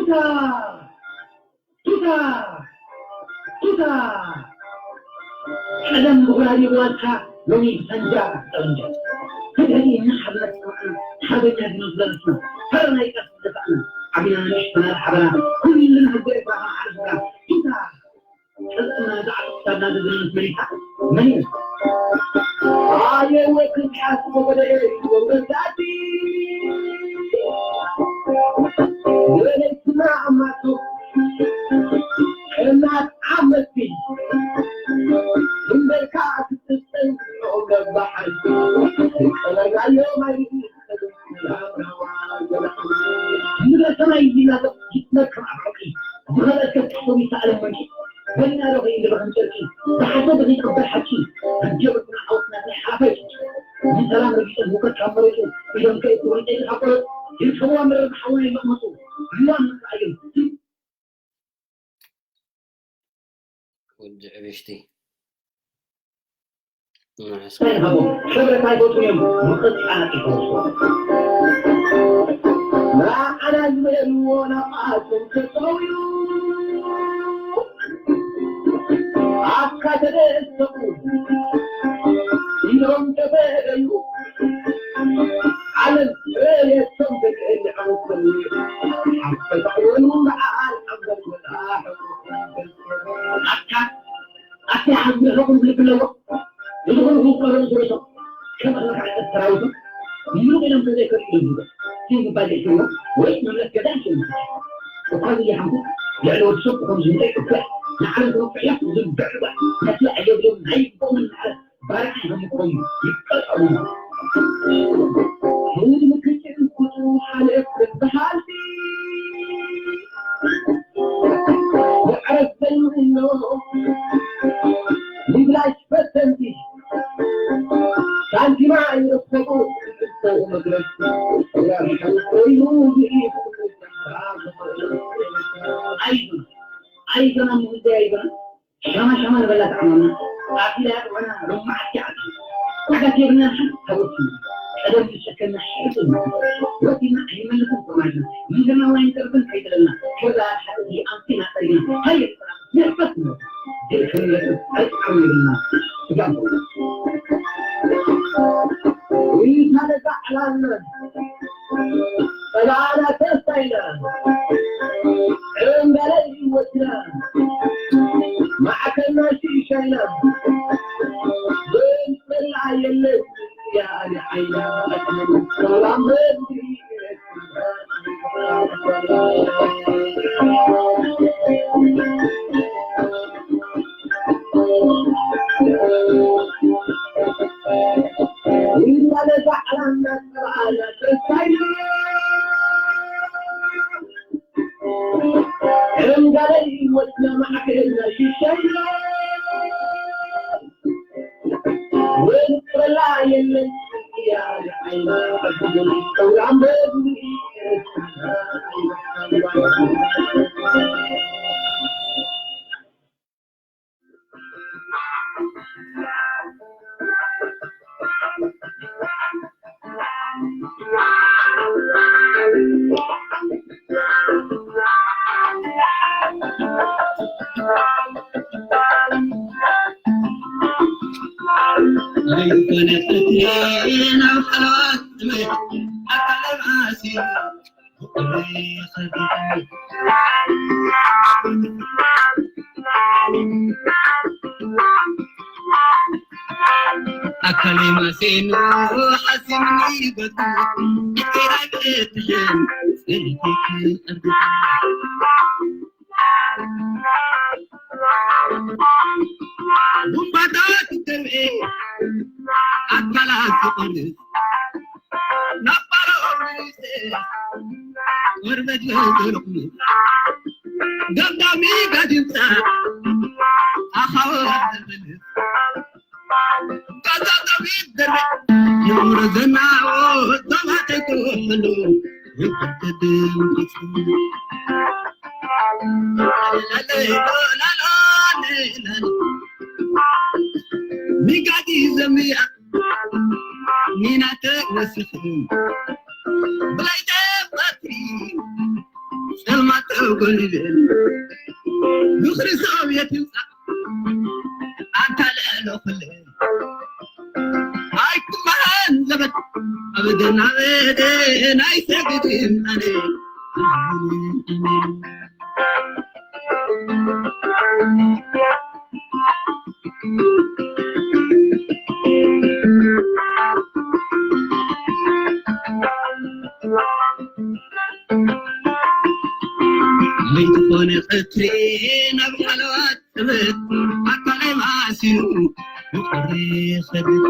ቱታ! ቱታ! ቱታ! ቀደም ብጉራዴ ብዋልታ፣ ሎሚ ብሳንጃ ጠበንጃ። ሕድሕድ እናሓለፍና፣ ሓርበኛ ድኖ ዝበለስና፣ ፈረና ይቀስ ዝደፋእና፣ ዓቢና ንእሽቶና ሓበና፣ ኩልና ህዝቢ ኤርትራ ከመሓረስና። ቱታ! ቀልጥና ዛዕባ ክሳብና ዝዝርዝ መሪታ መን እዩ? ኣየ ወክልቃስ ወበደ ወረዳቲ ወለይትና ኣማቶ እናት ዓመቲ እምበልካ ክትጠንቅቆ ገባሕ ቀለናዮ ማይ ንበሰማይ ይናበ ይትመከም ኣብ ዕቂ ዝኸለእከ ትሕቶም ይሰኣለም መንቂ በና ዶ ከይንድበኸም ጨርቂ ብሓሶት ዘይቅበል ሓቂ ኣጀበትና ዓወትና ናይ ሓፈሽ ንሰላም ረጊጸን ሙቀት ካብ መረጹ ኢዶም ከእትወን ጨይቂ ካብ ቆረጽ ይርከብዋ መረብ ሓውና ይመቕመጡ ህያም ምርኣዮም ወዲ ዕብሽቲ ንዓስከ እንታይ ይሃቦም? ክብረት ኣይፈትዉን እዮም። ምቕጻል ይፈትዉ። ንዓና ዝበልዎ ናብኣቶም ተጠውዩ። ኣካ ተደሰቡ። ኢሎም ተበደዩ። ዓለም ፈለየቶም ተቀሊዖም ከሉ። ሓፈታ ወሉ መዓል ኣብ ዘልወጣ ኣካ ኣካ ኣብ ዝረኸቡ ልቢ ኣለዎ። ንዝኾኑ ዝቆረሩ ዝርእሶ ከም ኣልመካዕቀት ሰራዊቱ ምሉቕ ኢሎም ተዘይከዱ ኢሎም ዝብሎ። ሲም ጉባኤ ዘይሽሞ ወይ መምለስ ገዛ ይሽሞ። እኳ ዝያሓንኩ ልዕሊ ወዲ ሰብ ክኾኑ ዝምጠ ይቅበል። ንዓለም ተወቅዕ እያ ዝብዕ ይግባእ። ነቲ ኣየብሎም ናይ ይግባእ ምን ንዓለም ባርዕ ይህምቆም ይቀጠሉ። ህዝቢ ክጭን ቁጥሩ ሓደ ክበሃል ወዕረት ዘይብሎ ንብላሽ ፈተንቲ ሳንቲማ ይረከቡ ክልተ መግረስቲ ያርሓል ኮይኑ ብኢዱ ኣይዞና ኣይዞና ምውዘ ኣይዞና ሻማ ሻማ ንበላ ተዓማምና ኣኪላ ያጥዋና ሎማዓት ያዕቲ ዓጋት የብልና ሓንቲ ታወቲ ቀደም ዝሸከና ሕጹ ወዲና ኣይመልስን ኮማጅ ምንድና ዋይን ቅርብን ከይደለና ከዛ ሓንቲ ኣንቲና ጠሪና ሃይ ንሕፈት ነው ድርክነት ኣይጣም ይብልና ስጋም ይታለዛ ዕላልነት ጸላእና ተስፋ ኢና ዕንበለይ ወድና ማዕከና ሽሻይና ብንጽላ የለን ያኒ ዓይና ሰላም በድሪ ኣካለይ ማሴኑ ሓሲምኒ ገዱ ኢራይ ብእትሕን ጸሊተይ ክቐርብ ጉባታት ተርኤ ኣካላት ክቐርብ ናብ ባሮ ቆርበት ገርኩም ገምዳሚ ጋጅምፃ ኣኻወ ዘበለ ሚጋዲ ዘምያ ሚናተ ወሲኹ ብላይተ ባትሪ ጸልማ ኣጠው ጎሊለ ምኽሪ ሶብየት ይምጻእ ኣንታ ልዕሊ ኩሉ ኣይኩማን ዘበት ኣብ ደናበደ ናይ ሰግድን ኣነ ለይቲ ኮነ ቀትሪ ናብ ሓለዋት ጥበት ኣካለይ ማእሲሩ ብቁሪ ይኸድድ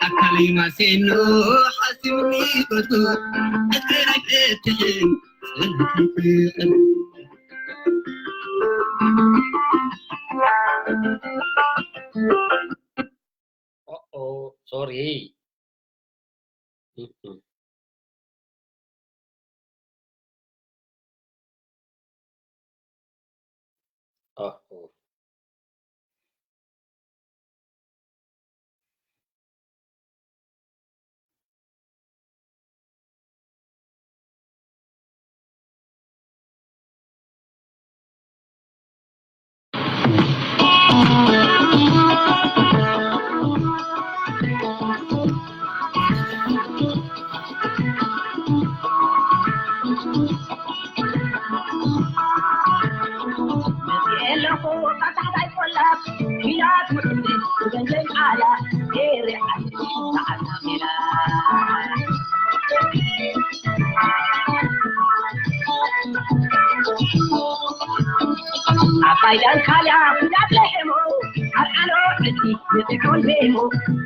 ኣካለይ ማሴኖ ሓሲብኒ በርቱ ዕድለይ ኣይፈትሕን ጸሎት ይፍቐድ Oh, oh, sorry. Mm-mm. Oh, oh. ኣባይ ዳንካልያ ጉዳት ለሕሞ ኣርዓኖ ዕድሊ ንጥዑን ቤሞ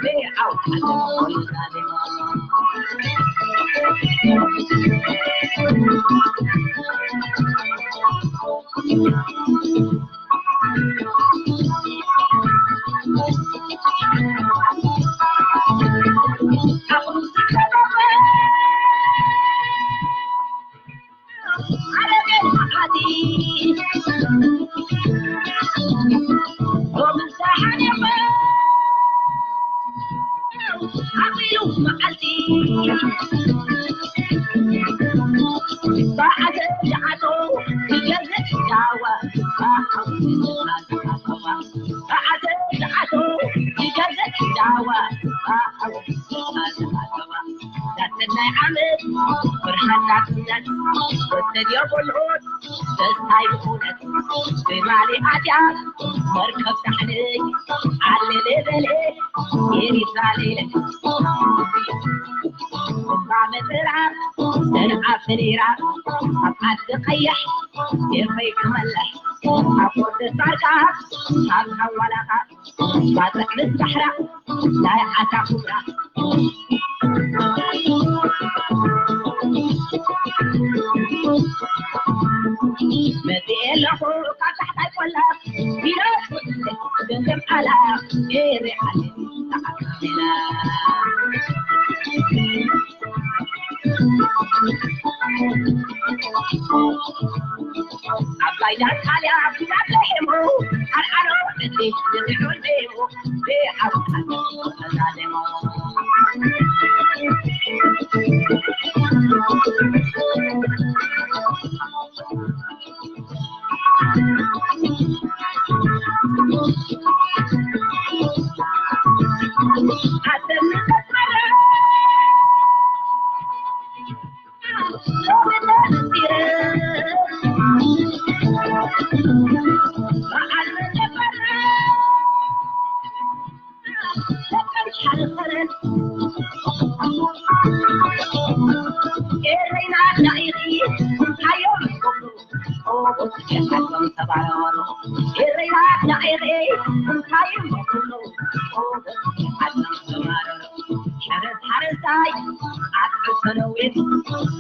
ቤዓው ሓዘን ኮይኑ ዛዜሞ ናይ ዓመት ብርሃን ናጽነት ወሰድዮ ጎልኦት ተስፋይ ብእውነት ትማሊ ኣትያ መርከብ ሳሕለይ ዓለለ በለ ኤሪትራ ለይለ እምባ መጥራ ሰንዓ ሰኔራ ኣብ ዓዲ ቀይሕ የፈይ ክመልሕ ኣብ ወርዲ ጻርቃ ኣብ ሓዋላኻ ባጽዕ ምስ ባሕራ ናይ ዓሳ ኩምራ መጺኤ ኣለኹ ካብ ታሕታይ ቆላ ቢሮ ገንዘብ ዓላ ኤሬ ዓለ ተዓሚላ ኣባይ ዳርካልያ ፊዳት ለሒሙ ዓርዓሮ እቲ ንድዑል ሪሙ ብዓርዓር ተዛሊሙ ሓረስታይ ኣጥዕሶ ነዊት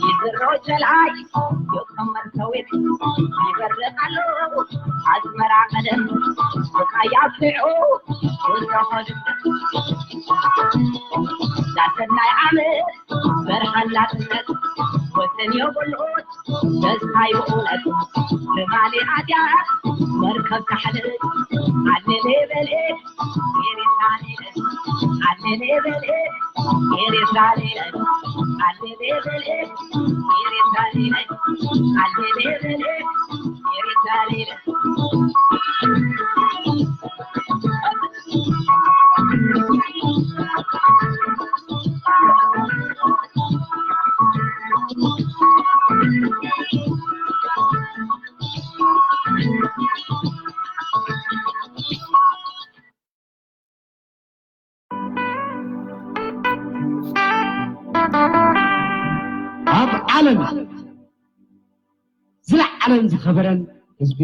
ይዝሮ ጀላይ ይኸመር ሰዊት ይበርቕ ኣሎ ኣዝመራ ቀደም ብኻያ ኣፍልዑ ወሰኾድ ዳሰናይ ዓመት በርሃን ናጽነት ወሰን የብሉት ተስፋይ ብእውነት ትማሊ ኣትያ መርከብ ታሕልት ኣነለ በልኤ ኤሪሳሌ ኣነ ኣብ ዓለም ዝለዓለን ዝኸበረን ህዝቢ፣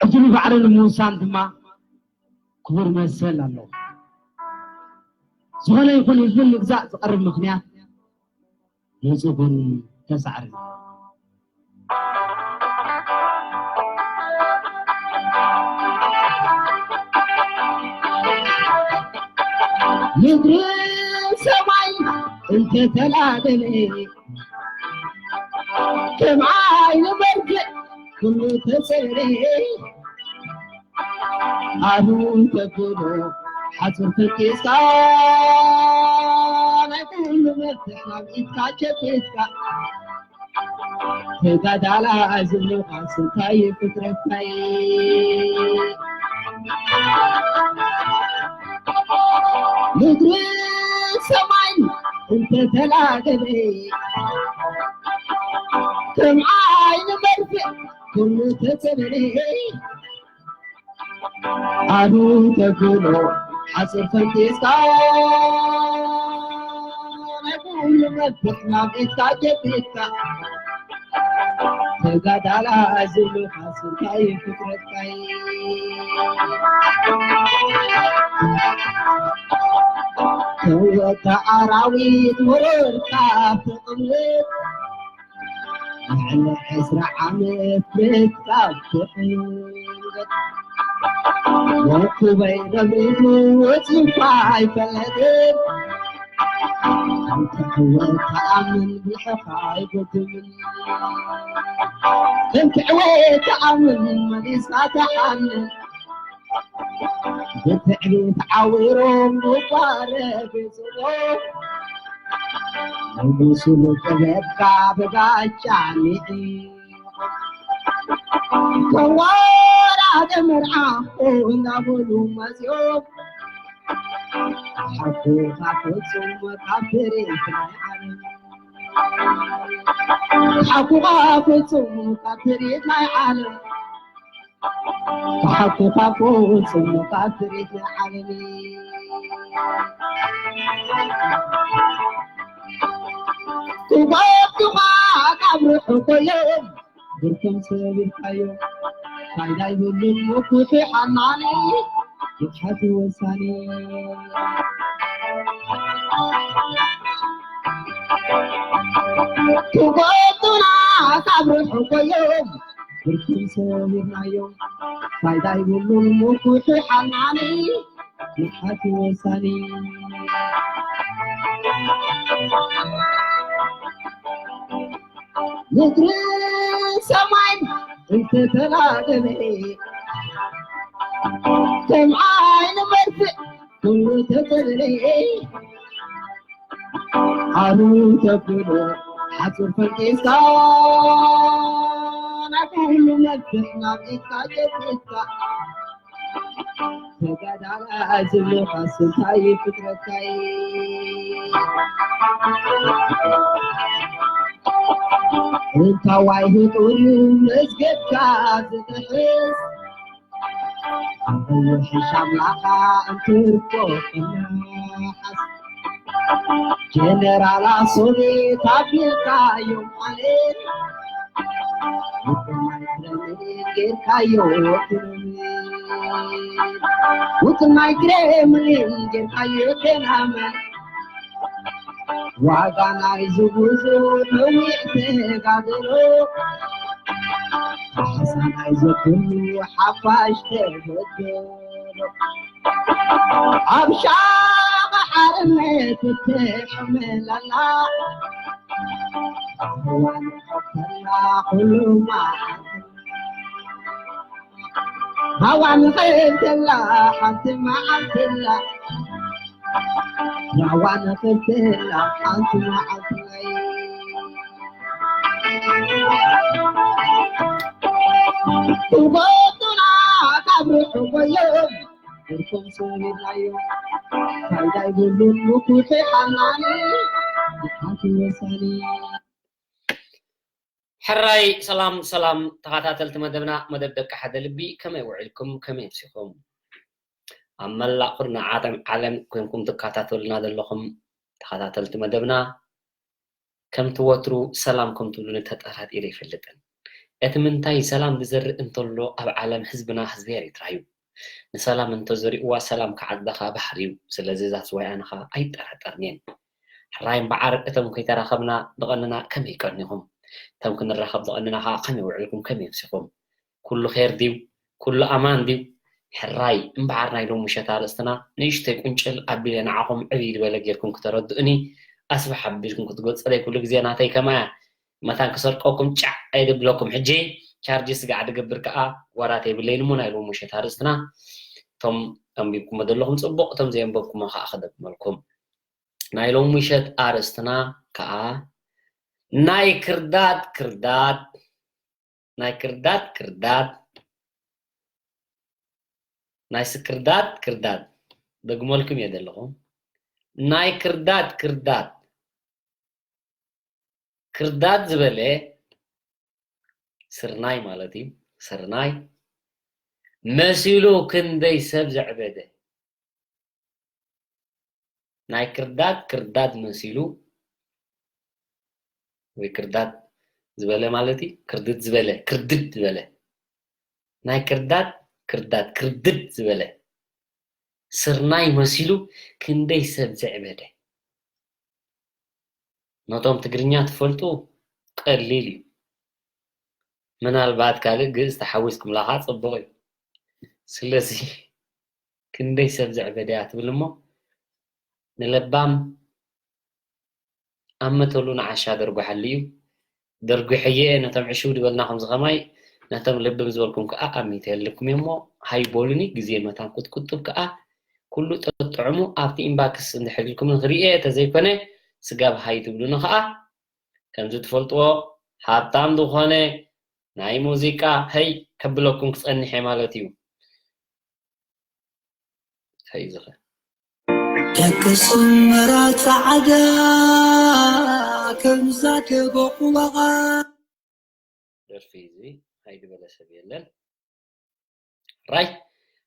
ዕድሉ ባዕሉ ንምውሳን ድማ ክቡር መሰል ኣለዎ። ዝኾነ ይኹን ህዝቢ ምግዛእ ዝቐርብ ምኽንያት ንጹርን ተሳዕርን። ምድርን ሰማይ እንተተላገለ፣ ከም ዓይኒ በርግዕ ኩሉ ተጸረ። ኣሉ ተብሎ ሓጹር ፈቂስካ፣ ናይ ኩሉ መፍትሕ ናብ ኢድካ ጨቢጥካ፣ ተጋዳላይ ዘለኻ ስንታይ ፍጥረትካይ። ምድሪ ሰማይ እንተተላገበ፣ ከም ዓይኒ መርፍእ ኩሉ ተጸበለ። ኣሉ ተብሎ ሓጹር ፈንጢስካ፣ ናይ ኩሉ መፍትሕ ናብ ኢድካ ጨቢጥካ፣ ተጋዳላይ ዘለኻ ስንታይ ፍጥረትካይ። ተወታ ኣራዊት ወረርካ ተቕምጥ፣ ልዕሊ ዕስራ ዓመት ምትካፍ ትሕንገጥ። ወኩበይ ደብሪቱ ወፂእኳ ኣይፈለጥን። ከም ትዕወት ተኣምን ብልሕኻ ኣይጎድምን። ከም ትዕወት ተኣምን መሊስካ ተሓንን። ብትዕቢት ዓዊሮም ብጓረ ገዝኦም፣ ንጉሱ ጥበብካ ብጋሻ ንዒቖም። ከዋራደ መርዓ እናበሉ መጺኦም፣ ሓቁኻ ፍጹም ካብ ትርኢት ናይ ዓለም። ሓቁኻ ፍጹም ካብ ትርኢት ናይ ዓለም። ክሓኩኻ ፍጹም ካብ ትርኢት ናይ ዓለም። ክጓቱኻ ካብ ርሑቕ እዮም፣ ብርኮም ሰቢርካዮም። ፋይዳ ይብሉን ምኩሒ ሓናኒ፣ ይትሓት ወሳኒ። ክጎቱና ካብ ርሑቕ እዮም፣ ብርኩም ሰሚርናዮም። ፋይዳ ይብሉን ምኩሒ ሓናኒ፣ ንሓቲ ወሳኒ። ምድሪ ሰማይ እንተተላገበ፣ ከም ዓይኒ መርፍእ ኩሉ ተጸለለ። ኣሉ ተብሎ ሓጹር ፈንጢስካ፣ ናይ ኩሉ መፍትሕ ናብ ኢድካ ጨቢጥካ፣ ተጋዳላይ ዘለኻ ስንታይ ፍጥረትካይ። እንታዋይ ህጡር እዩ መዝገብካ ዝጥሕስ፣ ኣብ ሕሻም ላኻ እንትርኮ ክነሓስ። ጀነራላት ሶቪየት ኣቢልካዮም ማለት፣ ውጥን ናይ ክሬምሊን ጌርካዮ ክሬምሊን። ውጥን ናይ ክሬምሊን ጌርካዮ ፌናመን። ዋጋ ናይዚ ብዙ ነዊሕ ተጋድሎ፣ ካሕሳ ናይዚ ኩሉ ሓፋሽ ተበደሎ። ኣብ ሻቕ ሓርነት እትሕመለላ፣ እዋን ፈተና ኩሉ መዓልቲ። ሃዋን ኸብተላ ሓንቲ መዓልትላ፣ ሃዋን ኸብተላ ሓንቲ መዓልትላይ። ቁርቦትና ካብ ርሑቕ እዮም፣ እርኮም ሰሚናዮ፣ ፋይዳ ይብሉን ምኩቴ ሓናኒ፣ ሓንቲ ወሳኒ። ሕራይ ሰላም ሰላም ተኸታተልቲ መደብና፣ መደብ ደቂ ሓደ ልቢ፣ ከመይ ውዒልኩም፣ ከመይ ኣምሲኹም? ኣብ መላእ ኩርናዓት ዓለም ኮይንኩም ትከታተሉና ዘለኹም ተኸታተልቲ መደብና፣ ከምቲ ወትሩ ሰላም ከም ትብሉኒ ተጠራጢረ ኣይፈልጥን። እቲ ምንታይ ሰላም ዝዘርእ እንተሎ ኣብ ዓለም ህዝብና ህዝቢ ኤሪትራ እዩ። ንሰላም እንተዘሪእዋ ሰላም ክዓጽዳ ከኣ ባሕሪ እዩ። ስለዚ እዛ ስዋይ ኣነ ከኣ ኣይጠራጠርን እየን። ሕራይ እምበዓር እቶም ከይተራኸብና ዝቐንና ከመይ ቀኒኹም? እቶም ክንራኸብ ዝቐንና ከኣ ከመይ ውዒልኩም ከመይ ኣምሲኹም? ኩሉ ኼር ድዩ? ኩሉ ኣማን ድዩ? ሕራይ እምበዓር ናይ ሎሚ ምሸት ኣርእስትና ንእሽተይ ቁንጭል ኣቢለ ንዓኹም ዕብይ ዝበለ ጌርኩም ክተረድኡኒ ኣስፍሕ ኣቢልኩም ክትገልጹለይ ኩሉ ግዜ ናተይ ከማያ መታን ክሰርቀኩም ጫዕ ኣይድብለኩም። ሕጂ ቻርጅ ስጋዕ ድገብር ከኣ ዋራት የብለይን እሞ ናይ ሎሚ ምሸት ኣርእስትና እቶም ኣንቢብኩሞ ዘለኹም ጽቡቕ፣ እቶም ዘየንበብኩሞ ከኣ ክደግመልኩም። ናይ ሎሚ ምሸት ኣርእስትና ከኣ ናይ ክርዳድ ክርዳድ ናይ ክርዳድ ክርዳድ፣ ናይ ስክርዳድ ክርዳድ፣ ደግመልኩም እየ ዘለኹ። ናይ ክርዳድ ክርዳድ፣ ክርዳድ ዝበለ ስርናይ ማለት እዩ። ስርናይ መሲሉ ክንደይ ሰብ ዘዕበደ። ናይ ክርዳድ ክርዳድ መሲሉ ወይ ክርዳድ ዝበለ ማለት እዩ። ክርድድ ዝበለ፣ ክርድድ ዝበለ። ናይ ክርዳድ ክርዳድ ክርድድ ዝበለ። ስርናይ መሲሉ ክንደይ ሰብ ዘዕበደ። ነቶም ትግርኛ ትፈልጡ ቀሊል እዩ። ምናልባት ካልእ ግእዝ ተሓዊስኩምላ ኸዓ ጽቡቕ እዩ። ስለዚ ክንደይ ሰብ ዘዕበደ እያ ትብል እሞ፣ ንለባም ኣብ መተሉ ንዓሻ ደርጉሓሉ እዩ። ደርጒሐየ ነቶም ዕሽው ዝበልናኹም ዝኸማይ፣ ነቶም ልብም ዝበልኩም ከኣ ኣሚተልኩም እሞ፣ ሃይ በሉኒ፣ ግዜ መታን ክትቁጥብ ከኣ ኩሉ ጠጥዕሙ ኣብቲ ኢንባክስ እንድሕር ኢልኩም ንኽርእየ፣ ተዘይኮነ ስጋብ ሃይ ትብሉኒ ከኣ፣ ከምዚ ትፈልጥዎ ሃብታም ዝኾነ ናይ ሙዚቃ ሀይ ከብለኩም ክጸንሕ እየ ማለት እዩ። እንታይ እዩ ዝኸ? ደቂ ስምራ ጻዕዳ ከምዛ ደበቑ ዋቓ። ደርፊ እዚ ሃይ ዝበለ ሰብ የለን። ራይ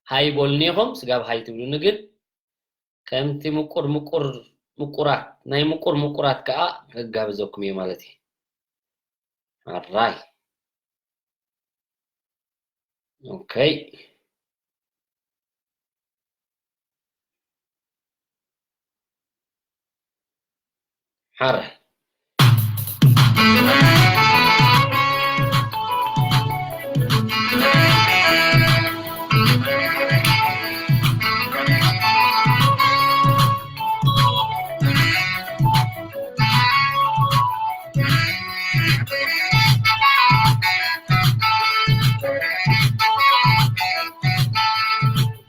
ሃይ በሉኒ ኢኹም፣ ስጋብ ሃይ ትብሉኒ ግን ከምቲ ምቁር ምቁር ምቁራት፣ ናይ ምቁር ምቁራት ከኣ ክጋብዘኩም እየ ማለት እዩ። ኣራይ። ኦኬ። ሓረ።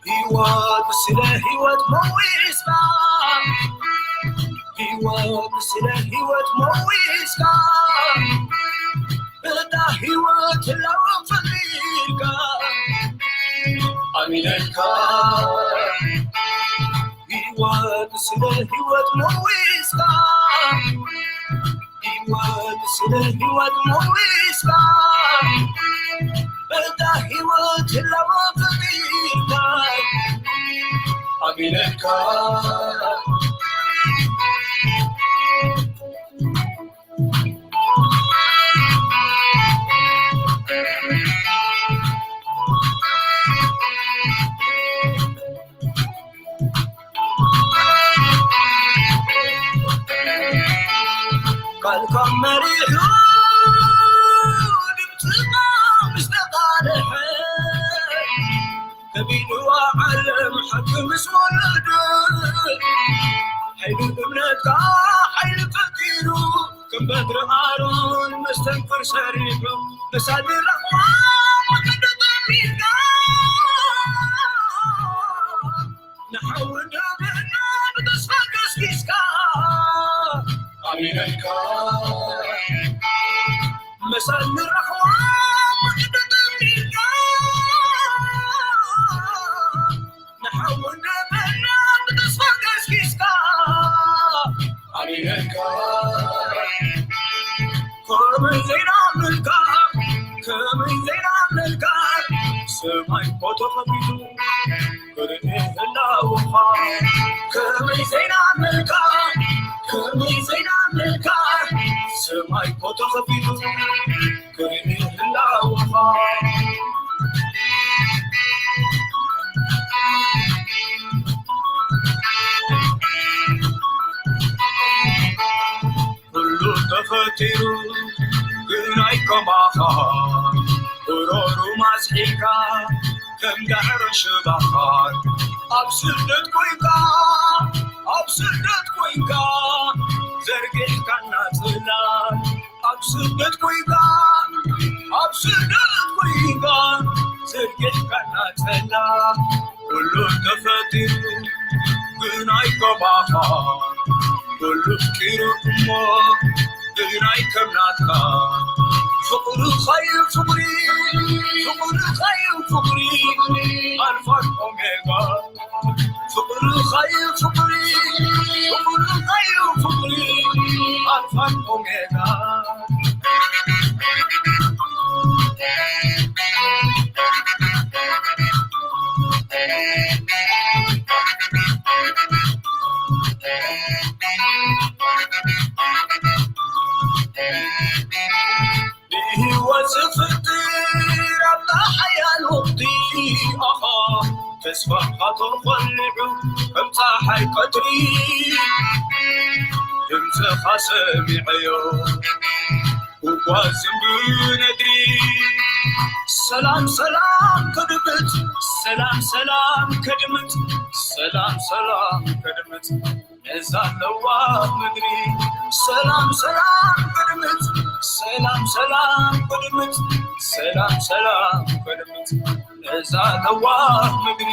ህይወት ስለ ህይወት መዊስካ፣ ህይወት ስለ ህይወት መዊስካ፣ እታ ህይወት ህላወ ፈሊልካ፣ ኣሚነልካ። ህይወት ስለ ህይወት መዊስካ፣ ህይወት ስለ ህይወት መዊስካ፣ በታ ህይወት ህላወ ፈጢርካ፣ ኣሚነልካ። ቃልካ መሪሑ ድምፅኻ ምስ ተቃልሐ፣ ከቢድዋ ዓለም ሓቂ ምስ ወለደ፣ ሓይሊ እምነትካ ሓይሊ ፈጢሩ፣ ከም በትሪ ኣሮን መስተንክር ሰሪሑ፣ መሳሊ ረኽባ መገዲ ጠሚርካ። ብተስፋ ገስጊስካ ኣሚነልካ መሳል ንረኽቦም ቅድም ኢልካ ንሓውና መና ብተስፋ ገስጊስካ ኣሚነልካ ከመይ ዘይናምልካ ከመይ ዘይናምልካ ሰማይ እኮ ተኸፊቱ ክርኢ ህላውኻ ከመይ ዘይናምልካ ከመይ ዘይናምልካ ሰማይ እኮ ተኸፊቱ ክርኢ ህላውኻ ኩሉ ተፈጢሩ ግን ኣይከማኻ ጉሮሩ ማስሒልካ ከም ዳዕሮ ሽባኻት ኣብ ስደት ኮይንካ ኣብ ስደት ኮይንካ ዘርጊሕካና ጽላል ኣብ ስደት ኮይንካ ኣብ ስደት ኮይንካ ዘርጊሕካና ጽላል ኩሉ ተፈጢሩ ግን ኣይከማኻ ኩሉ ፍቂሩ እሞ ግን ኣይከምናትካ ፍቕርኻዩ ፍቕሪ ፍቕርኻዩ ፍቕሪ ኣልፋን ኦሜጋ ፍቕርኻዩ ፍቕሪ ፍቕርኻዩ ፍቕሪ ኣልፋን ኦሜጋ ንህይወት ዝፍጥር ኣብታ ሓያል ወቕቲ ኣኻ ተስፋኻ ተቖሊዑ ከም ፀሓይ ቀትሪ ድምፅኻ ሰሚዐዮ እጓዝን ብነድሪ ሰላም ሰላም ከድምፅ ሰላም ሰላም ከድምፅ ሰላም ሰላም ከድምፅ ነዛ ለዋህ ምድሪ ሰላም ሰላም ከድምፅ ሰላም ሰላም ከድምፅ ሰላም ሰላም ከድምፅ ነዛ ለዋህ ምድሪ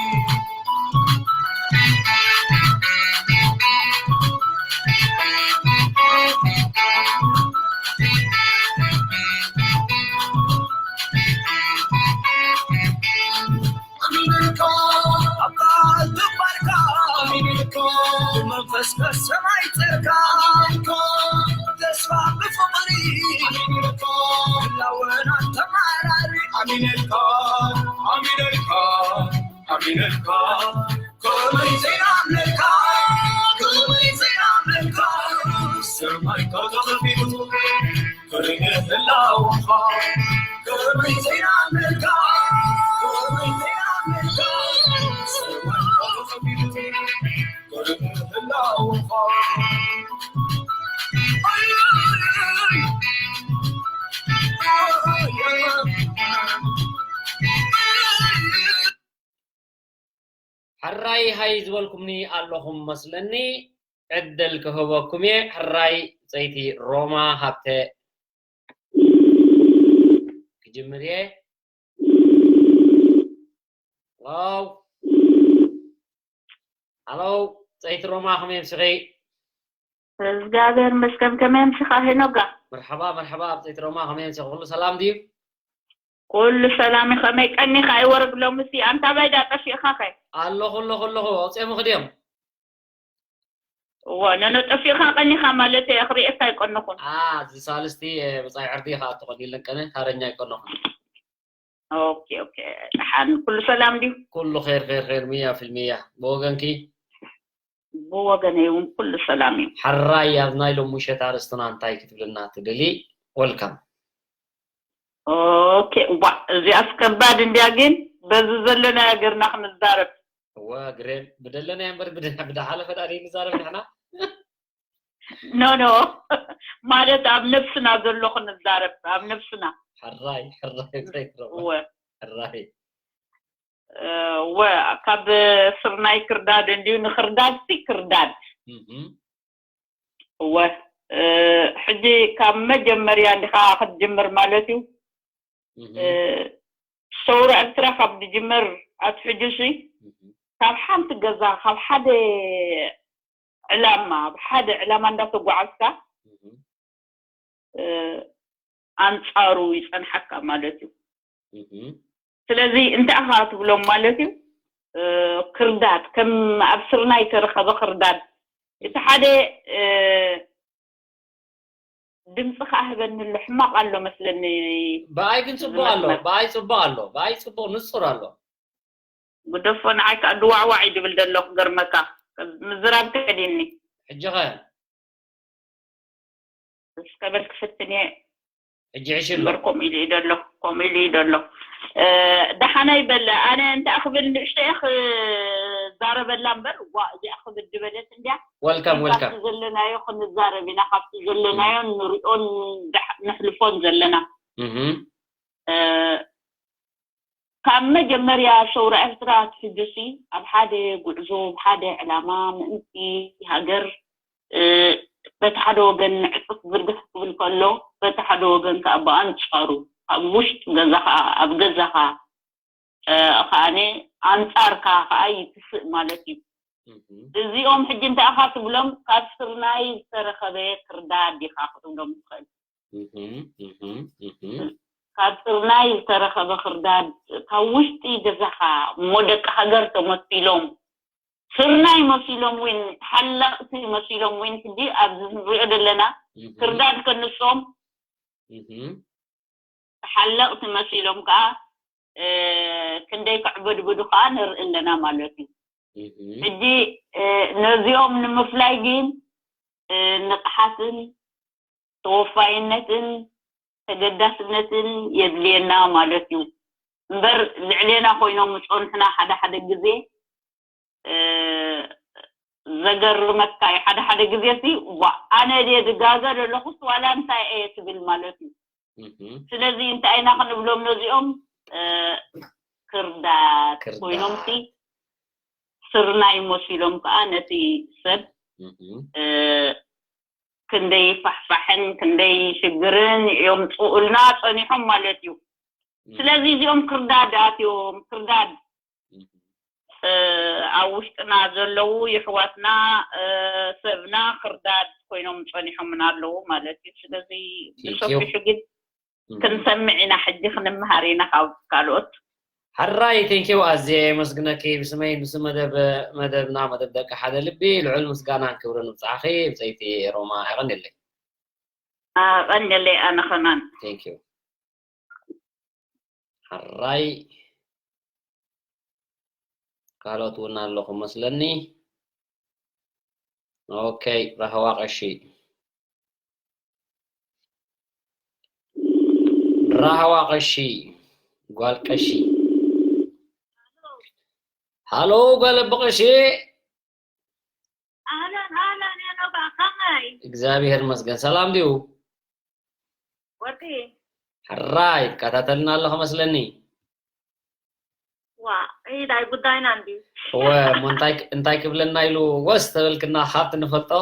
ኣሚንልካ ኣብ ቃል ግንባርካ ኣሚንልካ ብመንፈስ ከሰማይ ጸርካ ተስፋ ብፍቕሪ ኣሚንልካ ህላወና ተማራሪ ኣሚንልካ ኣሚንልካ ኣሚንልካ ከመይ ዘይናምነልካ ከመይ ዘይናምነልካ ሰማይ ተኸፊቱ ሕራይ ሃይ ዝበልኩምኒ ኣለኹም መስለኒ። ዕድል ክህበኩም እየ። ሕራይ ብጸይቲ ሮማ ሃብተ ክጅምር እየ። ዋው ሃሎ ብጸይቲ ሮማ ከመይ ኣምሲኺ? እግዚኣብሔር ይመስገን። ከመይ ኣምሲኻ ሄኖጋ? መርሓባ መርሓባ ብጸይቲ ሮማ ከመይ ኣምሲኺ? ኩሉ ሰላም ድዩ? ኩሉ ሰላም እዩ። ከመይ ቀኒኻ? ኣይወረግ ሎምሲ ኣንታ ባይ ዳ ጠፊእኻ ኸ? ኣለኹ ኣለኹ ኣለኹ። ኣውፅኦምኺ ድዮም? እወ ነነ ጠፊእኻ ቀኒኻ ማለተይ እየ። ክርእየካ ኣይቀነኹን። ኣዚ ሳልስቲ ብፃይ ዕርዲ ኢኻ ትኾን ኢለን ቀነ ታረኛ ኣይቀነኹን። ኦኬ ኦኬ ደሓን ኩሉ ሰላም ድዩ? ኩሉ ኸይር ኸይር ኸይር ሚያ ፊልሚያ ብወገንኪ? ብወገነይ እውን ኩሉ ሰላም እዩ። ሕራይ ኣብ ናይ ሎም ምሸት ኣርእስትና እንታይ ክትብልና ትደሊ? ወልካም። ኦኬ ዋእ እዚኣስ ከባድ እንድያ ግን በዚ ዘለናዮ ገርና ክንዛረብ። እወ ግሬን ብደለናዮ እምበር ብድሓለፈ ደኣ ዘይንዛረብ ንሕና። ኖ ኖ ማለት ኣብ ነብስና ዘሎ ክንዛረብ ኣብ ነብስና። ሕራይ ሕራይ ዘይትረባ እወ ሕራይ እወ ካብ ስርናይ ክርዳድ እንድዩ ንክርዳድ ሲ ክርዳድ። እወ ሕጂ ካብ መጀመርያ እንዲኻ ክትጅምር ማለት እዩ። ሰውራ ኤርትራ ካብ ዝጅመር ኣትሕጁ ሲ ካብ ሓንቲ ገዛ፣ ካብ ሓደ ዕላማ፣ ኣብ ሓደ ዕላማ እንዳተጓዓዝካ፣ እ፣ ኣንጻሩ ይጸንሓካ ማለት እዩ። ስለዚ እንታይ ኢኻ ትብሎም ማለት እዩ? እ፣ ክርዳድ፣ ከም ኣብ ስርናይ ዝተረኸበ ክርዳድ። እቲ ሓደ፣ እ፣ ድምፂ ከኣ ህበኒ ኣሎ፣ ሕማቕ ኣሎ መስለኒ። ብኣይ ግን ጽቡቕ ኣሎ፣ ብኣይ ጽቡቕ ኣሎ፣ ብኣይ ጽቡቕ ንጹር ኣሎ። ግደፎ፣ ንዓይ ከኣ ድዋዕዋዕ እዩ ድብል ዘሎ፣ ክገርመካ። ምዝራብ ከዲኒ። ሕጂ ኸ? እስከ በል ክፍትን እየ። ሕጂ ዕሽ ኣሎ። እምበር ከምኡ ኢሉ እዩ ደሎ፣ ከምኡ ኢሉ እዩ ደሎ። እ፣ ደሓናይ በለ፣ ኣነ እንታይ ክብል ንእሽተይ ክዛረበላ እምበር፣ ዋ፣ እዚኣ ክብድ ዝበለት እንድያ። ወልካም፣ ወልካም። ካብቲ ዘለናዮ ክንዛረብ ኢና፣ ካብቲ ዘለናዮ ንሪኦን ደሕ-፣ ነሕልፎን ዘለና። እህ። እ፣ ካብ መጀመርያ ሰውራ ኤርትራ ኣትሒዙሲ ኣብ ሓደ ጉዕዞ፣ ኣብ ሓደ ዕላማ ምእንቲ ሃገር፣ እ፣ በቲ ሓደ ወገን ንዕጽፍ ዝርግሕ ክብል ከሎ፣ በቲ ሓደ ወገን ከኣ ብኣንጻሩ ኣብ ውሽጢ ገዛኻ፣ ኣብ ገዛኻ፣ እ፣ ከኣነ ኣንጻርካ ከኣ ይትስእ ማለት እዩ። እህ። እዚኦም ሕጂ እንታይ ኢኻ ትብሎም? ካብ ስርናይ ዝተረኸበ ክርዳድ ኢኻ ክትብሎም ትኽእል። እህ፣ እህ፣ እህ። ካብ ስርናይ ዝተረኸበ ክርዳድ፣ ካብ ውሽጢ ገዛኻ እሞ ደቂ ሃገር ተመሲሎም፣ ስርናይ መሲሎም እውን፣ ተሓለቕቲ መሲሎም እውን፣ ሕጂ ኣብዚ ንሪኦ ዘለና እህ። ክርዳድ ከንሶም እህ። ተሓለቕቲ መሲሎም ከኣ፣ እ፣ ክንደይ ከዕበድብዱ ከኣ ንርኢ ኣለና ማለት እዩ። እህ። ሕጂ፣ እ፣ ነዚኦም ንምፍላይ ግን፣ እ፣ ንቕሓትን ተወፋይነትን ተገዳስነትን የድልየና ማለት እዩ። እምበር ልዕሌና ኮይኖም ዝጸንሑና ሓደ ሓደ ግዜ፣ እ፣ ዘገርመካ እዩ። ሓደ ሓደ ግዜ ሲ፣ "ዋ፣ ኣነ ድየ ዝጋገ ዘለኹስ ዋላ እንታይ እየ?" ትብል ማለት እዩ። እህ። ስለዚ እንታይ ኢና ክንብሎም ነዚኦም? እ፣ ክርዳድ ክርዳድ። ኮይኖም ሲ፣ ስርናይ መሲሎም ከኣ ነቲ ሰብ፣ እህ። እ፣ ክንደይ ፋሕፋሕን ክንደይ ሽግርን እዮም ጽኡልና ጸኒሖም ማለት እዩ። እህ። ስለዚ እዚኦም ክርዳድ ኣትዮም፣ ክርዳድ፣ እህ። እ፣ ኣብ ውሽጥና ዘለዉ የሕዋትና፣ እ፣ ሰብና ክርዳድ ኮይኖም ጸኒሖምና ኣለዉ ማለት እዩ። ስለዚ Thank you። ብሰፊሑ ግን እህ። ክንሰምዕ ኢና፣ ሕጂ ክንምሃር ኢና ካብ ካልኦት። ሕራይ፣ thank you፣ ኣዝየ የመስግነኪ። ብስመይ፣ ብስም መደብ፣ መደብና፣ መደብ ደቂ ሓደ ልቢ፣ ልዑል ምስጋናን ክብርን ንብጻሕኺ፣ ብጸይቲ ሮማ። የቐንየለይ። ኣቐንየለይ ኣነ ኸማን። Thank you። ሕራይ፣ ካልኦት እውን ኣለኹ መስለኒ። ኦኬ፣ ራህዋ ቀሺ። ራህዋ ቀሺ፣ ጓል ቀሺ። ሃሎ፣ ጓል ኣቦ ቀሺ። ኣህለን፣ ኣህለን፣ የኖባ፣ ከመይ? እግዚኣብሔር ይመስገን። ሰላም ድዩ? ወርቂ። ሕራይ፣ ትከታተልና ኣለኹ መስለኒ። ዋ፣ ኢዳይ ጉዳይና እንድዩ። እወ፣ እሞ እንታይ፣ እንታይ ክብለና ኢሉ ወስ ተበልክና፣ ካብቲ ንፈልጦ?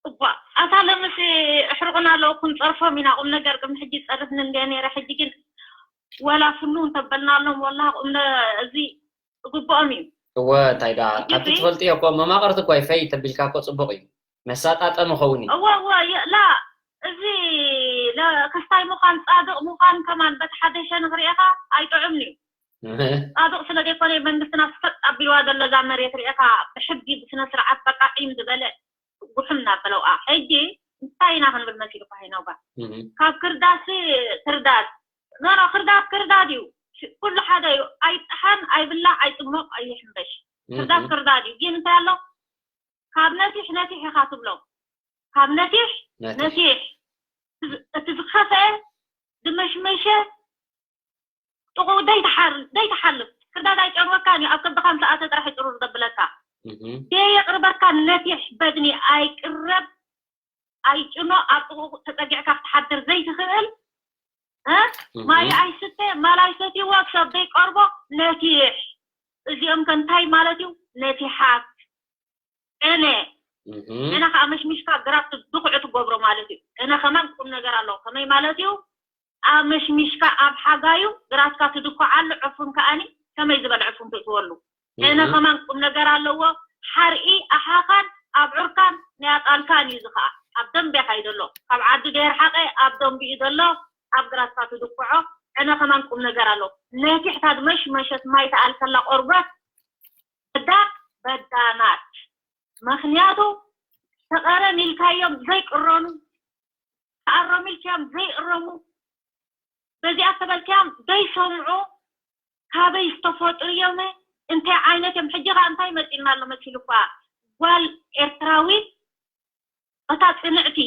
እባ፣ ኣታ ለምስ ኣሕርቑና ኣለዉ፣ ክንጸርፎም ኢና። ቁም ነገር ቅድሚ ሕጂ ይጸርፍኒ እንድየ ነይረ፣ ሕጂ ግን ወላ ፍኑ እንተበልናሎም፣ ወላ ቁም ነ-፣ እዚ ዝግብኦም እዩ። እወ፣ እንታይ ደኣ፣ ካብቲ እዚ ትፈልጥዮ እኮ መማቕርቲ እኮ ይፈይ ተቢልካ እኮ ጽቡቕ እዩ። መሳጣጠሚ ኸውን እዩ። እወ፣ እወ፣ የ-፣ ላ፣ እዚ ለ-፣ ከስታይ ምዃን፣ ጻድቕ ምዃን ከማን በቲ ሓደ ሸነኽ ርኢኻ ኣይጥዑምን እዩ። እህ። ጻድቕ ስለ ዘይኮነ መንግስትና ሰጥ ኣቢልዋ ዘሎ እዛ መሬት ርኢኻ ብሕጊ ብስነ ስርዓት በቃ ዒም ዝበለ ጉሕም እናበለውኣ። ሕጂ እንታይ ኢና ክንብል መሲልካ ሄኖጋ? እህ። ካብ ክርዳድሲ ክርዳድ። ኖ፣ ኖ፣ ክርዳድ ክርዳድ እዩ። ሽ-፣ ኩሉ ሓደ እዩ። ኣይጥሓን፣ ኣይብላዕ፣ ኣይጥሞቕ፣ ኣይሕንበሽ። ክርዳድ እህ። ክርዳድ እዩ። ግን እንታይ ኣሎ? ካብ ነቲሕ ነቲሕ ኢኻ ትብሎ። ካብ ነቲሕ ነቲሕ። ነቲሕ። እቲ ዝ-፣ እቲ ዝኸፍአ ዝመሽመሸ ጥቕኡ ደይትሓር-፣ ደይትሓልፍ። ክርዳድ ኣይጨንወካን እዩ። ኣብ ከብድኻ ምስ ኣተየ ጥራሕ እዩ ጥሩር ዘብለካ። እህ። ደየቕርበካ ነቲሕ በድኒ ኣይቅረብ፣ ኣይጭኖ፣ ኣብ ጥቕኡ ተጸጊዕካ ክትሓድር ዘይትኽእል፣ እ? እህ። ማይ ኣይስተ፣ ማል ኣይሰትይዎ፣ ሰብ ዘይቀርቦ ነቲሕ። እዚኦም ከ እንታይ ማለት እዩ? ነቲሓት። እነ፣ እህ። እነ ከኣ መሽሚሽካ ግራት ድኹዒ ትገብሮ ማለት እዩ። እነ ከማን ቁም ነገር ኣለዎ። ከመይ ማለት እዩ? ኣመሽሚሽካ ኣብ ሓጋዩ ግራትካ ትድኩዓሉ፣ ዕፉን ከኣኒ ከመይ ዝበለ ዕፉን ትእትወሉ? ዕነ ከማን ቁም ነገር ኣለዎ። ሓርኢ ኣሓኻን ኣብ ዑርካን ናይ ኣጣልካን እዩ ዝኸዓ። ኣብ ደንብ ይኸይድ ኣሎ። ካብ ዓዲ ደይርሓቐ ኣብ ደንብ እዩ ዘሎ። ኣብ ግራትካ ትድኩዖ። ዕነ ከማን ቁም ነገር ኣሎ። ነቲ ሕታድ መሽ መሸት ማይ ተኣልከላ ቆርበት በዳ በዳ ናት። ምኽንያቱ ተቐረን ኢልካዮም ዘይቅረኑ፣ ተኣረሙ ኢልካዮም ዘይእረሙ፣ በዚኣ ተበልካዮም ዘይሰምዑ፣ ካበይ ዝተፈጥሩ እዮም? እንታይ ዓይነት እዮም? ሕጂ ኸኣ እንታይ መጺእና ኣሎ መሲሉ እኳ ጓል ኤርትራዊት እታ ጽንዕቲ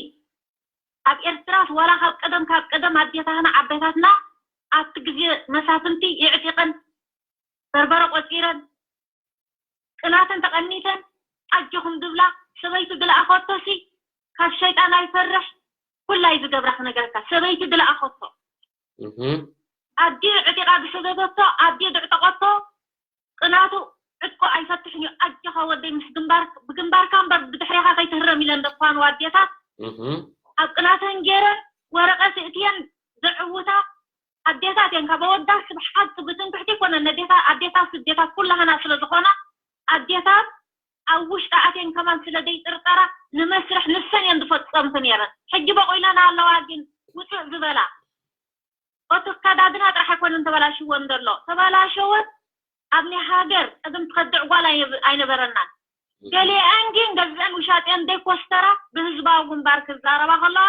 ኣብ ኤርትራስ ዋላ ካብ ቀደም ካብ ቀደም ኣዴታትና ዓበታትና ኣብቲ ግዜ መሳፍንቲ ይዕጢቐን በርበረ ቆጺረን ቅናተን ተቐኒተን ኣጆኹም ድብላ ሰበይቱ ድለኣኸቶሲ ካብ ሸይጣን ኣይፈርሕ ኩላይ ዝገብራ ክነገረካ ሰበይቲ ድለኣኸቶ ኣዲኡ ዕጢቓ ዝሰደደቶ ኣዲኡ ድዕጠቐቶ ቅናቱ ዕጥቆ ኣይፈትሕን እዩ ኣጆኻ ወደይ ምስ ግንባር ብግንባርካ እምበር ብድሕሬኻ ከይትህረም ኢለን ደኳኑ ኣዴታት ኣብ ቅናተን ገይረን ወረቐት እእትየን ዘዕውታ ኣዴታት እየን ካብ ኣወዳት ስብ ሓንቲ ብትንክሕቲ ይኮነን ነዴታት ኣዴታት ስደታት ኩላህና ስለ ዝኾና ኣዴታት ኣብ ውሽጢ ኣትየን ከማን ስለ ዘይጥርጠራ ንመስርሕ ንሰን እየን ዝፈፀምቲ ነይረን ሕጂ በቆይለና ኣለዋ ግን ውፅእ ዝበላ እቲ ኣከዳድና ጥራሕ ኣይኮነን ተበላሽወን ዘሎ ተበላሸወን ኣብ ናይ ሃገር ቅድም ትኸድዕ ጓል ኣይነበረናን ገሊአን ግን ገዝአን ውሻጤን ዘይኮስተራ ብህዝባዊ ግንባር ክዛረባ ከለዋ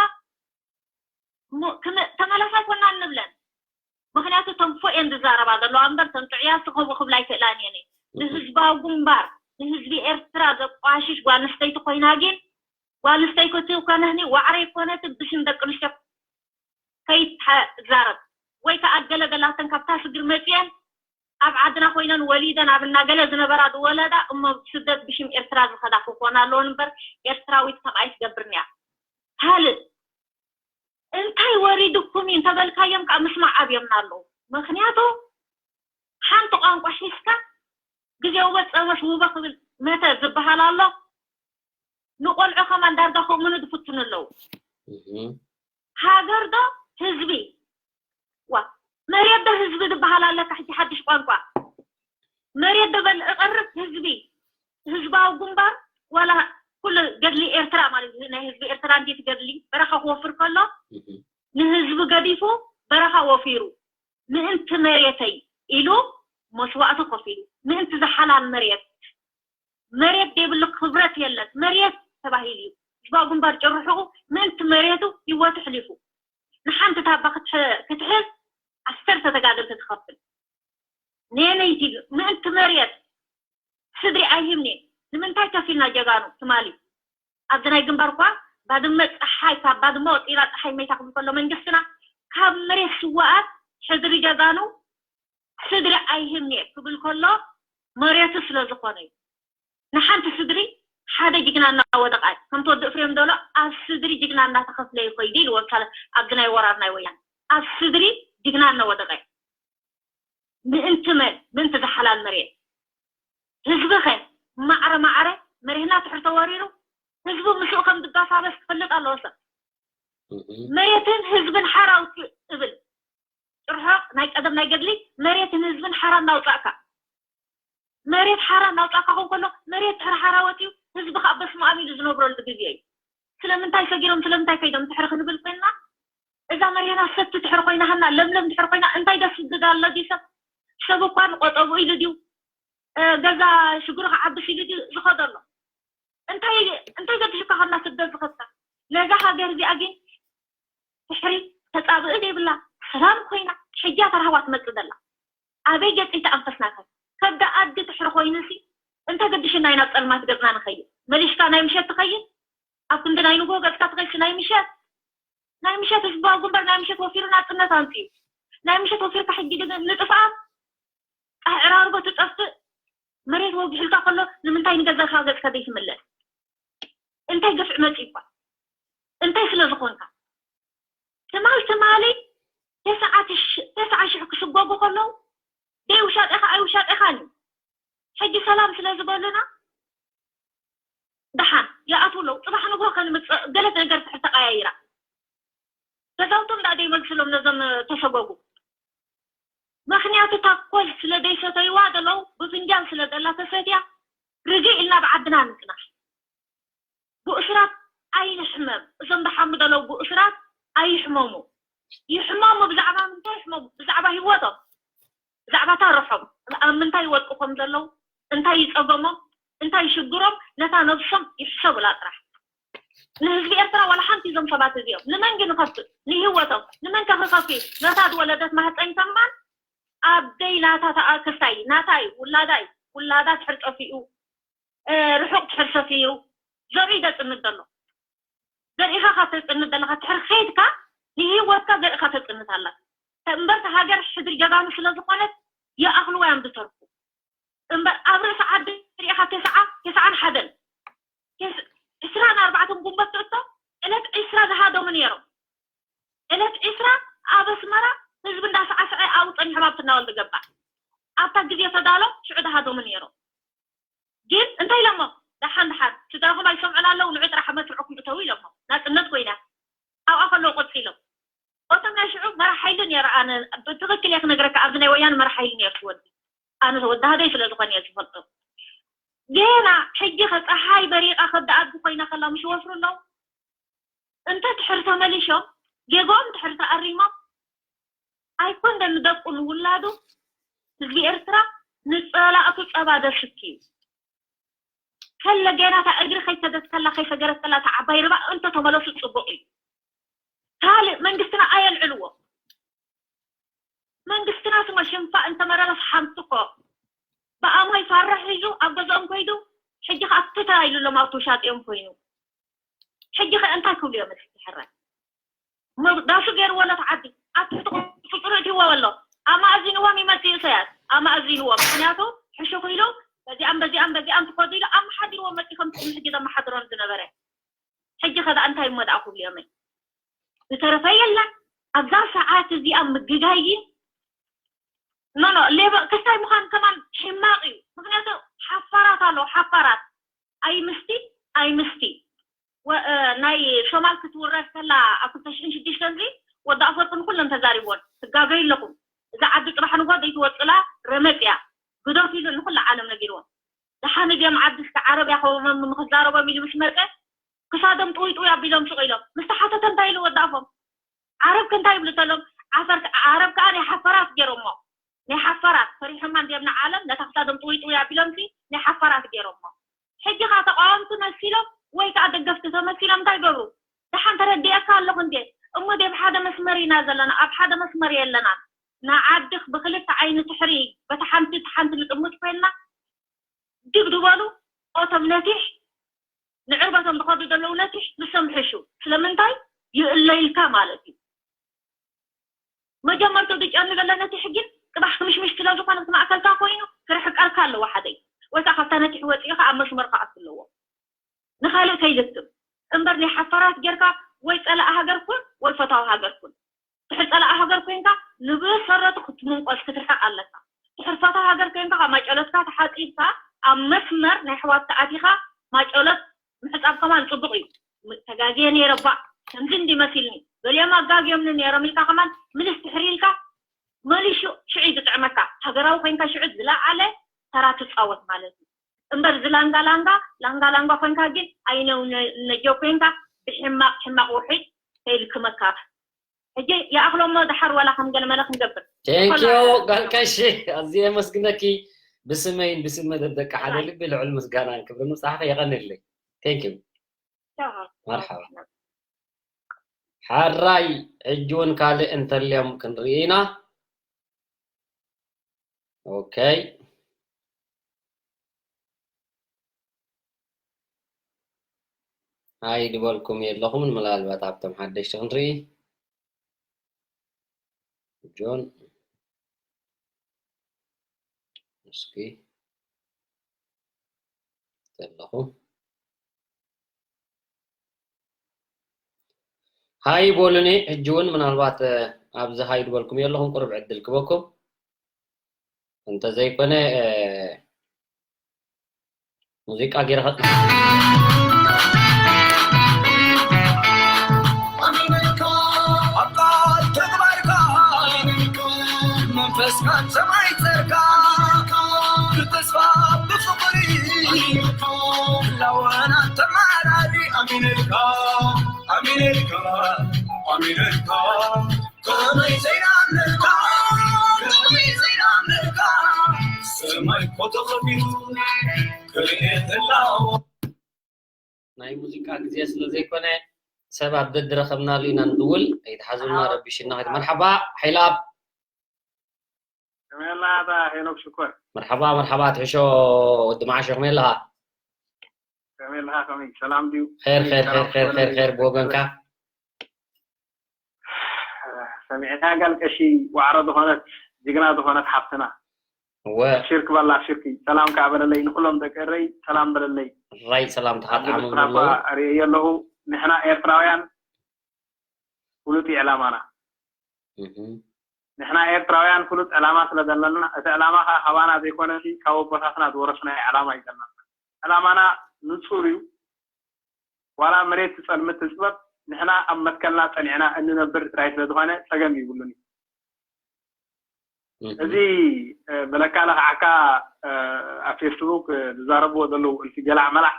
ተመላሳይ ኮና እንብለን ምክንያቱ ተንፎ እየን ዝዛረባ ዘለዋ እምበር ተንጥዕያ ስኸቡ ክብላ ይክእላን እየን ንህዝባዊ ግንባር ንህዝቢ ኤርትራ ዘቋሽሽ ጓል ኣንስተይቲ ኮይና ግን ጓል ኣንስተይቲ ኮነህኒ ዋዕረ ይኮነት ብሽም ደቂ ኣንስትዮ ከይትዛረብ ወይ ከዓ ገለገላተን ካብታ ስግር መፅየን ኣብ ዓድና ኮይነን ወሊደን ኣብ እናገለ ዝነበራ ዝወለዳ እሞ ስደት ብሽም ኤርትራ ዝኸዳ ክኾና ኣለዎን እምበር ኤርትራዊት ከምኣ ኣይትገብርን እያ ካልእ እንታይ ወሪድኩም እዩ እንተበልካዮም ከዓ ምስማዕ ኣብዮምና ኣለዉ ምክንያቱ ሓንቲ ቋንቋ ሒዝካ ግዜ ውበ ፀበስ ውበ ክብል መተ ዝበሃል ኣሎ ንቆልዑ ከማን ዳርጋ ከምኡ ዝፍትኑ ኣለዉ ሃገር ዶ ህዝቢ ዋ መሬት ዶ ህዝቢ ዝበሃል ኣለካ ሕጂ ሓድሽ ቋንቋ መሬት ዶ በል እቐርብ ህዝቢ ህዝባዊ ግንባር ዋላ ኩሉ ገድሊ ኤርትራ ማለት እዩ ናይ ህዝቢ ኤርትራ እንዴት ገድሊ በረኻ ክወፍር ከሎ ንህዝቢ ገዲፉ በረኻ ወፊሩ ምእንቲ መሬተይ ኢሉ መስዋእቱ ከፊሉ ምእንቲ ዝሓላል መሬት መሬት ዘይብሉ ክብረት የለን መሬት ተባሂሉ እዩ ህዝባዊ ግንባር ጭርሕቑ ምእንቲ መሬቱ ህይወቱ ሕሊፉ ንሓንቲ ታባ ክትሕዝ ዓሰርተ ተጋደልቲ ትኸፍል ነነይቲ ምእንቲ መሬት ስድሪ ኣይህብኒ ንምንታይ ከፊልና ጀጋኑ ትማሊ ኣብዚ ናይ ግንባር እኳ ባድመ ፀሓይ ካብ ባድመ ወፂና ፀሓይ መይታ ክብል ከሎ መንግስትና ካብ መሬት ስዋኣት ሕድሪ ጀጋኑ ስድሪ ኣይህብኒ ክብል ከሎ መሬቱ ስለ ዝኾነ እዩ ንሓንቲ ስድሪ ሓደ ጅግና እናወደቃ ከምቲ ወዲ እፍሬም ደሎ ኣብ ስድሪ ጅግና እናተኸፍለ ይኸይዱ ኢልዎ ኣብዚ ናይ ወራር ናይ ወያን ኣብ ስድሪ ጅግና እናወደቃ ምእንቲ መን ምእንቲ ዝሓላል መሬት ህዝቢ ኸ ማዕረ ማዕረ መሪህና ትሕር ተወሪሩ ህዝቢ ምስኡ ከም ዝጋሳበስ ክፈልጥ ኣለዎ ሰብ መሬትን ህዝብን ሓራ ኣውፅእ እብል ጭርሖ ናይ ቀደም ናይ ገድሊ መሬትን ህዝብን ሓራ እናውፃእካ መሬት ሓራ እናውፃእካ ከው ከሎ መሬት ድሕሪ ሓራ ወፂኡ ህዝቢ ከዓ በስሙ ኣሚሉ ዝነብረሉ ግዜ እዩ ስለምንታይ ሰጊሮም ስለምንታይ ከይዶም ድሕሪ ክንብል ኮይንና እዛ መሪህና ሰቲ ድሕሪ ኮይና ሃና ለምለም ድሕሪ ኮይና እንታይ ደስድድ ኣሎ ድዩ ሰብ ሰብ እኳ ንቆጠቡ ኢሉ ድዩ ገዛ ሽግሩ ክዓብስ ኢሉ ድዩ ዝኸዶ ኣሎ እንታይ እንታይ ገዲሹካ ከምና ስደት ዝኸድካ ነዛ ሃገር እዚኣ ግን ድሕሪ ተፃብእ ዘይብላ ሰላም ኮይና ሕጃ ተራህዋ ትመፅእ ዘላ ኣበይ ገፂ ተኣንፈስናካ ከብዳ ኣዲ ድሕሪ ኮይኑሲ እንተ ገዲሽና ኢና ፀልማት ገፅና ንኸይድ መሊሽካ ናይ ምሸት ትኸይድ ኣብ ክንዲ ናይ ንጎ ገፅካ ትኸይድ ናይ ምሸት ናይ ምሸት ህዝባዊ ግንባር ናይ ምሸት ወፊሩ ናፅነት ኣምፅኡ ናይ ምሸት ወፊርካ ሕጂ ግን ንጥፍኣት ፃዕ ዕራርቦ ትጠፍእ መሬት ወጊሑልካ ከሎ ንምንታይ ንገዛኻ ገፅካ ዘይትምለስ እንታይ ግፍዒ መፂእኳ እንታይ ስለ ዝኾንካ ትማል ትማሊ ተስዓ ሽሕ ክስጎጉ ከለዉ ደይ ውሻጤኻ ኣይ ውሻጤኻን እዩ ሕጂ ሰላም ስለ ዝበሉና ደሓን ይኣትዉ ኣለዉ ፅባሕ ንግሆ ከንምፅእ ገለት ነገር ትሕር ተቀያይራ ገዛውቶም ዳ ደይመልስሎም ነዞም ተሰጎጉ ምኽንያቱ እታ ኮል ስለ ዘይሰተይዋ ዘለዉ ብፍንጃል ስለ ዘላ ተሰትያ ርግእ ኢልና ብዓድና ንጽናሕ። ብእሱራት ኣይንሕመም። እዞም ዝሓሙ ዘለዉ ብእሱራት ኣይሕመሙ። ይሕመሙ ብዛዕባ ምንታይ ይሕመሙ? ብዛዕባ ህይወቶም፣ ብዛዕባ ታርሖም፣ ኣብ ምንታይ ይወድቁ ከም ዘለዉ፣ እንታይ ይጸገሞም፣ እንታይ ይሽግሮም፣ ነታ ነብሶም ይሕሰቡላ ጥራሕ። ንህዝቢ ኤርትራ ዋላ ሓንቲ እዞም ሰባት እዚኦም ንመን ግን ንኸፍል ንህይወቶም ንመን ከኽከፊ ነታ ዝወለደት ማህፀኝ ከማን ኣብ ደይ ናታ ተኣክስታይ ናታይ ውላዳይ ውላዳ ትሕር ጠፊኡ ርሑቕ ትሕር ሰፊሩ ዘርኢ ዘፅንት ዘሎ ዘርኢኻ ካብ ተፅንት ዘለኻ ትሕር ከይድካ ንህይወትካ ዘርእኻ ተፅንት ኣላ እምበርታ ሃገር ሕድሪ ጀጋኑ ስለ ዝኾነት ይኣኽልዋ እዮም ዝተርፉ እምበር ኣብ ርእሲ ዓዲ ሪኢኻ ተስዓ ተስዓን ሓደን ዕስራን ኣርባዕተን ጉንበት ትእቶ ዕለት ዕስራ ዝሃደሙ ነይሮም ዕለት ዕስራ ኣብ ኣስመራ ህዝቢ እንዳሳዕስዐ ኣብኡ ፀኒሖም ኣብ ትናወል ዝገባዕ ኣብታ ግዜ ተዳሎ ሽዑ ዝሃደሙ ነይሮም ግን እንታይ ኢሎሞ ደሓን ደሓን ስድራኹም ኣይሰምዑን ኣለዉ ንዑ ጥራሕ መስርዕኩም እተዉ ኢሎሞ ናፅነት ኮይና ኣብኣ ከለዉ ቆፂሎም እቶም ናይ ሽዑ መራሕ ሓይሊ ነይሩ ኣነ ብትኽክል እየ ክነግረካ ኣብዚ ናይ ወያነ መራሕ ሓይሊ ነይሩ ትወዲ ኣነ ተወዳሃደይ ስለ ዝኾነ እየ ዝፈልጦ ጌና ሕጂ ከፀሓይ በሪቓ ከብዲ ኣድጊ ኮይና ከላ ምሽ ወፍሩ ኣለዉ እንተ ትሕር ተመሊሾም ጌጎኦም ትሕር ተኣሪሞም ኣይኮን ደ ንደቁ ንውላዱ ህዝቢ ኤርትራ ንፀላእቱ ፀባ ደስኪ እዩ ከለ ጌና እታ እግሪ ከይሰደትከላ ከይሰገረትከላ እታ ዓባይ ርባ እንተ ተመለሱ ፅቡቅ እዩ ካልእ መንግስትና ኣየልዕልዎ መንግስትና ስሞ ሽንፋ እንተመረረስ ሓንቲ እኮ ብኣሞይ ፋራ ሒዙ ኣብ ገዝኦም ኮይዱ ሕጂ ከዓ ትታ ኢሉሎም ኣብ ተውሻጢኦም ኮይኑ ሕጂ ከ እንታይ ክብሉ እዮም እቲ ሕራይ ዳሱ ገይርዎ ኣሎ ተዓዲ ኣብ ትሕቲ ቁፅፅሩ እትህዎ ኣሎ ኣማእዚንዎም ይመፅእ ኢሳያስ ኣማእዚንዎም ምክንያቱ ሕሹኽ ኢሉ በዚኣም በዚኣም በዚኣም ትኸዱ ኢሉ ኣመሓዲርዎም መፂ ከምቲ ሕጂ ዘመሓድሮም ዝነበረ ሕጂ ከ እንታይ እሞ ደኣ ክብሉ እዮም ዝተረፈ የለን ኣብዛ ሰዓት እዚኣ ምግጋይ ግን ኖ ኖ ሌባ ክስታይ ምዃን ከማን ሕማቕ እዩ ምክንያቱ ሓፋራት ኣለዉ ሓፋራት ኣይምስቲ ኣይምስቲ ናይ ሶማል ክትውረድ ከላ ኣብ ክልተ ሽሕን ሽዱሽተን ዚ ወዲ ኣፈርቅን ኩለን ተዛሪብዎን ትጋገዩ ኣለኹም እዛ ዓዲ ፅባሕ ንጎ ዘይትወፅላ ረመፅ እያ ግደፍ ኢሉ ንኩላ ዓለም ነጊርዎም ደሓን እዚኦም ዓዲ እስከ ዓረብ ያኸቦም ንክዛረቦም ኢሉ ምስ መፀ ክሳዶም ጥውይ ጥውይ ኣቢሎም ስቕ ኢሎም ምስ ተሓተተ እንታይ ኢሉ ወዲ ኣፎም ዓረብ ከ እንታይ ይብሉ ተሎም ዓረብ ከዓ ናይ ሓፈራት ገይሮሞ ናይ ሓፈራት ፈሪሖማ እንዲዮም ንዓለም ነታ ክሳዶም ጥውይ ጥውይ ኣቢሎም ሲ ናይ ሓፈራት ገይሮሞ ሕጂ ከዓ ተቃወምቲ መሲሎም ወይ ከዓ ደገፍቲ ተመሲሎም እንታይ ይገብሩ ደሓን ተረዲአካ ኣለኹ እንዴ እሞ ደብ ሓደ መስመር ኢና ዘለና ኣብ ሓደ መስመር የለናን ንዓድኽ ብክልተ ዓይኒ ትሕሪ በቲ ሓንቲ እቲ ሓንቲ ንጥምት ኮይንና ድግ ዝበሉ ኦቶም ነቲሕ ንዕርበቶም ዝኸዱ ዘለዉ ነቲሕ ንሶም ይሕሹ ስለምንታይ ይእለይልካ ማለት እዩ መጀመርቱ ዝጨኑ ዘሎ ነቲሕ ግን ፅባሕ ክምሽምሽ ስለ ዝኾነ እቲ ማእከልካ ኮይኑ ክርሕቀልካ ኣለዎ ሓደይ ወይ ከዓ ካብታ ነቲሕ ወፂእኻ ኣብ መስመር ክኣቱ ኣለዎ ንኻልእ ከይልክም እምበር ናይ ሓፋራት ጌርካ ወይ ፀላእ ሃገር ኩን ወይ ፈታዊ ሃገር ኩን ትሕር ፀላእ ሃገር ኮይንካ ንብሰረቱ ክትምንቆስ ክትርሕቕ ኣለካ ትሕር ፈታዊ ሃገር ኮይንካ ካብ ማጨሎትካ ተሓፂብካ ኣብ መስመር ናይ ኣሕዋትካ ኣቲኻ ማጨሎት ምሕፃብ ከማን ፅቡቕ እዩ ተጋግየ ነይረ ባዕ ከምዚ እንዲ መሲልኒ ገሊኦም ኣጋግዮምኒ ነይሮም ኢልካ ከማን ምልስ ትሕር ኢልካ መሊሹ ሽዑ እዩ ዝጥዕመካ ሃገራዊ ኮይንካ ሽዑ ዝለዓለ ተራ ትፃወት ማለት እዩ እምበር እዚ ላንጋ ላንጋ ላንጋ ላንጋ ኮይንካ ግን ኣይነው ነጆ ኮይንካ ብሕማቕ ሕማቕ ውሒድ ከይልክመካ ሕጂ ይኣኽሎሞ ድሓር ዋላ ከም ገለመለ ክንገብር ቴንኪዩ ጋል ቀሺ ኣዝየ የመስግነኪ ብስመይን ብስም መደብ ደቂ ሓደ ልቢ ልዑል ምስጋናን ክብርን ምብጻሕኺ የቐንየለይ ቴንኪዩ መርሓባ ሓራይ ሕጂ እውን ካልእ እንተልዮም ክንርኢ ኢና ኦከይ ሃይ ዝበልኩም የለኹምን ምናልባት ኣብቶም ሓደሽቲ ክንርኢ ጆን እስኪ ዘለኹ ሃይ በሉኒ ሕጂ እውን ምናልባት ኣብዚ ሃይ ዝበልኩም የለኹም ቁሩብ ዕድል ክበኩም እንተዘይኮነ ሙዚቃ ገይረ ከ ሰማይ ጸርካ ብተስፋ ብፍቕሪ ላወና ተማራሪ ኣሚነልካ ኣሚነልካ ኣሚነልካ ከመይ ዘይናምነልካ ከመይ ዘይናምነልካ ሰማይ እኮ ተኸፊቱ ክርኢ ህላወ ናይ ሙዚቃ ግዜ ስለ ዘይኮነ ሰባት ደድረኸብናሉ ኢና ንድውል ኣይትሓዙና ረቢሽና መርሓባ ሓይላብ ከመይ ኣለኻ ኣታ ሄኖክ ሽኮር? መርሓባ መርሓባ ትሕሾ ወዲ መዓሾ ከመይ ኣለኻ? ከመይ ኣለኻ ከመይ ሰላም ድዩ? ኸይር ኸይር ኸይር ኸይር ኸይር ኸይር ብወገንካ? ሰሚዕና ጋል ቀሺ ዋዕሮ ዝኾነት ጅግና ዝኾነት ሓፍትና እወ ሽርክ በላ ሽርክ ሰላም ከኣ በለለይ ንኩሎም ደቂ እረይ ሰላም በለለይ ራይ ሰላም ተሓጣሙ ብለለይ ርእየ ኣለኹ ንሕና ኤርትራውያን ፍሉጥ እዩ ዕላማና። ንሕና ኤርትራውያን ፍሉጥ ዕላማ ስለ ዘለና፣ እቲ ዕላማ ከኣ ካባና ዘይኮነሲ ካብ ኣቦታትና ዝወረስናዮ ዕላማ እዩ ዘለና። ዕላማና ንጹር እዩ። ዋላ መሬት ትጸልምት ትጽበብ፣ ንሕና ኣብ መትከልና ጸኒዕና እንነብር ጥራይ ስለ ዝኾነ ጸገም ይብሉን እዩ። እዚ በለካ ለኽዓካ ኣብ ፌስቡክ ዝዛረብዎ ዘለዉ እልፊ ጀላዕ መላዕ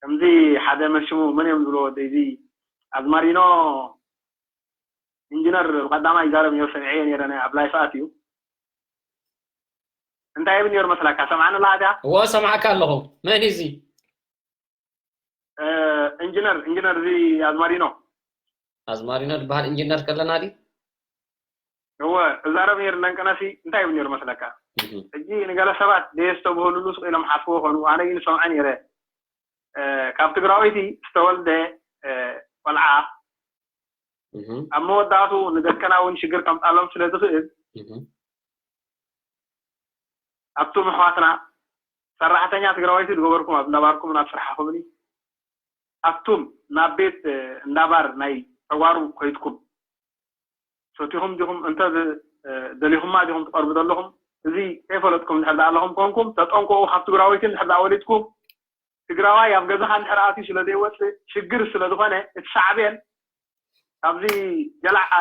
ከምዚ ሓደ መሽሙ መን እዮም ዝብሎ ወደይ እዚ ኣዝማሪኖ ኢንጂነር ብቀዳማይ ይዛረብ ነይሩ ሰሚዐዮ ነይረ ናይ ኣብ ላይፍ ኣትዩ እንታይ ይብል ነይሩ መስለካ ሰምዓኒ ኣለካ እዋ ሰምዓካ ኣለኹ መን እዚ ኢንጂነር ኢንጂነር እዚ ኣዝማሪኖ ኣዝማሪኖ ዝበሃል ኢንጂነር ከለና ድዩ እወ እዛረብ ነይሩ ነንቀነሲ እንታይ ይብል ነይሩ መስለካ ሕጂ ንገለ ሰባት ደየስተብህሉሉ ስቕ ኢሎም ሓስቦ ኾኑ ኣነ ግን ሰምዐ ነይረ ካብ ትግራወይቲ ዝተወልደ ቆልዓ ኣብ መወዳእቱ ንደቀና እውን ሽግር ከምፃሎም ስለ ዝኽእል ኣብቱም ኣሕዋትና ሰራሕተኛ ትግራወይቲ ዝገበርኩም ኣብ እንዳባርኩም ናብ ስርሓኹምኒ ኣብቱም ናብ ቤት እንዳባር ናይ ተጓሩ ኮይድኩም ሰቲኹም ዲኹም እንተ ደሊኹማ ዲኹም ትቐርቡ ዘለኹም እዚ ከይፈለጥኩም እንድሕር ኣለኹም ኮንኩም ተጠንቀቑ ካብ ትግራወይቲ እንድሕር ወሊድኩም ትግራዋይ ኣብ ገዛኻ እንድሕር ኣትዩ ስለ ዘይወፅእ ሽግር ስለ ዝኾነ እቲ ሳዕቤን ካብዚ ጀላዕ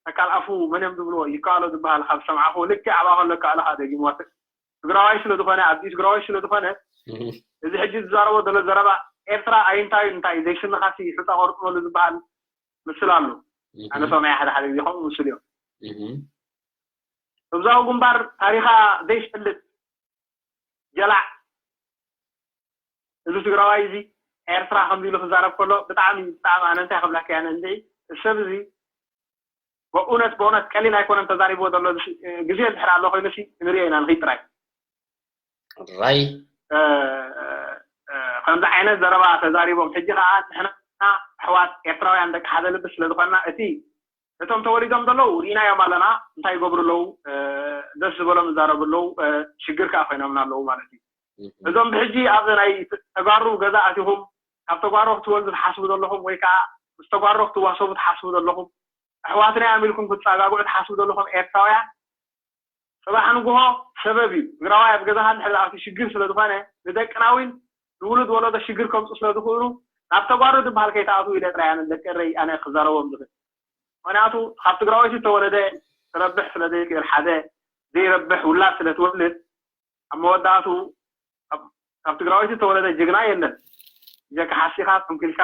ተካል ኣፉ መን እዮም ዝብልዎ ይከኣሎ ዝበሃል ካብ ዝሰምዓኹ ልክዕ ኣብኣ ከሎ ከኣልኻ ደጊምዋ ትግራዋይ ስለ ዝኾነ ኣዲኡ ትግራዋይ ስለ ዝኾነ እዚ ሕጂ ዝዛረቦ ዘሎ ዘረባ ኤርትራ ኣይንታዩ እንታይ ዘይስንኻሲ ሕፃ ቆርጥመሉ ዝበሃል ምስል ኣሎ ኣነ ሰማይ ሓደ ሓደ ግዜ ከምኡ ምስል እዮም እብዛው ግንባር ታሪኻ ዘይፈልጥ ጀላዕ እዚ ትግራዋይ እዚ ኤርትራ ከምዚ ኢሉ ክዛረብ ከሎ ብጣዕሚ ብጣዕሚ ኣነ እንታይ ክብለካ እያ ነንዚ ሰብ እዚ በእውነት በእውነት ቀሊል ኣይኮነን ተዛሪብዎ ዘሎ ግዜ እንድሕር ኣሎ ኮይኑ ሲ ንሪኦ ኢና ንኺድ ጥራይ ራይ ከምዚ ዓይነት ዘረባ ተዛሪቦም ሕጂ ከዓ ንሕና ኣሕዋት ኤርትራውያን ደቂ ሓደ ልቢ ስለዝኮንና እቲ እቶም ተወሊዶም ዘለዉ ርኢናዮም ኣለና እንታይ ይገብሩ ኣለዉ ደስ ዝበሎም ይዛረቡ ኣለዉ ሽግር ከዓ ኮይኖምና ኣለዉ ማለት እዩ እዞም ብሕጂ ኣብዚ ናይ ተጋሩ ገዛ ኣቲኹም ካብ ተጓሮ ክትወልዱ ትሓስቡ ዘለኹም ወይ ከዓ ምስ ተጓሮ ክትዋሰቡ ትሓስቡ ዘለኹም ኣሕዋትና እዮም ኢልኩም ክትፀጋግዑ ትሓስቡ ዘለኹም ኤርትራውያን ፅባሕ ንግሆ ሰበብ እዩ ትግራዋይ ኣብ ገዛኻ እንድሕር ዝኣቱ ሽግር ስለዝኾነ ንደቅና እውን ንውሉድ ወለዶ ሽግር ከምፁ ስለዝኽእሉ ናብ ተጓሩ ዝበሃል ከይተኣትዉ ኢለ ጥራይ ኣነ ደቂ እረይ ኣነ ክዛረቦም ዝኽእል ምክንያቱ ካብ ትግራወይቲ ዝተወለደ ክረብሕ ስለዘይክእል ሓደ ዘይረብሕ ውላድ ስለትወልድ ኣብ መወዳእቱ ካብ ትግራወይቲ ዝተወለደ ጅግና የለን ብጀካ ሓሲኻ ተንኪልካ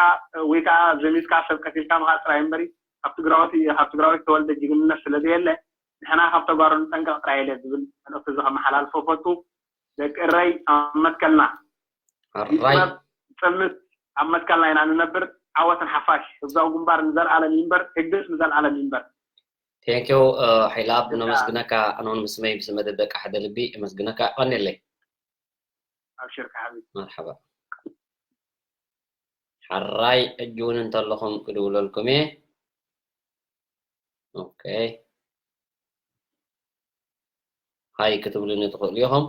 ወይ ከዓ ዘሚትካ ሰብ ቀቲልካ ምኻድ ጥራይ እምበሪ ካብ ትግራወይቲ ካብ ትግራወይቲ ዝተወለደ ጅግንነት ስለዘየለ ንሕና ካብ ተጋሩ ንጠንቀቕ ጥራይ ኢለ ዝብል መልእኽቲ እዚ ከመሓላልፎ ፈቱ ደቂ እረይ ኣብ መትከልና ራይ ጥበብ ፅልምት ኣብ መትከልና ኢና ንነብር ዓወት ንሓፋሽ ህዝባዊ ግንባር ንዘልኣለም ይንበር ህግደፍ ንዘልኣለም ይንበር ቴንኪው ሓይላብ ነመስግነካ ኣነውን ብስመይ ብስመ ደቂ ሓደ ልቢ እመስግነካ ቀኒለይ ኣብሽርካ ሓቢቢ መርሓባ ሓራይ ሕጂ እውን እንተለኹም ክድውለልኩም እየ ኦኬ ሃይ ክትብሉኒ ትኽእሉ ኢኹም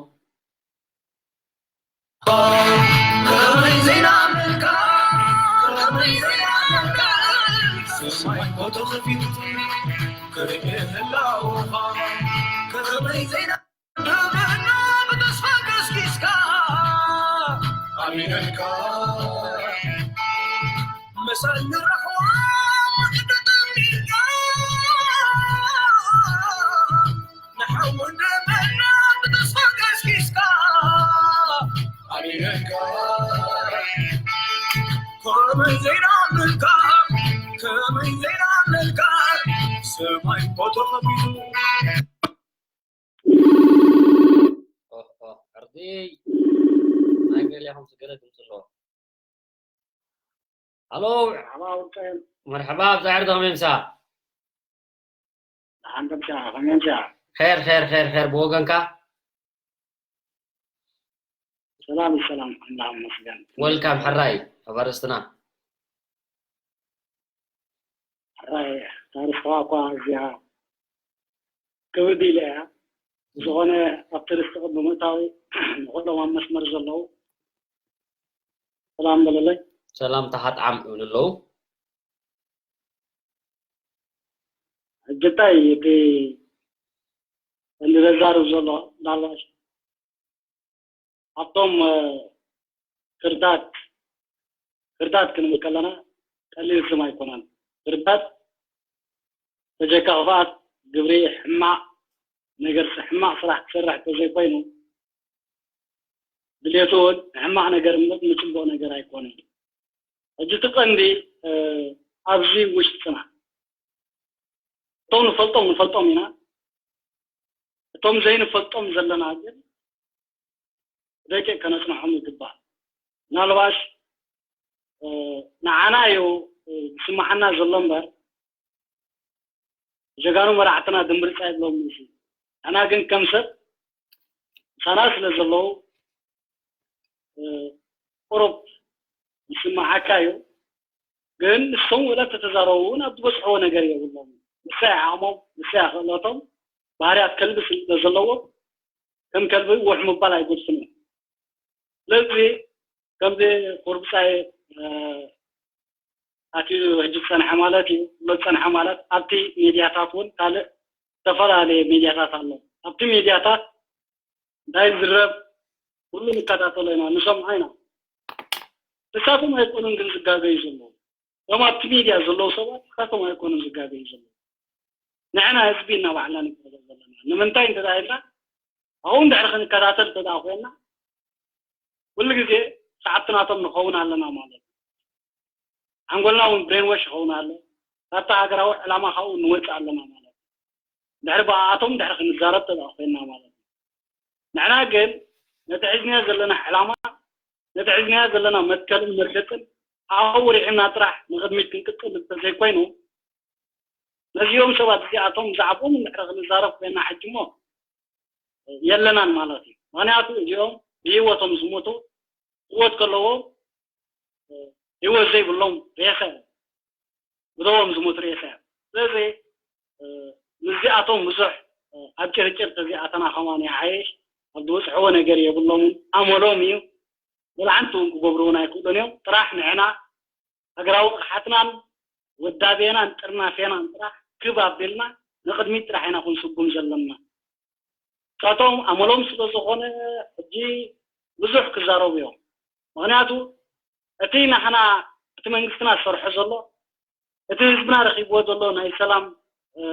ከመይ ዜና ኣለካ፣ ከመይ ዜና ኣለካ፣ ሰማይ ፎቶ ከፊቱ። ኦህ፣ ኦህ፣ ዕርዲ። ናይ ገለ ኢኹም ስገለ ድምፂ ኣለዎ። ሃሎ። መርሓባ ውልቀ። መርሓባ፣ ኣብዛ ዕርዲ ከመይ ምሳ? ደሓን ከምሻ፣ ከመይ ምሻ? ኸይር፣ ኸይር፣ ኸይር፣ ኸይር፣ ብወገንካ? ሰላም፣ ሰላም፣ ኣምላኽ ይመስገን። ወልካም፣ ሕራይ፣ ኣብ ኣርእስትና። ሕራይ፣ ታሪኽዋ እኳ እዚኣ ክብድ ኢለ እያ። ዝኾነ ኣብቲ ርእስቲ ቅድሚ ምእታዊ ንኹሎም ኣብ መስመር ዘለዉ ሰላም በለለይ። ሰላም ተሓጥዓም ይብሉ ኣለዉ። ሕጂ እንታይ እቲ እንዲ ዘዛርብ ዘሎ ምናልባት ኣብቶም፣ እ፣ ክርታት፣ ክርታት ክንብል ከለና ቀሊል ስም ኣይኮነን። ክርታት ተጀካ ክፍኣት ግብሪ ሕማቕ ነገር፣ ሕማቕ ስራሕ ክሰርሕ ተዘይኮይኑ ድሌቱ እውን ንሕማቕ ነገር እምበር ንፅቡቕ ነገር ኣይኮነን። ሕጂ እቲ ቀንዲ፣ እ፣ ኣብዚ ውሽጥና እቶም ንፈልጦም ንፈልጦም ኢና። እቶም ዘይንፈልጦም ዘለና ግን ደቂቕ ከነጽንሖም ይግባእ። ምናልባሽ፣ እ፣ ንዓና እዩ፣ እ፣ ዝስምዓና ዘሎ እምበር ጀጋኑ መራሕትና ድምርጻ የብሎም እዩ። ንሕና ግን ከም ሰብ ምሳና ስለ ዘለዉ፣ እ፣ ቁሩብ ይስምዓካ እዩ። ግን ንሶም ወላ ተተዛረቡ እውን ኣብ ዝበጽሕዎ ነገር የብሎም። ንሳይ ዓቕሞም፣ ንሳይ ክእለቶም፣ ባህርያት ከልቢ ስለ ዘለዎም ከም ከልቢ ውሕ ምባል ኣይጎድፍን እዮም። ስለዚ ከምዚ ክቡር ብጻይ፣ እ፣ ኣትዩ ሕጂ ዝጸንሐ ማለት እዩ፣ ክብሎ ዝጸንሐ ማለት ኣብቲ ሚድያታት እውን ካልእ ዝተፈላለየ ሚድያታት ኣሎ። ኣብቲ ሚድያታት እንታይ ዝረብ ኩሉ ንከታተሎ ኢና፣ ንሰምዖ ኢና። ንሳቶም ኣይኮኑን ግን ዝጋገዩ ዘለዉ። እቶም ኣብቲ ሚድያ ዘለዉ ሰባት ንሳቶም ኣይኮኑን ዝጋገዩ ዘለዉ። ንሕና ህዝቢ ኢና ባዕልና ንጋገ ዘለና። ንምንታይ እንተ ደኣ ኢልና፣ ኣብኡ እንድሕሪ ክንከታተል እንተ ደኣ ኮይንና፣ ኩሉ ግዜ ሰዓብቲ ናቶም ንኸውን ኣለና ማለት እዩ። ሓንጎልና እውን ብሬን ዎሽ ይኸውን ኣሎ። ካብቲ ሃገራዊ ዕላማ ካብኡ ንወጽእ ኣለና ማለት እዩ። ድሕሪ ብኣኣቶም ድሕሪ ክንዛረብ ተደኣ ኮይንና ማለት እዩ። ንሕና ግን ነቲ ሒዝናዮ ዘለና ዕላማ፣ ነቲ ሒዝናዮ ዘለና መትከልን መርገጽን ኣብኡ ሪሒና ጥራሕ ንቕድሚት ክንቅጽል እንተዘይኮይኑ፣ ነዚኦም ሰባት እዚኣቶም ብዛዕባኦም እንድሕሪ ክንዛረብ ኮይንና ሕጂ እሞ የለናን ማለት እዩ። ምኽንያቱ እዚኦም ብህይወቶም ዝሞቱ፣ ህይወት ከለዎም፣ እ፣ ህይወት ዘይብሎም ሬሳ እዮም። ብደዎም ዝሞቱ ሬሳ እዮም። ስለዚ፣ እ፣ ምስዚኣቶም ብዙሕ፣ እ፣ ኣብ ጭርጭር ተዚኣተና ከማን ይሓይሽ። ኣብ ዝበጽሕዎ ነገር የብሎምን። ኣመሎም እዩ። ወላ ሓንቲ እውን ክገብሩ እውን ኣይክእሉን እዮም። ጥራሕ ንሕና ሃገራዊ ንቕሓትናን ውዳቤናን ጥርናፌናን ጥራሕ ክብ ኣቢልና ንቕድሚት ጥራሕ ኢና ክንስጉም ዘለና። ንሳቶም ኣመሎም ስለ ዝኾነ ሕጂ ብዙሕ ክዛረቡ እዮም። ምኽንያቱ እቲ ንሕና፣ እቲ መንግስትና ዝሰርሖ ዘሎ፣ እቲ ህዝብና ረኺብዎ ዘሎ ናይ ሰላም፣ እ፣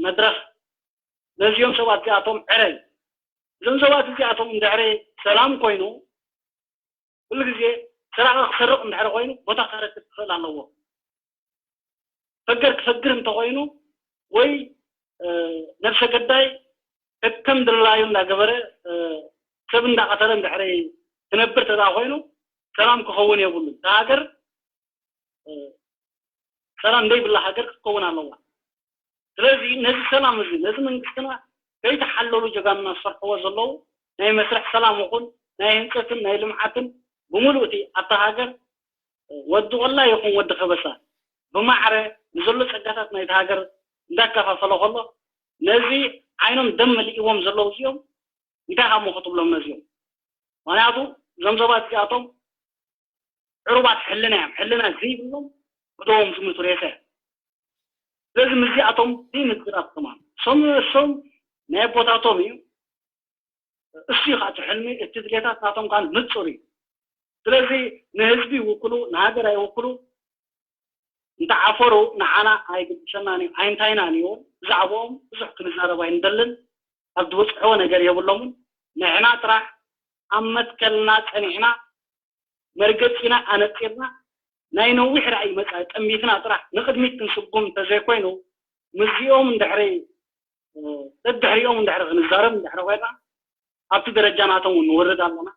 መድረኽ ነዚኦም ሰባት እዚኣቶም ዕረ እዩ። እዞም ሰባት እዚኣቶም እንድሕሪ ሰላም ኮይኑ፣ ኩሉ ግዜ ሰራቒ ክሰርቕ እንድሕሪ ኮይኑ ቦታ ከረክብ ክኽእል ኣለዎ። ፈገር ክፈግር እንተኾይኑ ወይ፣ እ፣ ነብሰ ገዳይ ከከም ድላዩ እንዳገበረ፣ እ፣ ሰብ እንዳቐተለ እንድሕሪ ክነብር ተደኣ ኮይኑ ሰላም ክኸውን የብሉን። እታ ሃገር፣ እ፣ ሰላም ዘይብላ ሃገር ክትከውን ኣለዋ። ስለዚ ነዚ ሰላም እዚ፣ ነዚ መንግስትና ከይተሓለሉ ጀጋኑና ዝሰርሕዎ ዘለዉ ናይ መስርሕ ሰላም ይኹን ናይ ህንፀትን ናይ ልምዓትን ብምሉእ እቲ ኣብታ ሃገር ወዲ ቆላ ይኹን ወዲ ከበሳ ብማዕረ ንዘሎ ጸጋታት ናይቲ ሃገር እንዳከፋፈለ ከሎ ነዚ ዓይኖም ደም መሊእዎም ዘለዉ እዚኦም እንታይ ካብ ክትብሎም ነዚኦም? ምኽንያቱ እዞም ሰባት እዚኣቶም ዕሩባት ሕልና እዮም። ሕልና ዘይብሎም ብደዎም ዝሞቱ ሬሳ እዮም። ስለዚ ምስዚኣቶም ዘይምዝራብ ከማን እሶም እሶም ናይ ኣቦታቶም እዩ። እሱ እዩ ከዓ እቲ ሕልሚ፣ እቲ ድሌታት ናቶም ከዓ ንፁር እዩ። ስለዚ ንህዝቢ ይውክሉ፣ ንሃገር ኣይውክሉ። እንተዓፈሩ ንዓና ኣይግድሰናን እዩ፣ ኣይንታይናን እዩ። ብዛዕባኦም ብዙሕ ክንዛረብ ኣይንደልን። ኣብ ዝበፅሕዎ ነገር የብሎምን። ንሕና ጥራሕ ኣብ መትከልና ፀኒዕና መርገፂና ኣነፂርና ናይ ነዊሕ ራእይ መፃኢ ጠሚትና ጥራሕ ንቕድሚት ክንስጉም እንተዘይኮይኑ ምስዚኦም እንድሕሪ ደድሕሪኦም እንድሕሪ ክንዛረብ እንድሕሪ ኮይና ኣብቲ ደረጃ ናቶም እውን ንወርድ ኣለና።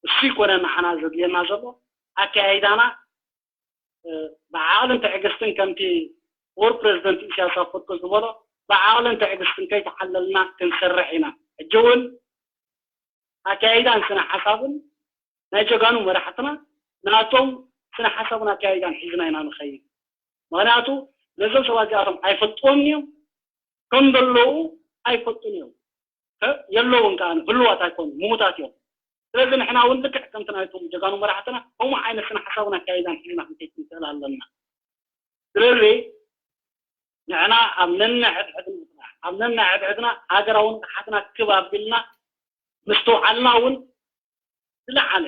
እሱ ይኮነ ንዓና ዘድልየና ዘሎ ኣካያይዳና ብዓቕልን ትዕግስትን ከምቲ ክቡር ፕረዚደንት ኢሳያስ ኣፈወርቂ ዝበሎ ብዓቕልን ትዕግስትን ከይተሓለልና ክንሰርሕ ኢና። ሕጂ እውን ኣካያይዳን ስነ ሓሳብን ናይ ጀጋኑ መራሕትና ናቶም ስነ ሓሳብን ኣካያይዳን ሒዝና ኢና ንኸይድ። ምክንያቱ ነዞም ሰባት እዚኣቶም ኣይፈልጥዎም እዮም፣ ከም ዘለዉ ኣይፈልጡን እዮም፣ የለውን ከዓ ህልዋት ኣይኮኑ ምዉታት እዮም። ስለዚ ንሕና እውን ልክዕ ከምቲ ናይቶም ጀጋኑ መራሕትና ከምኡ ዓይነት ስነ ሓሳብን ኣካያይዳን ሒዝና ክንከይድ ክንክእል ኣለና። ስለዚ ንሕና ኣብ ነንሕድሕድና ኣብ ነንሕድሕድና ሃገራዊ ንቕሓትና ክብ ኣቢልና ምስትውዓልና እውን ዝለዓለ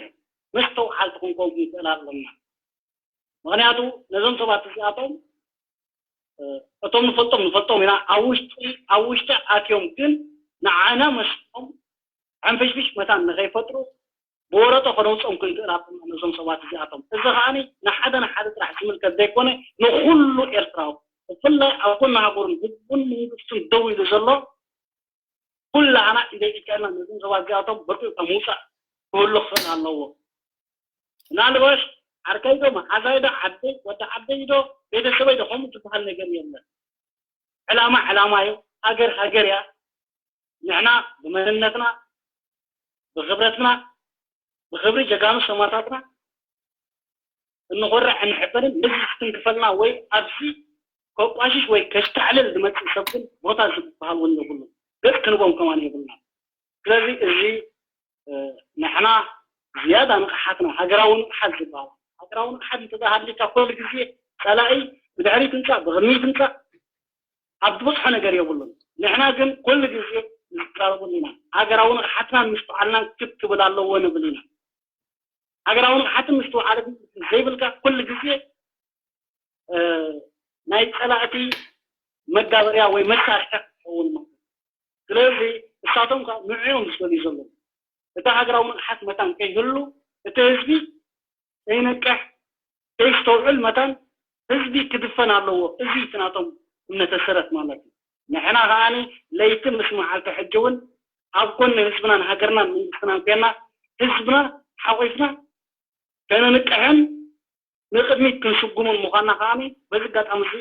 መስተውዓልቲ ክንከውን ክንክእል ኣለና። ምክንያቱ ነዞም ሰባት እዚኣቶም እቶም ንፈልጦም ንፈልጦም ኢና ኣብ ውሽጢ ኣብ ውሽጢ ኣትዮም ግን ንዓና መስጦም ሕንፍሽፍሽ መታን ንኸይፈጥሩ ብወረጦ ከነውፅኦም ክንክእል ኣለና ነዞም ሰባት እዚኣቶም። እዚ ከዓ ንሓደ ንሓደ ጥራሕ ዝምልከት ዘይኮነ ንኩሉ ኤርትራዊ ብፍላይ ኣብ ጎኒ ሃገሩን ህዝቡን መንግስቱን ደው ኢሉ ዘሎ ኩላህና ኢደይ ኢድካና ነዞም ሰባት እዚኣቶም በቂቕካ ምውፃእ ክህሉ ክኽእል ኣለዎ። ምናልባሽ ዓርከይ ዶ መሓዛይ ዶ ዓደይ ወዲ ዓደይ ዶ ቤተሰበይ ዶ ከምኡ ዝበሃል ነገር የለን። ዕላማ ዕላማ እዩ። ሃገር ሃገር እያ። ንሕና ብመንነትና ብክብረትና ብክብሪ ጀጋኑ ሰማእታትና እንኾርዕ እንሕበንን ህዝቢ ክትንክፈልና ወይ ኣብዚ ከቋሽሽ ወይ ከሽካዕልል ዝመፅእ ሰብ ግን ቦታ ዝበሃል እውን የብሉን። ገፅ ክንቦም ከማን የብልና። ስለዚ እዚ ንሕና ዝያዳ ንቕሓትና ሃገራዊ ንቕሓት ዝበሃል ሃገራዊ ንቕሓት እንተዘሃልካ ኩሉ ግዜ ፀላኢ ብድሕሪት ምፃእ ብቕድሚት ምፃእ ኣብ ዝበፅሖ ነገር የብሉን። ንሕና ግን ኩሉ ግዜ ንቃረበሉ ኢና። ሃገራዊ ንቕሓትና ምስትውዓልና ክብ ክብል ኣለዎ ንብል ኢና። ሃገራዊ ንቕሓትን ምስትውዓልን ዘይብልካ ኩሉ ግዜ ናይ ፀላእቲ መጋበርያ ወይ መሳርሒ ክትኸውን ማለት እዩ። ስለዚ እሳቶም ከዓ ንዕኦም ዝደልዩ ዘለዉ እቲ ሃገራዊ ንቕሓት መታን ከይህሉ እቲ ህዝቢ ከይነቅሕ ከይስተውዕል መታን ህዝቢ ክድፈን ኣለዎ። እዚ እቲ ናቶም እምነተ ሰረት ማለት እዩ። ንሕና ከዓኒ ለይቲ ምስ መዓልቲ ሕጂ እውን ኣብ ጎኒ ህዝብናን ሃገርናን መንግስትናን ኮይና ህዝብና ሓቂፍና ከነንቅሕን ንቅድሚት ክንስጉምን ምዃንና ከዓኒ በዚ ኣጋጣሚ እዚ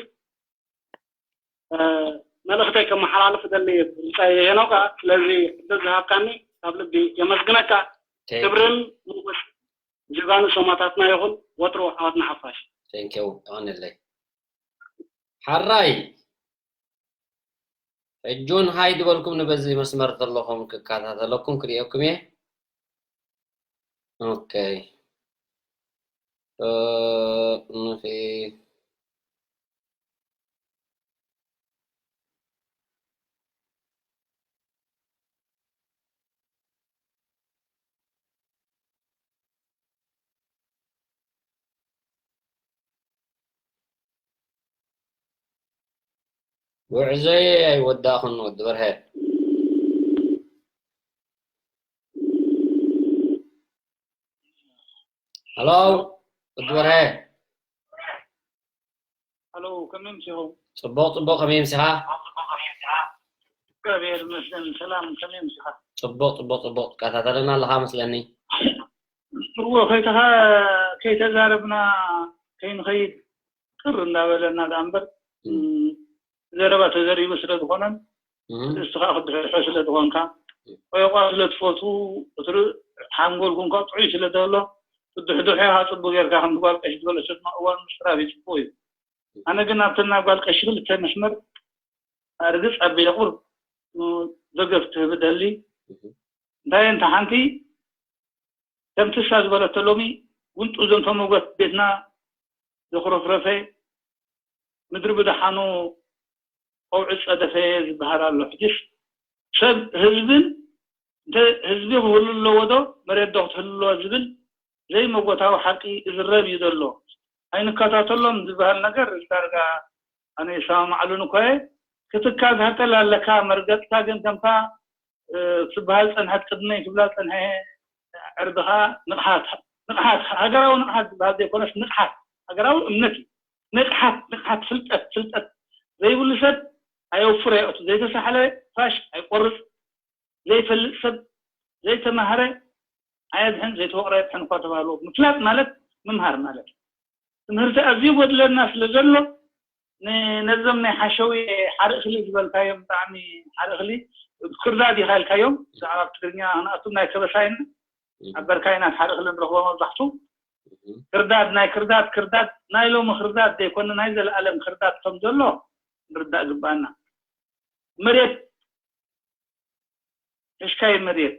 መልእኽተይ ከመሓላልፍ እደሊ። ብጻይ ሄኖካ፣ ስለዚ ዕድል ዝሃብካኒ ካብ ልቢ የመስግነካ። ክብርን ሞጎስ ጀጋኑ ሰማታትና ይኹን። ወትሩ ዓወት ንሓፋሽ። ቴንኪው ኣነለይ ሓራይ ሕጁን ሃይ ዝበልኩም ንበዚ መስመር ዘለኹም ክከታተለኩም ክርእየኩም እየ። ኦኬ። ጉዕዞየ ኣይወዳእኹን ወዲ በርሀ። ሃሎ ወዲ በርሀ። ሃሎ ከመይ ምሲኹም? ጽቡቕ ጽቡቕ ከመይ ምሲኻ? እግዚኣብሔር ይመስገን ሰላም ከመይ ምሲኻ? ጽቡቕ ጽቡቕ ጽቡቕ ትከታተለና ኣለኻ መስለኒ። እዎ ከይተኻ ከይተዛረብና ከይንኸይድ ቅር እንዳበለና ደኣ እምበር ዘረባ ተዘሪቡ ስለ ዝኾነን ንስኻ ክድሕድሖ ስለ ዝኾንካ ቆይቋ ስለ ትፈቱ እቲ ሓንጎልኩም ከዓ ጥዑይ ስለ ዘሎ ትድሕድሖ ኢኻ ፅቡቅ ጌርካ ከምቲ ጓል ቀሽ ዝበለቶ ድማ እዋን ምስራብ እዩ ፅቡቅ እዩ ኣነ ግን ኣብተና ጓል ቀሽ ክልተ መስመር ርግፅ ኣቢለ ቁር ደገፍ ክህብ እደሊ እንታይ እንተ ሓንቲ ከምቲ እሳ ዝበለቶ ሎሚ ውልጡ ዘንቶ መጎት ቤትና ዘኹረፍረፈ ምድሪ ብደሓኑ ቀውዒ ጸደፈ ዝበሃል ኣሎ። ሕጅስ ሰብ ህዝብን እንተ ህዝቢ ክህሉ ኣለዎ ዶ መሬት ዶ ክትህሉ ኣለዋ ዝብል ዘይመጎታዊ ሓቂ ይዝረብ እዩ ዘሎ። ኣይንከታተሎም ዝበሃል ነገር ዳርጋ ኣነ ይሰማማዓሉን እኳ እየ። ክትካታተል ኣለካ መርገጽካ ግን ከምታ ትበሃል ጸንሐት ቅድመይ ክብላ ጸንሐ ዕርድኻ ንቕሓት ንቕሓት፣ ሃገራዊ ንቕሓት ዝበሃል ዘይኮነስ፣ ንቕሓት፣ ሃገራዊ እምነት እዩ። ንቕሓት፣ ንቕሓት፣ ፍልጠት፣ ፍልጠት ዘይብሉ ሰብ ኣየውፍር፣ ኣየእቱ። ዘይተሳሕለ ፋሽ ኣይቆርጽ። ዘይፈልጥ ሰብ፣ ዘይተማህረ ኣየድሕን፣ ዘይተወቕረ የድሕን እኳ ተባህልዎ። ምፍላጥ ማለት ምምሃር ማለት እዩ። ትምህርቲ ኣዝዩ ጎድለና ስለ ዘሎ፣ ን-፣ ነዞም ናይ ሓሸዊ ሓርኢ እኽሊ ዝበልካዮም፣ ብጣዕሚ ሓርኢ እኽሊ ክርዳድ ኢኻ ኢልካዮም፣ ብዛዕባ ትግርኛ ክንኣቱም ናይ ከበሳይና ኣብ በርካይና ሓርኢ እኽሊ ንረኽቦ መብዛሕቱ። ክርዳድ፣ ናይ ክርዳድ፣ ክርዳድ፣ ናይ ሎሚ ክርዳድ ዘይኮነ፣ ናይ ዘለኣለም ክርዳድ ከም ዘሎ ንርዳእ ግባና። መሬት ሕሽካይ መሬት።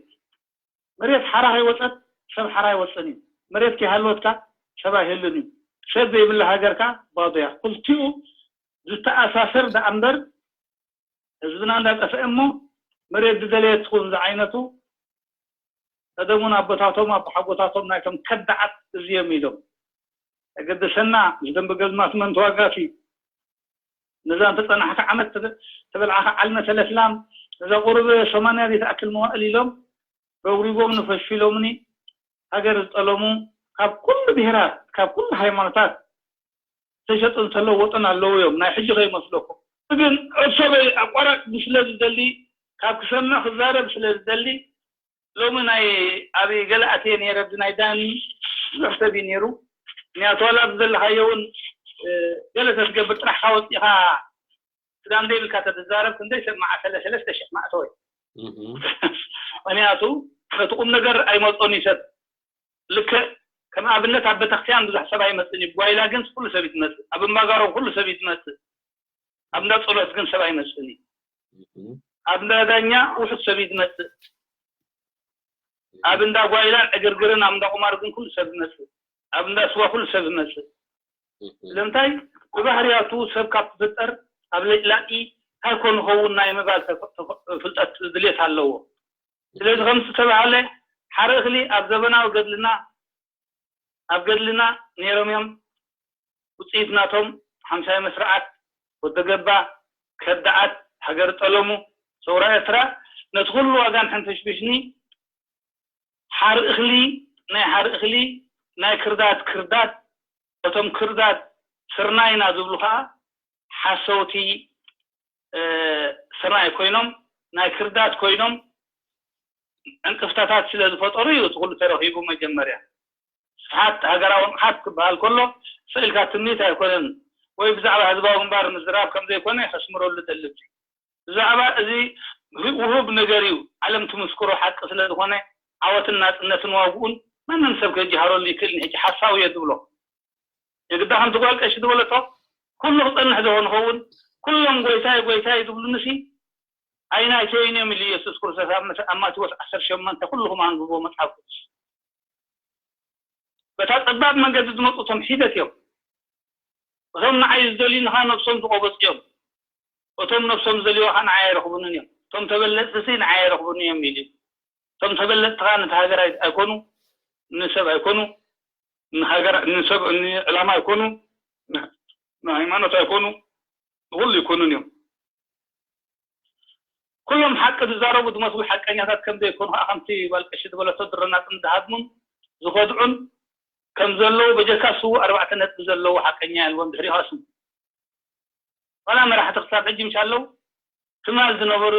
መሬት ሓራ ከይወጸት ሰብ ሓራ ኣይወጽን እዩ። መሬት ከይሃለወትካ ሰብ ኣይህሉን እዩ። ሰብ ዘይብላ ሃገርካ ባዶ እያ። ክልቲኡ ዝተኣሳሰር ደኣ እምበር ህዝብና እንዳጠፍአ እሞ መሬት ዝደለየ ትኹን ዝዓይነቱ ቀደሙን ኣቦታቶም ኣቦሓጎታቶም ናይቶም ከዳዓት እዚኦም ኢሎም። ተገደሰና፣ ምስ ደንበ ገዝማት መን ተዋጋቲ? ነዛ እንተጸናሕካ ዓመት ተበ-፣ ተበልዓኻ ዓልመ ተለፍላም፣ ነዛ ቁሩብ ሰማንያ ዘይትኣክል መዋእል ኢሎም ረጉሪጎም ንፈሽፊሎምኒ ሃገር ዝጠለሙ ካብ ኩሉ ብሄራት፣ ካብ ኩሉ ሃይማኖታት ዝተሸጡ እንተለወጡን ኣለዉ እዮም። ናይ ሕጂ ከይመስለኩም። ግን ዕሶበይ ኣቋራጭ ስለ ዝደሊ፣ ካብ ክሰምዕ ክዛረብ ስለ ዝደሊ፣ ሎሚ ናይ ኣብ ገለ ኣትየ ነይረ፣ ብናይ ዳኒ ብዙሕ ሰብ እዩ ነይሩ። ምክንያቱ ዋላ ኣብዚ ዘለኻዮ እውን፣ እ፣ ገለ ተትገብር ጥራሕካ ወፂእኻ ክዳን ዘይብልካ ተትዛረብ ክንደይ ሰብ መዓሰለ ሰለስተ ሽሕ መእተወ። እህ። ምክንያቱ ነቲ ቁም ነገር ኣይመልጦን እዩ ሰብ። ልክዕ ከም ኣብነት ኣብ ቤተክርስትያን ብዙሕ ሰብ ኣይመፅን እዩ። ጓይላ ግን ኩሉ ሰብ እዩ ዝመፅእ። ኣብ እምባጋሮ ኩሉ ሰብ እዩ ዝመፅእ። ኣብ እንዳ ጸሎት ግን ሰብ ኣይመፅን እዩ። እህ። ኣብ እንዳ ዳኛ ውሑድ ሰብ እዩ ዝመፅእ። ኣብ እንዳ ጓይላን ዕግርግርን ኣብ እንዳ ቁማር ግን ኩሉ ሰብ ይመፅእ። ኣብ እንዳ ስዋ ኩሉ ሰብ ይመፅእ። እህ። ስለምንታይ? ብባህርያቱ ሰብ ካብ ትፍጠር ኣብ ለጭላቂ እንታይ ኮን ንኸውን ናይ ምባል ተፈ-፣ ተፈ-፣ ፍልጠት ድሌት ኣለዎ። ስለዚ ከም ዝተባህለ ሓረ እኽሊ ኣብ ዘበናዊ ገድልና፣ ኣብ ገድልና ነይሮም እዮም። ውፅኢት ናቶም ሓምሳይ መስርዓት፣ ወደገባ፣ ከዳዓት፣ ሃገር ጠለሙ፣ ሰውራ ኤርትራ፣ ነቲ ኩሉ ዋጋን ሕንፍሽፍሽኒ ሓር እኽሊ፣ ናይ ሓር እኽሊ፣ ናይ ክርዳድ ክርዳድ፣ እቶም ክርዳድ ስርናይና ዝብሉ ከዓ ሓሰውቲ፣ እ፣ ስርናይ ኮይኖም፣ ናይ ክርዳድ ኮይኖም ዕንቅፍታታት ስለ ዝፈጠሩ እዩ እቲ ኩሉ ተረኺቡ መጀመርያ። ስፍሓት ሃገራዊ ንቕሓት ክበሃል ከሎ ስቕ ኢልካ ትምኒት ኣይኮነን፣ ወይ ብዛዕባ ህዝባዊ ግንባር ምዝራብ ከም ዘይኮነ ከስምረሉ እደሊ። ብዛዕባ እዚ ውሁብ ነገር እዩ። ዓለም ትምስክሮ ሓቂ ስለ ዝኾነ ዓወትን ናጽነትን ዋግኡን ማንም ሰብ ከጅሃረሉ ይክእል። ንሕጂ ሓሳዊ እየ ዝብሎ። የግዳ ከምቲ ጓል ቀሺ ዝበለቶ ኩሉ ክጸንሕ ዶ ንኸውን? ኩሎም ጎይታይ ጎይታይ ዝብሉንሲ ኣይናይተይን እዮም ኢሉ ኢየሱስ ክርስቶስ ኣብ መተ-፣ ኣብ ማቴዎስ ዓሰርተ ሸሞንተ ኩልኹም ኣንብብዎ መጽሓፍ ቅዱስ። በታ ጸባብ መንገዲ ዝመጹ እቶም ሒደት እዮም። እቶም ንዓይ ዝደልዩኒ ኸኣ ነብሶም ዝቖበጹ እዮም። እቶም ነብሶም ዝደልዩዋ ኸኣ ንዓይ ኣይረኽቡንን እዮም። እቶም ተበለጽቲ ንዓይ ኣይረኽቡን እዮም ኢሉ። እቶም ተበለጽቲ ኸኣ ነቲ ሃገር ኣይ-፣ ኣይኮኑ፣ ንሰብ ኣይኮኑ፣ ንሃገር፣ ንሰብ፣ ንዕላማ ኣይኮኑ፣ ን-፣ ንሃይማኖት ኣይኮኑ፣ ንኹሉ ኣይኮኑን እዮም። ኩሎም ሓቂ ዝዛረቡ ዝመስሉ ሓቀኛታት ከም ዘይኮኑ ኸዓ ከምቲ ጓል ቀሺ ዝበለቶ ድረናጽን ዝሃድሙን ዝኸድዑን ከም ዘለዉ በጀካ ስዉእ ኣርባዕተ ነጥቢ ዘለዎ ሓቀኛ የልቦን ድሕሪኻ ስሙ። ዋላ መራሕቲ ክሳብ ሕጂ ምሽ ኣለዉ ትማል ዝነበሩ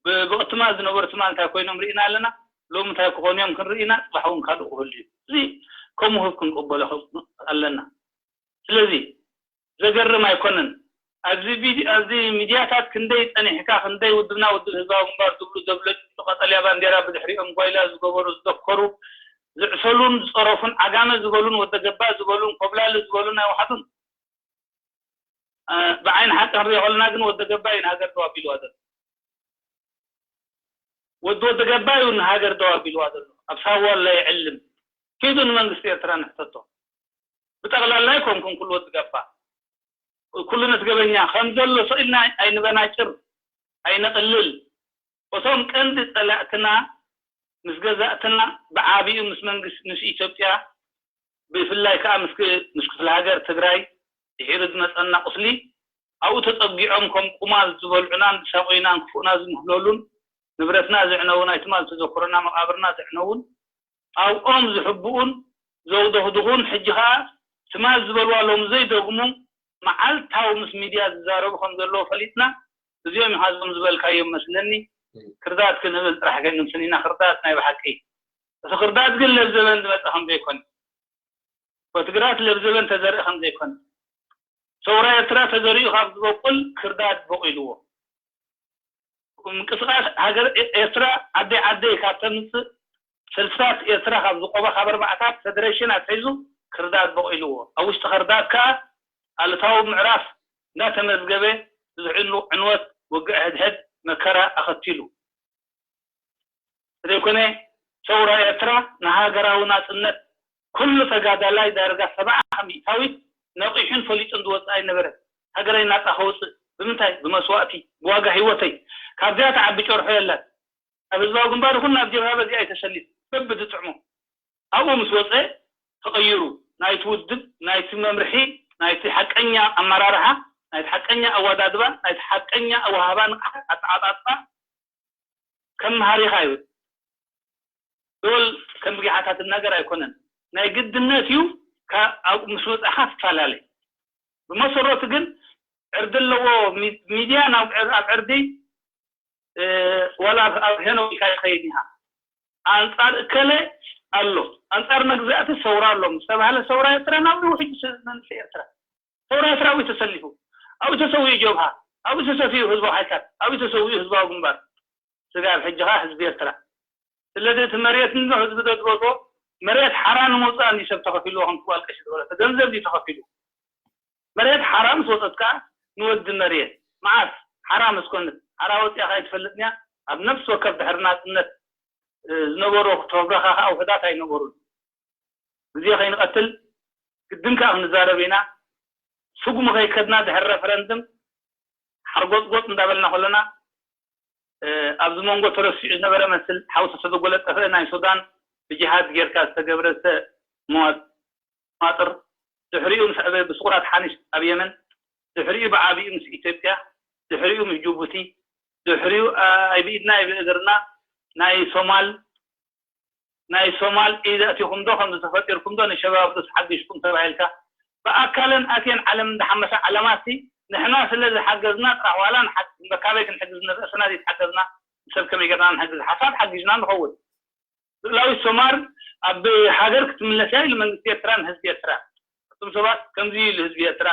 ብ-፣ ብቕትማል ዝነበሩ ትማል እንታይ ኮይኖም ርኢና ኣለና። ሎሚ እንታይ ክኾኑ እዮም ክንርኢ ኢና። ጽባሕ እውን ካልእ ክህሉ እዩ። እዚ ከም ውህብ ክንቅበሎ ኣለና። ስለዚ ዘገርም ኣይኮነን። ኣብዚ ቪዲ-፣ ኣብዚ ሚድያታት ክንደይ ጸኒሕካ፣ ክንደይ ውድብና ውድብ ህዝባዊ ግንባር ዝብሉ ዘብለጭልጩ ቀጠልያ ባንዴራ ብድሕሪኦም ጓይላ ዝገበሩ፣ ዝደከሩ፣ ዝዕሰሉን ዝጸረፉን፣ ዓጋመ ዝበሉን ወደ ገባ ዝበሉን ኮብላሊ ዝበሉን ኣይወሓዱን። እ፣ ብዓይኒ ሓቂ ክንሪኦ ከለና ግን ወደ ገባ እዩ ንሃገር ደው ኣቢልዋ ዘሎ። ወዲ ወደ ገባ እዩ ንሃገር ደው ኣቢልዋ ዘሎ። ኣብ ሳዋ ኣሎ ይዕልም። ኪዱ ንመንግስቲ ኤርትራ ንሕተቶ። ብጠቕላላ ኣይኮንኩን ኩሉ ወዲ ገባ። ኩሉ ነቲ ገበኛ ከም ዘሎ ስቕ ኢልና ኣይንበናጭር፣ ኣይነቕልል። እቶም ቀንዲ ጸላእትና ምስ ገዛእትና ብዓቢኡ ምስ መንግስቲ፣ ምስ ኢትዮጵያ፣ ብፍላይ ከኣ ምስ ክ-፣ ምስ ክፍለ ሃገር ትግራይ ድሒሩ ዝመጸና ቁስሊ ኣብኡ ተጸጊዖም ከም ቁማል ዝበልዑናን ዝሳቑዩናን ክፉእና ዝምህለሉን ንብረትና ዘዕነዉ ናይ ትማል ተዘክሮና መቓብርና ዘዕነዉን ኣብኦም ዝሕብኡን ዘውደኽድኹን፣ ሕጂ ኸኣ ትማል ዝበልዋ ሎም ዘይደግሙ፣ መዓልታዊ ምስ ሚድያ ዝዛረቡ ከም ዘለዉ ፈሊጥና፣ እዚኦም ኢኻ እዞም ዝበልካዮም መስለኒ። ክርዳት ክንብል ጥራሕ ከይንምስን ኢና። ክርዳት ናይ ብሓቂ፣ እቲ ክርዳት ግን ለብዘበን ዝመጸ ከም ዘይኮነ፣ ወትግራት ለብዘበን ተዘርእ ከም ዘይኮነ፣ ሰውራ ኤርትራ ተዘሪኡ ካብ ዝበቁል ክርዳድ በቂልዎ። ምንቅስቃስ ሃገር ኤርትራ ዓደይ ዓደይ ካብ ተምፅእ፣ ሰልፍታት ኤርትራ ካብ ዝቆባ ካብ ኣርባዕታት ፈደሬሽን ኣትሒዙ ክርዳድ በቂልዎ። ኣብ ውሽጢ ክርዳድ ከዓ ኣሉታዊ ምዕራፍ እንዳተመዝገበ፣ ብዙሕ ዕንወት፣ ውግእ ሕድሕድ፣ መከራ ኣኸቲሉ። ዘይኮነ፣ ሰውራ ኤርትራ ንሃገራዊ ናጽነት ኩሉ ተጋዳላይ ዳርጋ ሰብዓ ሚእታዊት ነቒሑን ፈሊጡን ዝወጽእ ኣይነበረን። ሃገረይ ናጻ ከውጽእ ብምንታይ? ብመስዋእቲ፣ ብዋጋ ህይወተይ። ካብዚኣ ትዓቢ ጨርሖ የላን። ኣብ ህዝባዊ ግንባር ይኹን ናብ ጀብሃ በዚኣ ኣይተሰሊፍ። በብዝጥዕሞ ኣብኡ ምስ ወጸ ተቐይሩ፣ ናይቲ ውድብ፣ ናይቲ መምርሒ፣ ናይቲ ሓቀኛ ኣመራርሓ፣ ናይቲ ሓቀኛ ኣወዳድባ፣ ናይቲ ሓቀኛ ኣወሃህባ ንቕሓት፣ ኣተዓጣጥፋ ከም መሃሪኻ እዩ። ዶል ከም ብጊሓታት ነገር ኣይኮነን። ናይ ግድነት እዩ። ካብ ምስ ወጻኻ ትፈላለ። ብመሰረቱ ግን ዕርዲ ኣለዎ። ሚድያ ናብ ኣብ ዕርዲ ዋላ ኣብ ሄኖ ኢልካ ይኸይድ ኢኻ። ኣንጻር እከለ ኣሎ፣ ኣንጻር መግዛእቲ ሰውራ ኣሎ ምስ ተባህለ፣ ሰውራ ኤርትራ ናብ ሕጂ መንእሰይ ኤርትራ፣ ሰውራ ኤርትራ ኣብኡ ተሰሊፉ፣ ኣብኡ ተሰዊኡ ጀብሃ፣ ኣብኡ ተሰፊኡ ህዝባዊ ሓይልታት፣ ኣብኡ ተሰዊኡ ህዝባዊ ግንባር። ስጋብ ሕጂ ኸኣ ህዝቢ ኤርትራ። ስለዚ እቲ መሬት እንዶ ህዝቢ ዶ ዝበልዎ፣ መሬት ሓራ ንምውጻእ እንዲ ሰብ ተኸፊልዎ፣ ከም ክባል ቀሺ ዝበሎ፣ እቲ ገንዘብ እንዲ ተኸፊሉ። መሬት ሓራ ምስ ወጸት ከኣ ንወዲ መሬት። መዓስ ሓራ ምስ ኮነት፣ ሓራ ወጺኣ ከኣ ኣይትፈልጥን እያ። ኣብ ነፍሲ ወከፍ ድሕሪ ናጽነት፣ እ፣ ዝነበሩ ክተብረኻ ከኣ ውሑዳት ኣይነበሩን። ግዜ ከይንቐትል ግድን ከኣ ክንዛረብ ኢና። ስጉሚ ከይከድና ድሕሪ ረፈረንድም ሓርጎጽጎጽ እንዳበልና ከለና፣ እ፣ ኣብዚ መንጎ ተረሲዑ ዝነበረ መስል ሓዊ ተተጎለጠፈ ናይ ሱዳን ብጅሃድ ጌርካ ዝተገብረ ዝተ-፣ መዋ-፣ መዋጥር፣ ድሕሪኡ ምስ ኣበ-፣ ብስቑራት ሓኒሽ ኣብ የመን፣ ድሕሪኡ ብዓቢኡ ምስ ኢትዮጵያ፣ ድሕሪኡ ምስ ጅቡቲ፣ ድሕሪኡ፣ ኣ-፣ ኣይብኢድና ኣይብእግርና ናይ ሶማል፣ ናይ ሶማል ኢድ ኣቲኹም ዶ፣ ከምዚ ተፈጢርኩም ዶ፣ ንሸባብ ዶ ሓጊዝኩም ተባሂልካ፣ ብኣካለን ኣትየን ዓለም እንዳሓመሳ ዓለማሲ ንሕና ስለ ዝሓገዝና ጥራሕ ዋላ ንሓ-፣ በካበይ ክንሕግዝ ንርእስና ዘይተሓገዝና ሰብ ከመይ ጌርና ንሕግዝ? ሓሳብ ሓጊዝና ንኸውን። ልኡላዊት ሶማል ኣብ ሃገር ክትምለስ እያ ኢሉ መንግስቲ ኤርትራ ንህዝቢ ኤርትራ። እቶም ሰባት ከምዚ ኢሉ ህዝቢ ኤርትራ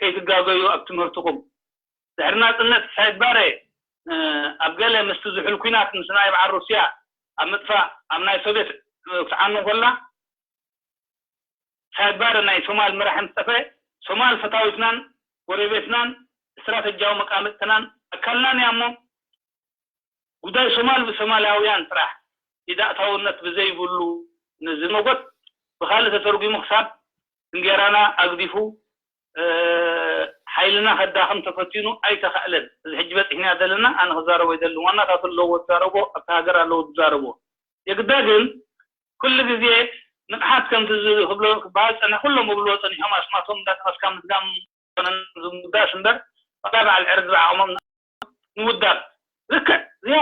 ከይትጋገዩ ኣብ ትምህርትኹም። ድሕሪ ናጽነት ሳይድ ባረ፣ እ፣ ኣብ ገለ ምስቲ ዝሑል ኲናት ምስ ናይ በዓል ሩስያ ኣብ ምጥፋእ ኣብ ናይ ሶቪየት ክትዓኑ ከላ፣ ሳይድ ባረ ናይ ሶማል መራሒ ምስ ጠፍአ፣ ሶማል ፈታዊትናን ጎረቤትናን ስትራተጂያዊ መቃምጥትናን ኣካልናን እያ እሞ፣ ጉዳይ ሶማል ብሶማላውያን ጥራሕ ኢድ ኣእታውነት ብዘይብሉ ንዝመጎት ብኻልእ ተተርጒሙ ክሳብ እንጌራና ኣግዲፉ፣ እ፣ ሓይልና ከዳኽም ተፈቲኑ ኣይተኻእለን። እዚ ሕጂ በጺሕና ዘለና ኣነ ክዛረቦ ኣይደልን። ዋናታት ኣለዎ ዝዛረቦ፣ ኣብቲ ሃገር ኣለዎ ዝዛረቦ። የግዳ ግን ኩሉ ግዜ ንቕሓት ከምቲ ዝብሎ ክበሃል ጸኒሑ፣ ኩሎም እብልዎ ጸኒሖም ኣስማቶም እንዳጠቐስካ ምድጋም ዝምዳስ እምበር፣ ዋላ በዓል ዕርዲ ብዓቕሞም ንውዳብ ልክዕ ዝያ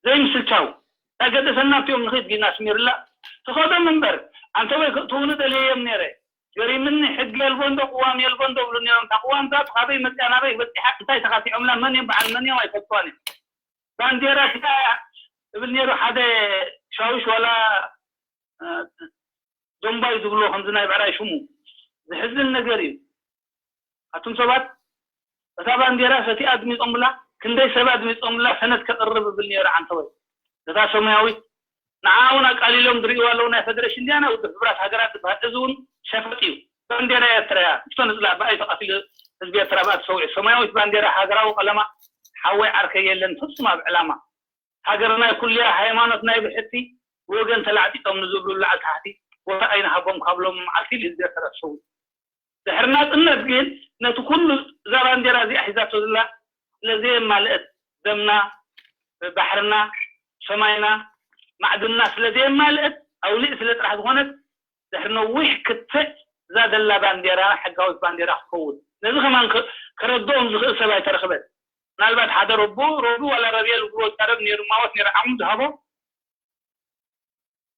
ዘይምስልቻው። እንታይ ገደሰና ኣብቲኦም ንኽድ ጊና ኣስሚርላ ትኸዶም እምበር፣ ኣንተ ወይ ትውኑ ደልየዮም ነይረ። ገሪምኒ፣ ሕጊ የልቦ እንዶ ቅዋም የልቦ እንዶ ብሉ ነይሮም። እታ ቅዋም እዛ ካበይ መፅያ ናበይ በፂሓ እንታይ ተኻቲዖምላ መን እዮም በዓል መን እዮም ኣይፈልጥዋን እዮም። ባንዴራ ኪታ እብል ነይሩ ሓደ ሻውሽ ዋላ፣ እ፣ ዶምባይ ዝብሎ ከምዚ ናይ ብዕራይ ሽሙ። ዝሕዝን ነገር እዩ። ኣቱም ሰባት፣ እታ ባንዴራ ሰቲኣ ኣድሚጾምላ፣ ክንደይ ሰብ ኣድሚጾምላ ሰነድ ከቕርብ እብል ነይሩ ዓንተወይ። እታ ሰማያዊት ንዓ እውን ኣቃሊሎም ዝርእይዋ ኣለዉ ናይ ፈደሬሽን ድያ ናይ ውድብ ሕቡራት ሃገራት ዝበሃል። እዚ እውን ሸፈጥ እዩ። ባንዴራ ኤርትራ እያ። እስቶ ንጽላእ ብኣይ ተቐቲሉ ህዝቢ ኤርትራ ብኣ ተሰዊዑ። ሰማያዊት ባንዴራ ሃገራዊ ቀለማ ሓወይ ዓርከይ የለን ፍጹም ኣብ ዕላማ። ሃገር ናይ ኩልያ ሃይማኖት ናይ ብሕቲ ብወገን ተላዕጢጦም ንዝብሉ ላዕሊ ታሕቲ ቦታ ኣይንሃቦም ካብ ሎም መዓልቲ ኢሉ ህዝቢ ኤርትራ ተሰዊኡ። ድሕሪ ናጽነት ግን ነቲ ኩሉ እዛ ባንዴራ እዚኣ ሒዛቶ ዘላ ስለ ዘየማልአት ደምና፣ ባሕርና፣ ሰማይና፣ ማዕድንና ስለ ዘየማልአት ኣውሊዕ ስለ ጥራሕ ዝኾነት ድሕሪ ነዊሕ ክትዕ እዛ ዘላ ባንዴራ ሕጋዊት ባንዴራ ክትከውን ነዚ ከማን ከ-፣ ከረድኦም ዝኽእል ሰብ ኣይተረኽበን። ምናልባት ሓደ ረቡ ረቡ ዋላ ረብኤል እግሩ ወጣረብ ነይሩ ማወት ነይሩ ዓቕሙ ዝሃቦ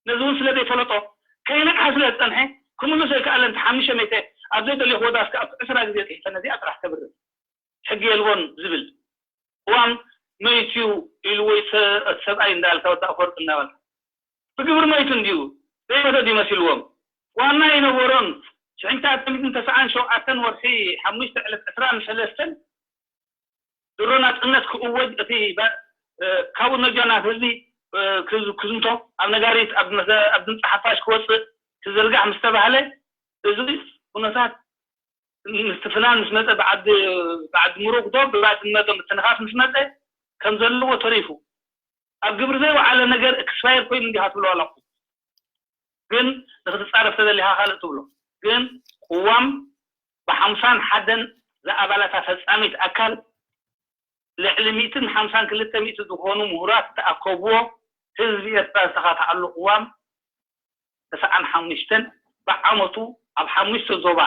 ነዚ እውን ስለ ዘይፈለጦ ከይነቕሐ ስለ ዝጸንሐ ክምልሶ ኣይከኣለን። ሓሙሽተ ሚእቲ ኣብ ዘይደልዮ ክወዳስ ከኣ ዕስራ ግዜ ጽሒፈ ነዚኣ ጥራሕ ከብርር ሕጊ የልቦን ዝብል ቅዋም መይቱ ኢሉ ወይ ሰ- ሰብኣይ እንዳልካ ወዲ ኣፈወርቂ እንዳበልካ ብግብሪ መይቱ እንዲዩ ዘይሞተ ድዩ መሲልዎም ዋና ይነበሮን ሽሕንታት ሚእትን ተስዓን ሸውዓተን ወርሒ ሓሙሽተ ዕለት ዕስራን ሰለስተን ድሮ ናጽነት ክእወጅ እቲ ባ- እ፣ ካብኡ ነጃ ናብ ህዝቢ እ፣ ክዝ- ክዝንቶ ኣብ ነጋሪት ኣብ መሰ- ኣብ ድምፂ ሓፋሽ ክወፅእ ክዝርጋሕ ምስ ተባህለ እዚ ኩነታት ምስትፍናን ምስ መፀ ብዓዲ ብዓዲ ምሩቕ ዶ ብባድመ ዶ ምትንኻፍ ምስ መፀ ከም ዘለዎ ተሪፉ ኣብ ግብሪ ዘይወዓለ ነገር ኤክስፓየር ኮይኑ እንዲኻ ትብሎ ኣለኹ ግን ንክትፃረፍ ተደሊኻ ካልእ ትብሎ ግን ቅዋም ብሓምሳን ሓደን ዝኣባላታ ፈፃሚት ኣካል ልዕሊ ሚእትን ሓምሳን ክልተ ሚእቲ ዝኾኑ ምሁራት ዝተኣከብዎ ህዝቢ ኤርትራ ዝተኻትዓሉ ቅዋም ተስዓን ሓሙሽተን ብዓመቱ ኣብ ሓሙሽተ ዞባ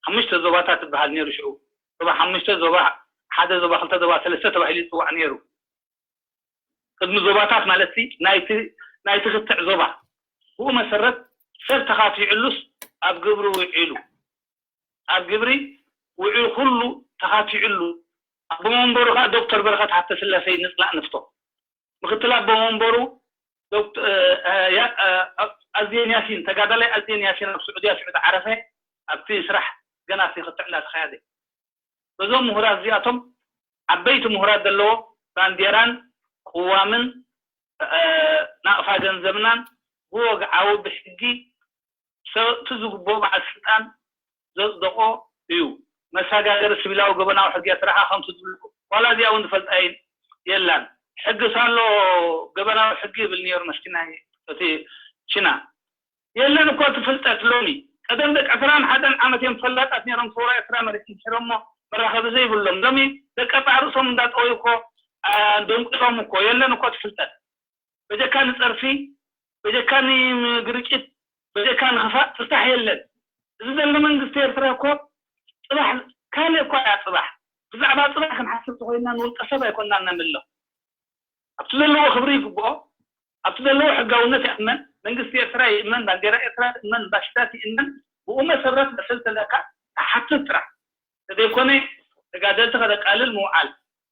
ሓሙሽተ ዞባታት ትበሃል ነይሩ ሽዑ ዞባ ሓሙሽተ ዞባ ሓደ ዞባ ክልተ ዞባ ሰለስተ ተባሂሉ ይፅዋዕ ነይሩ ቅድሚ ዞባታት ማለት ናይቲ ክትዕ ዞባ ብኡ መሰረት ሰብ ተኻቲዕሉስ ኣብ ግብሪ ውዒሉ ኣብ ግብሪ ውዒሉ ኩሉ ተኻቲዕሉ ኣቦመንበሩ ከዓ ዶክተር በረኸት ሃብተስላሴ ንፅላእ ንፍቶ ምክትል ኣቦመንበሩ ኣዝየን ያሲን ተጋዳላይ ኣዝየን ያሲን ኣብ ስዑድያ ሽዑ ዝዓረፈ ኣብቲ ስራሕ ገና እቲ ክትዕ እናተኸያደ በዞም ምሁራት እዚኣቶም ዓበይቲ ምሁራት ዘለዎ ባንዴራን ቅዋምን ናቕፋ ገንዘብናን ብወግዓዊ ብሕጊ ሰብእቲ ዝግብኦ በዓል ስልጣን ዘፅደቆ እዩ። መሰጋገሪ ስቢላዊ ገበናዊ ሕጊ ኤርትራ ከዓ ከምቲ ዝብሉ ዋላ እዚኣ እውን ዝፈልጣ የላን። ሕግስ ኣሎ ገበናዊ ሕጊ ይብል ነይሩ መስኪናይ እቲ ቺና የለን እኮ እቲ ፍልጠት ሎሚ ቀደም ደቂ ዕስራን ሓደን ዓመት እዮም ፈላጣት ነይሮም ሰውራ ኤርትራ መሬት ምሒሮሞ መራኸቢ ዘይብሎም ሎሚ ደቂ ኣባዕ ርእሶም እንዳጠወዩ እኮ ደንቁሮም እኮ የለን እኮ እቲ ፍልጠት በጀካ ንፀርፊ በጀካ ንግርጭት በጀካ ንኽፋእ ፍታሕ የለን እዚ ዘሎ መንግስቲ ኤርትራ እኮ ፅባሕ ካልእ እኳ እያ ፅባሕ ብዛዕባ ፅባሕ ክንሓስብ ተኮይንና ንውልቀ ሰብ ኣይኮንና ነምልኽ ኣብቲ ዘለዎ ክብሪ ይግብኦ ኣብቲ ዘለዎ ሕጋውነት ይእመን መንግስቲ ኤርትራ ይእመን ባንዴራ ኤርትራ ትእመን ባሽታት ይእመን ብኡ መሰረት በሰል ተለካ ትሓትት ጥራሕ ተዘይኮነ ተጋደልቲ ከተቃልል ምውዓል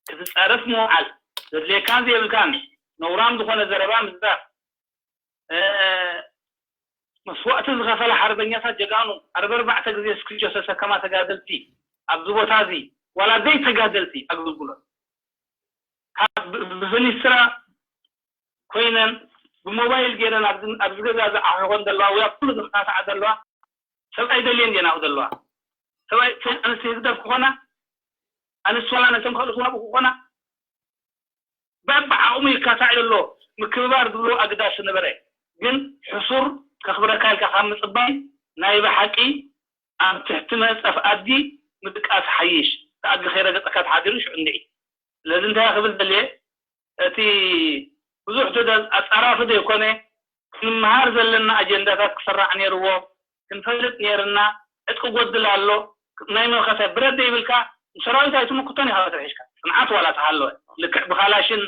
ክትፃረፍ ምውዓል ዘድልየካን ዘየብልካን ነውራም ዝኾነ ዘረባ ምዝራብ መስዋእቲ ዝኸፈለ ሓርበኛታት ጀጋኑ ኣርበ ኣርባዕተ ግዜ ስክጆ ዝተሰከማ ተጋደልቲ ኣብዚ ቦታ እዚ ዋላ ደይ ተጋደልቲ ኣገልግሎት ካብ ብፍኒስትራ ኮይነን ብሞባይል ገይረን ኣብዚ ገዛ ዝዓኾኾን ዘለዋ ወይ ኣብ ኩሉ ዝከታተዓ ዘለዋ ሰብኣይ ደልየን እየን ኣብኡ ዘለዋ ሰብኣይ ኣንስቲ ህግደፍ ክኾና ኣንስቲ ዋላ ነቶም ካልኦት ዋብኡ ክኾና በብዓቕሙ ይካታዕ ዘሎ ምክብባር ዝብሎ ኣግዳሲ ነበረ ግን ሕሱር ከኽብረካ ኢልካ ካብ ምፅባይ ናይ ብሓቂ ኣብ ትሕቲ መፀፍ ኣዲ ምድቃስ ሓይሽ እቲ ኣድጊ ከይረገፀካ ተሓዲሩ ሽዑ እንድዒ ስለዚ እንታይ ክብል ደልየ እቲ ብዙሕ ኣፃራፊ ዘይኮነ ክንመሃር ዘለና ኣጀንዳታት ክስራዕ ነይርዎ ክንፈልጥ ነይርና ዕጥቂ ጎድል ኣሎ ናይ መኸተ ብረት ዘይብልካ ንሰራዊት ኣይትምክቶን ኢኻ ክትርሒሽካ ፅንዓት ዋላ ተሃለወ ልክዕ ብካላሽን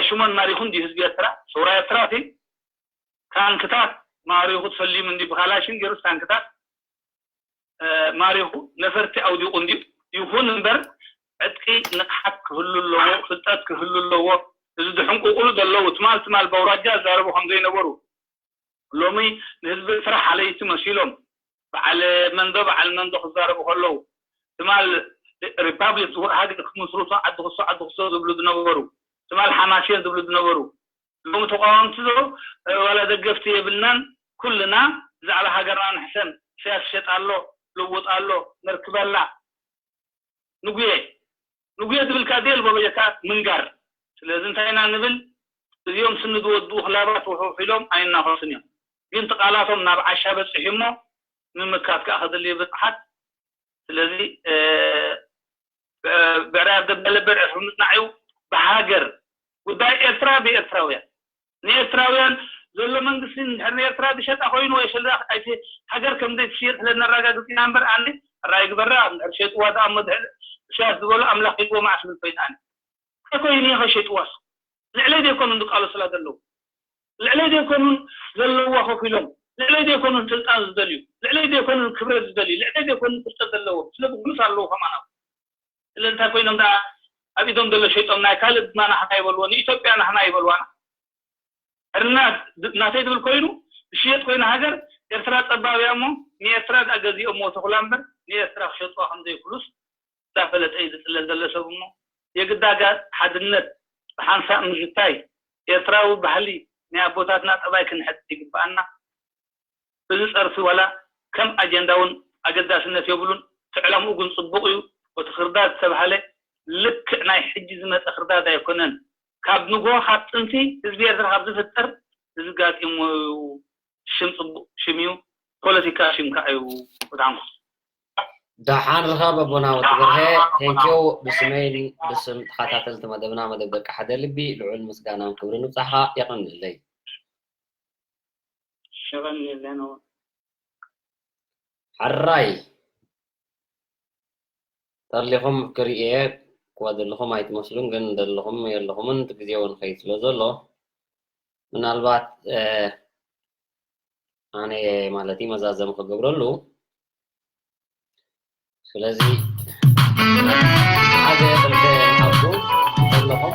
ሽሞን ማሪኹ እንዲ ህዝቢ ኤርትራ ሰውራ ኤርትራ እቲ ታንክታት ማሪኹ ተሰሊሙ እንዲ ብካላሽን ገይሩስ ታንክታት ማሪኹ ነፈርቲ ኣውዲቑ እንዲ ይኹን እምበር ዕጥቂ ንቕሓት ክህሉ ኣለዎ ፍልጠት ክህሉ ኣለዎ እዚ ዝሕንቁቁሉ ዘለዉ ትማል ትማል በውራጃ ዛረቡ ከም ዘይነበሩ ሎሚ ንህዝቢ ኤርትራ ሓለይቲ መሲሎም በዓል መንዶ በዓል መንዶ ክዛረቡ ከለዉ ትማል ሪፓብሊክ ሃገር ክምስርቱ ዓዲ ክሶ ዓዲ ክሶ ዝብሉ ዝነበሩ ትማል ሓማሴን ዝብሉ ዝነበሩ ሎሚ ተቃወምቲ ዶ ዋላ ደገፍቲ የብልናን ኩልና ብዛዕባ ሃገርና ንሕሰን ኢሳያስ ሸጥ ኣሎ ልውጥ ኣሎ ነርክበላ ንጉየ ንጉየ ዝብልካ ዘየልቦ በጀካ ምንጋር ስለዚ እንታይ ኢና ንብል እዚኦም ስኒ ዝወድኡ ክላባት ውሕውሕ ኢሎም ኣይናኸሱን እዮም ግን ትቃላቶም ናብ ዓሻ በፂሑ እሞ ምምካት ከዓ ከድልዩ ብፅሓት ስለዚ ብዕራይ ኣብ ደበለ ብርዒ ምፅናዕ እዩ ብሃገር ጉዳይ ኤርትራ ብኤርትራውያን ንኤርትራውያን ዘሎ መንግስቲ ንድሕሪ ንኤርትራ ዝሸጣ ኮይኑ ወይ ሽላ ሃገር ከም ዘይትሽየጥ ስለ ነረጋግፅ ኢና እምበር ኣነ ራይ ግበራ እንድሕር ሸጥዋ ደኣ እሞ ድሕሪ እሳያስ ዝበሎ ኣምላኽ ሂብዎ መዓስ ብል ኮይና ኣነ እንታይ ኮይኑ እየ ከሸጥዋስ ልዕለይ ዘይኮኑን ዝቃለሱላ ዘለዉ? ልዕለይ ዘይኮኑን ዘለዋ ኮፍ ኢሎም? ልዕለይ ዘይኮኑን ስልጣን ዝደልዩ? ልዕለይ ዘይኮኑን ክብረት ዝደልዩ? ልዕለይ ዘይኮኑን ፍልጠት ዘለዎም? ስለ ብጉሉስ ኣለዉ ከማና። ስለ እንታይ ኮይኖም ደኣ ኣብ ኢዶም ዘሎ ሸይጦም ናይ ካልእ ድማ ናህና ይበልዎ፣ ንኢትዮጵያ ናህና ይበልዋና? ሕርና ናተይ ዝብል ኮይኑ ዝሽየጥ ኮይኑ ሃገር ኤርትራ ጸባብ እያ እሞ ንኤርትራ ደኣ ገዚኦምዎ ተኹላ እምበር ንኤርትራ ክሸጥዋ ከም ዘይክሉስ እንዳፈለጠ እዩ ዝጽለል ዘሎ ሰብ እሞ የግዳጋ ሓድነት ብሓንሳእ ምዝታይ ኤርትራዊ ባህሊ ናይ ኣቦታትና ጠባይ ክንሕዝ ይግብኣና። እዚ ጸርፊ ዋላ ከም ኣጀንዳ እውን ኣገዳስነት የብሉን። እቲ ዕላምኡ ግን ጽቡቕ እዩ። እቲ ክርዳድ ዝተባህለ ልክዕ ናይ ሕጂ ዝመጸ ክርዳድ ኣይኮነን። ካብ ንጎ ካብ ጥንቲ ህዝቢ ኤርትራ ካብ ዝፍጠር እዚ ጋጢሞ እዩ። ሽም ጽቡቕ ሽም እዩ። ፖለቲካ ሽም ከዓ እዩ። ብጣዕሚ ደሓን ርኸብ ኣቦና ወዲ በርሀ። ቴንኪው። ብስመይን ብስም ተኸታተልቲ መደብና መደብ ደቂ ሓደ ልቢ ልዑል ምስጋናን ክብርን ይብጻሕኻ። የቐንየለይ። ሸቐን የለን። ሕራይ ተሊኹም ክርእየ እኳ ዘለኹም ኣይትመስሉን፣ ግን ዘለኹም የለኹምን እቲ ግዜ እውን ኸይድ ስለ ዘሎ ምናልባት ኣነ ማለት እዩ መዛዘሚ ክገብረሉ። ስለዚ ሓደ ክልተ ንሓብቱ ዘለኹም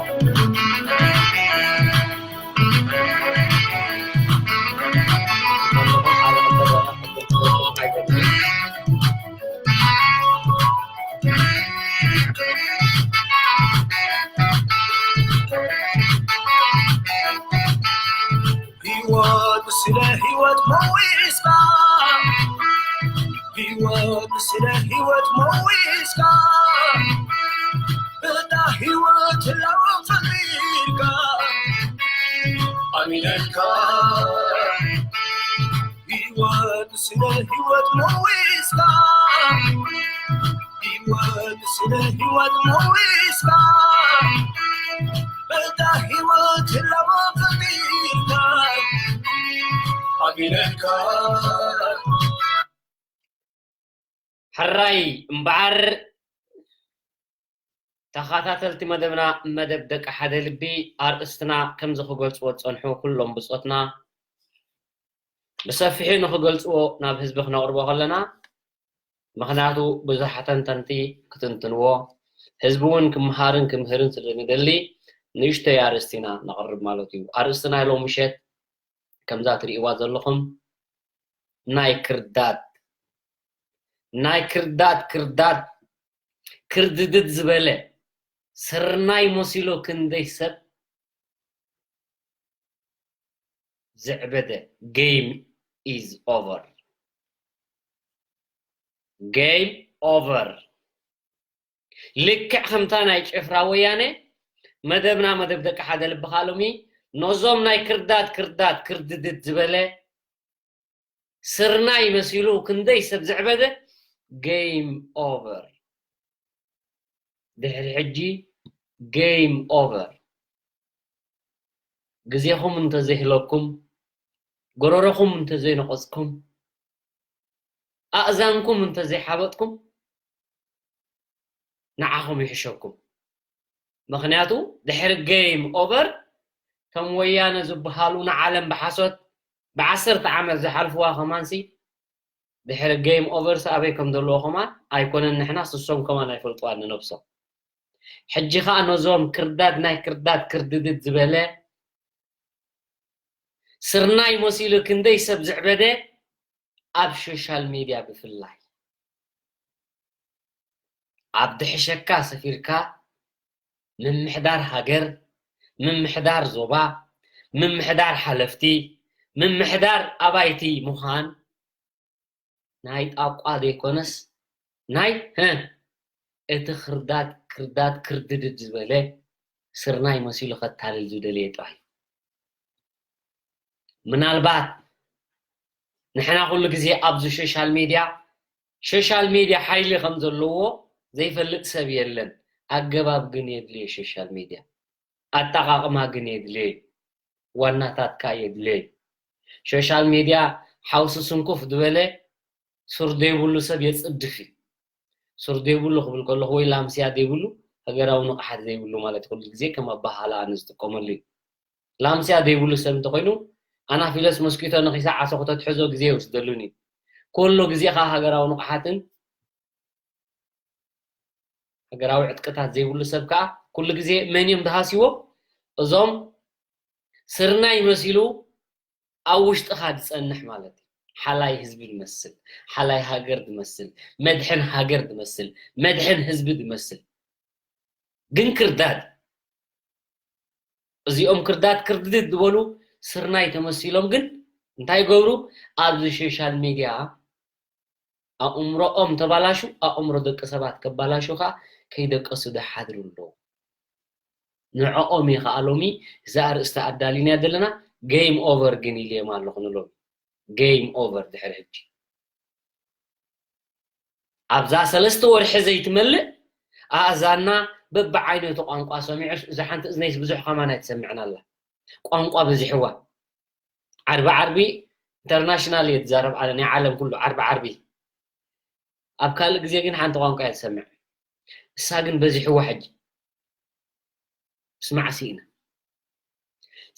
ህይወት ስለ ህይወት መዊስካ ህይወት ስለ ህይወት መዊስካ እታ ህይወት ህላወ ፈሊልካ ኣሚነካ ህይወት ስለ ህይወት መዊስካ ህይወት ስለ ህይወት መዊስካ በታ ህይወት ህላወ ፈሊልካ ኣሚነካ ሕራይ እምበኣር ተኸታተልቲ መደብና መደብ ደቂ ሓደ ልቢ ኣርእስትና ከምዚ ክገልፅዎ ዝፀንሑ ኩሎም ብፆትና ብሰፊሑ ንክገልፅዎ ናብ ህዝቢ ክነቕርቦ ከለና ምክንያቱ ብዙሓት ተንተንቲ ክትንትንዎ ህዝቢ እውን ክምሃርን ክምህርን ስለ ንደሊ ንእሽተይ ኣርእስቲ ኢና ነቕርብ ማለት እዩ። ኣርእስቲ ናይ ሎም ምሸት ከምዛ ትርእይዋ ዘለኹም ናይ ክርዳድ ናይ ክርዳድ ክርዳድ ክርድድድ ዝበለ ስርናይ መሲሉ ክንደይ ሰብ ዘዕበደ game is over game over ልክዕ ከምታ ናይ ጭፍራ ወያነ መደብና መደብ ደቂ ሓደ ልብኻ ሎሚ ነዞም ናይ ክርዳድ ክርዳድ ክርድድድ ዝበለ ስርናይ መሲሉ ክንደይ ሰብ ዘዕበደ game over ድሕሪ ሕጂ game over ግዜኹም እንተዘይህለኩም ጎረረኹም እንተዘይነቐፅኩም ኣእዛንኩም እንተዘይሓበጥኩም ንዓኹም ይሕሸኩም ምኽንያቱ ድሕሪ game over እቶም ወያነ ዝበሃሉ ንዓለም ብሓሶት ብዓሰርተ ዓመት ዝሓልፍዋ ከማንሲ ድሕሪ game over ኣበይ ከም ዘለዎ ከማን ኣይኮነን ንሕና ስሶም ከማን ኣይፈልጥዋን ንነብሶም ሕጂ ከዓ ነዞም ክርዳድ ናይ ክርዳድ ክርድድድ ዝበለ ስርናይ መሲሉ ክንደይ ሰብ ዝዕበደ ኣብ social media ብፍላይ ኣብ ድሕሸካ ሰፊርካ ምምሕዳር ሃገር ምምሕዳር ዞባ ምምሕዳር ሓለፍቲ ምምሕዳር ኣባይቲ ምዃን ናይ ጣቋ ዘይኮነስ ናይ እቲ ክርዳድ ክርዳድ ክርድድድ ዝበለ ስርናይ መሲሉ ከታልል ዝደለየ ጥራይ ምናልባት ንሕና ኩሉ ግዜ ኣብዚ social media social media ሓይሊ ከም ዘለዎ ዘይፈልጥ ሰብ የለን ኣገባብ ግን የድልዮ social media ኣጠቓቕማ ግን የድልዮ ዋናታትካ የድልዮ social media ሓውሲ ስንኩፍ ዝበለ ሱር ዘይብሉ ሰብ የፅድፍ እዩ ሱር ዘይብሉ ክብል ከለኹ ወይ ላምስያ ዘይብሉ ሃገራዊ ንቕሓት ዘይብሉ ማለት ኩሉ ግዜ ከም ኣባሃላ ኣነ ዝጥቀመሉ እዩ ላምስያ ዘይብሉ ሰብ እንተኾይኑ ኣናፊለስ ሞስኪቶ ነኺሳ ዓሶ ክተትሕዞ ግዜ ይወስደሉን እዩ። ኩሉ ግዜ ከዓ ሃገራዊ ንቕሓትን ሃገራዊ ዕጥቅታት ዘይብሉ ሰብ ከዓ ኩሉ ግዜ መን እዮም ዝሃስይዎ? እዞም ስርናይ መሲሉ ኣብ ውሽጥኻ ዝፀንሕ ማለት እዩ። ሓላይ ህዝቢ ዝመስል፣ ሓላይ ሃገር ዝመስል፣ መድሕን ሃገር ዝመስል፣ መድሕን ህዝቢ ዝመስል ግን ክርዳድ። እዚኦም ክርዳድ ክርድድድ ዝበሉ ስርናይ ተመሲሎም ግን እንታይ ይገብሩ? ኣብዚ ሶሻል ሚድያ ኣእምሮኦም ተባላሹ፣ ኣእምሮ ደቂ ሰባት ከባላሹ ከዓ ከይደቀሱ ዝሓድሩ ኣለዉ። ንዕኦም እየ ከዓ ሎሚ እዛ ኣርእስቲ ኣዳሊና ዘለና። ጌም ኦቨር ግን ኢልዮም ኣለኹ ንሎሚ። ጌም ኦቨር ድሕሪ ሕጂ። ኣብዛ ሰለስተ ወርሒ ዘይትመልእ ኣእዛንና በብዓይነቱ ቋንቋ ሰሚዑስ እዛ ሓንቲ እዝነይስ ብዙሕ ከማን ኣይትሰምዕን ኣላ። ቋንቋ በዚሕዋ። ዓርቢ ዓርቢ ኢንተርናሽናል እየ ዝዛረብ ኣለ፣ ናይ ዓለም ኩሉ ዓርቢ ዓርቢ። ኣብ ካልእ ግዜ ግን ሓንቲ ቋንቋ እየ ዝሰምዕ። እሳ ግን በዚሕዋ ሕጂ። ስማዕ ስኢና።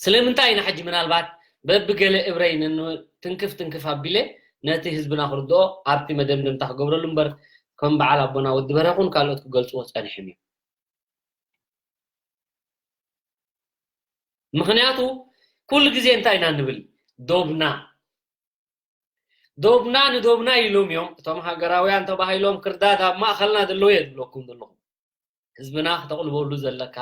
ስለምንታይ ኢና ሕጂ ምናልባት በብገለ እብረይ ነን-፣ ትንክፍ ትንክፍ ኣቢለ ነቲ ህዝብና ክርድኦ ኣብቲ መደምደምታ ክገብረሉ እምበር ከም በዓል ኣቦና ወዲ በረኹን ካልኦት ክገልጽዎ ጸኒሖም እዮም። ምኽንያቱ ኩሉ ግዜ እንታይ ኢና ንብል? ዶብና፣ ዶብና ንዶብና ኢሎም እዮም እቶም ሃገራውያን ተባሂሎም ክርዳድ ኣብ ማእኸልና ዘለዉ እየ ዝብለኩም ዘለኹ። ህዝብና ክተቕልበሉ ዘለካ፣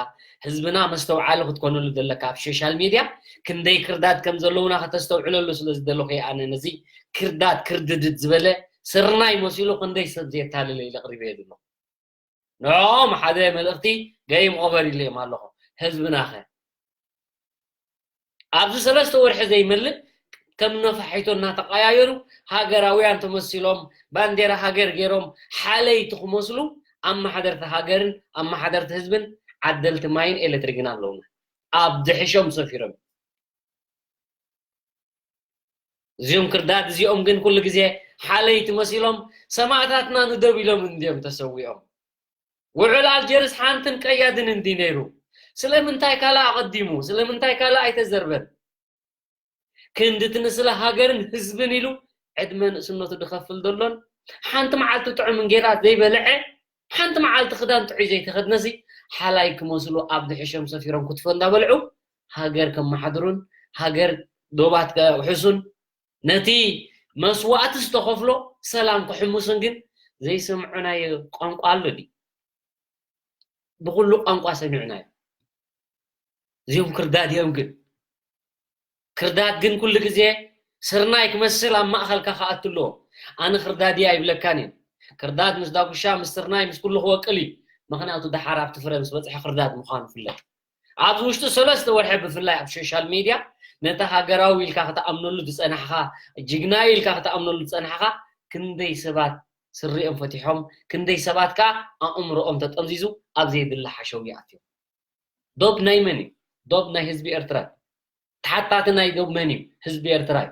ህዝብና መስተውዓሊ ክትኮነሉ ዘለካ ኣብ ሶሻል ሚድያ ክንደይ ክርዳድ ከም ዘለዉና ከተስተውዕለሉ ስለ ዝደለኹ እየ ኣነ ነዚ ክርዳድ ክርድድድ ዝበለ ስርናይ መሲሉ ክንደይ ሰብ ዘየታለለ ኢለ ኣቕሪበ እየ ዘለኹ። ንዕኦም ሓደ መልእኽቲ ጌም ኦቨር ኢለዮም ኣለኹ። ህዝብናኸ? ኣብዚ ሰለስተ ወርሒ ዘይመልእ ከም ነፋሒቶ እናተቐያየሩ ሃገራውያን ተመሲሎም ባንዴራ ሃገር ገይሮም ሓለይቲ ክመስሉ ኣመሓደርቲ ሃገርን ኣመሓደርቲ ህዝብን ዓደልቲ ማይን ኤሌክትሪክን ኣለውና። ኣብ ድሕሾም ሰፊሮም። እዚኦም ክርዳድ እዚኦም ግን ኩሉ ግዜ ሓለይቲ መሲሎም ሰማእታትና ንደብ ኢሎም እንድዮም ተሰዊኦም። ውዕል ኣልጀርስ ሓንትን ቀያድን እንዲ ነይሩ። ስለምንታይ ካልእ ኣቐዲሙ? ስለምንታይ ካልእ ኣይተዘርበን? ክንድቲ ንስለ ሃገርን ህዝብን ኢሉ ዕድመ ንእስነቱ ዝኸፍል ዘሎን ሓንቲ መዓልቲ ጥዑም እንጌራ ዘይበልዐ ሓንቲ መዓልቲ ክዳን ጥዑይ ዘይተኸድነሲ ሓላይ ክመስሉ ኣብ ድሕሾም ሰፊሮም ክትፎ እንዳበልዑ ሃገር ከመሓድሩን ሃገር ዶባት ከውሕሱን ነቲ መስዋእቲ ዝተኸፍሎ ሰላም ክሕምሱን ግን ዘይሰምዑናዮ ቋንቋ ኣሎ ድዩ? ብኹሉ ቋንቋ ሰሚዕናዮ። እዚኦም ክርዳድ እዮም ግን። ክርዳድ ግን ኩሉ ግዜ ስርናይ ክመስል ኣብ ማእኸልካ ክኣቱ ኣለዎ። ኣነ ክርዳድ እየ ኣይብለካን እየ። ክርዳድ ምስ ዳጉሻ፣ ምስ ስርናይ፣ ምስ ኩሉ ክወቅል እዩ። ምኽንያቱ ደሓር ኣብቲ ፍረ ምስ በፅሐ ክርዳድ ምዃኑ ይፍለጥ። ኣብዚ ውሽጢ ሰለስተ ወርሒ ብፍላይ ኣብ ሶሻል ሚድያ ነቲ ሃገራዊ ኢልካ ክትኣምነሉ ዝፀናሕኻ፣ ጅግና ኢልካ ክትኣምነሉ ዝፀናሕኻ ክንደይ ሰባት ስሪኦም ፈቲሖም፣ ክንደይ ሰባት ከዓ ኣእምሮኦም ተጠምዚዙ ኣብ ዘየድሊ ሓሸውየ ኣትዮም። ዶብ ናይ መን እዩ? ዶብ ናይ ህዝቢ ኤርትራ። ተሓታቲ ናይ ዶብ መን እዩ? ህዝቢ ኤርትራ እዩ።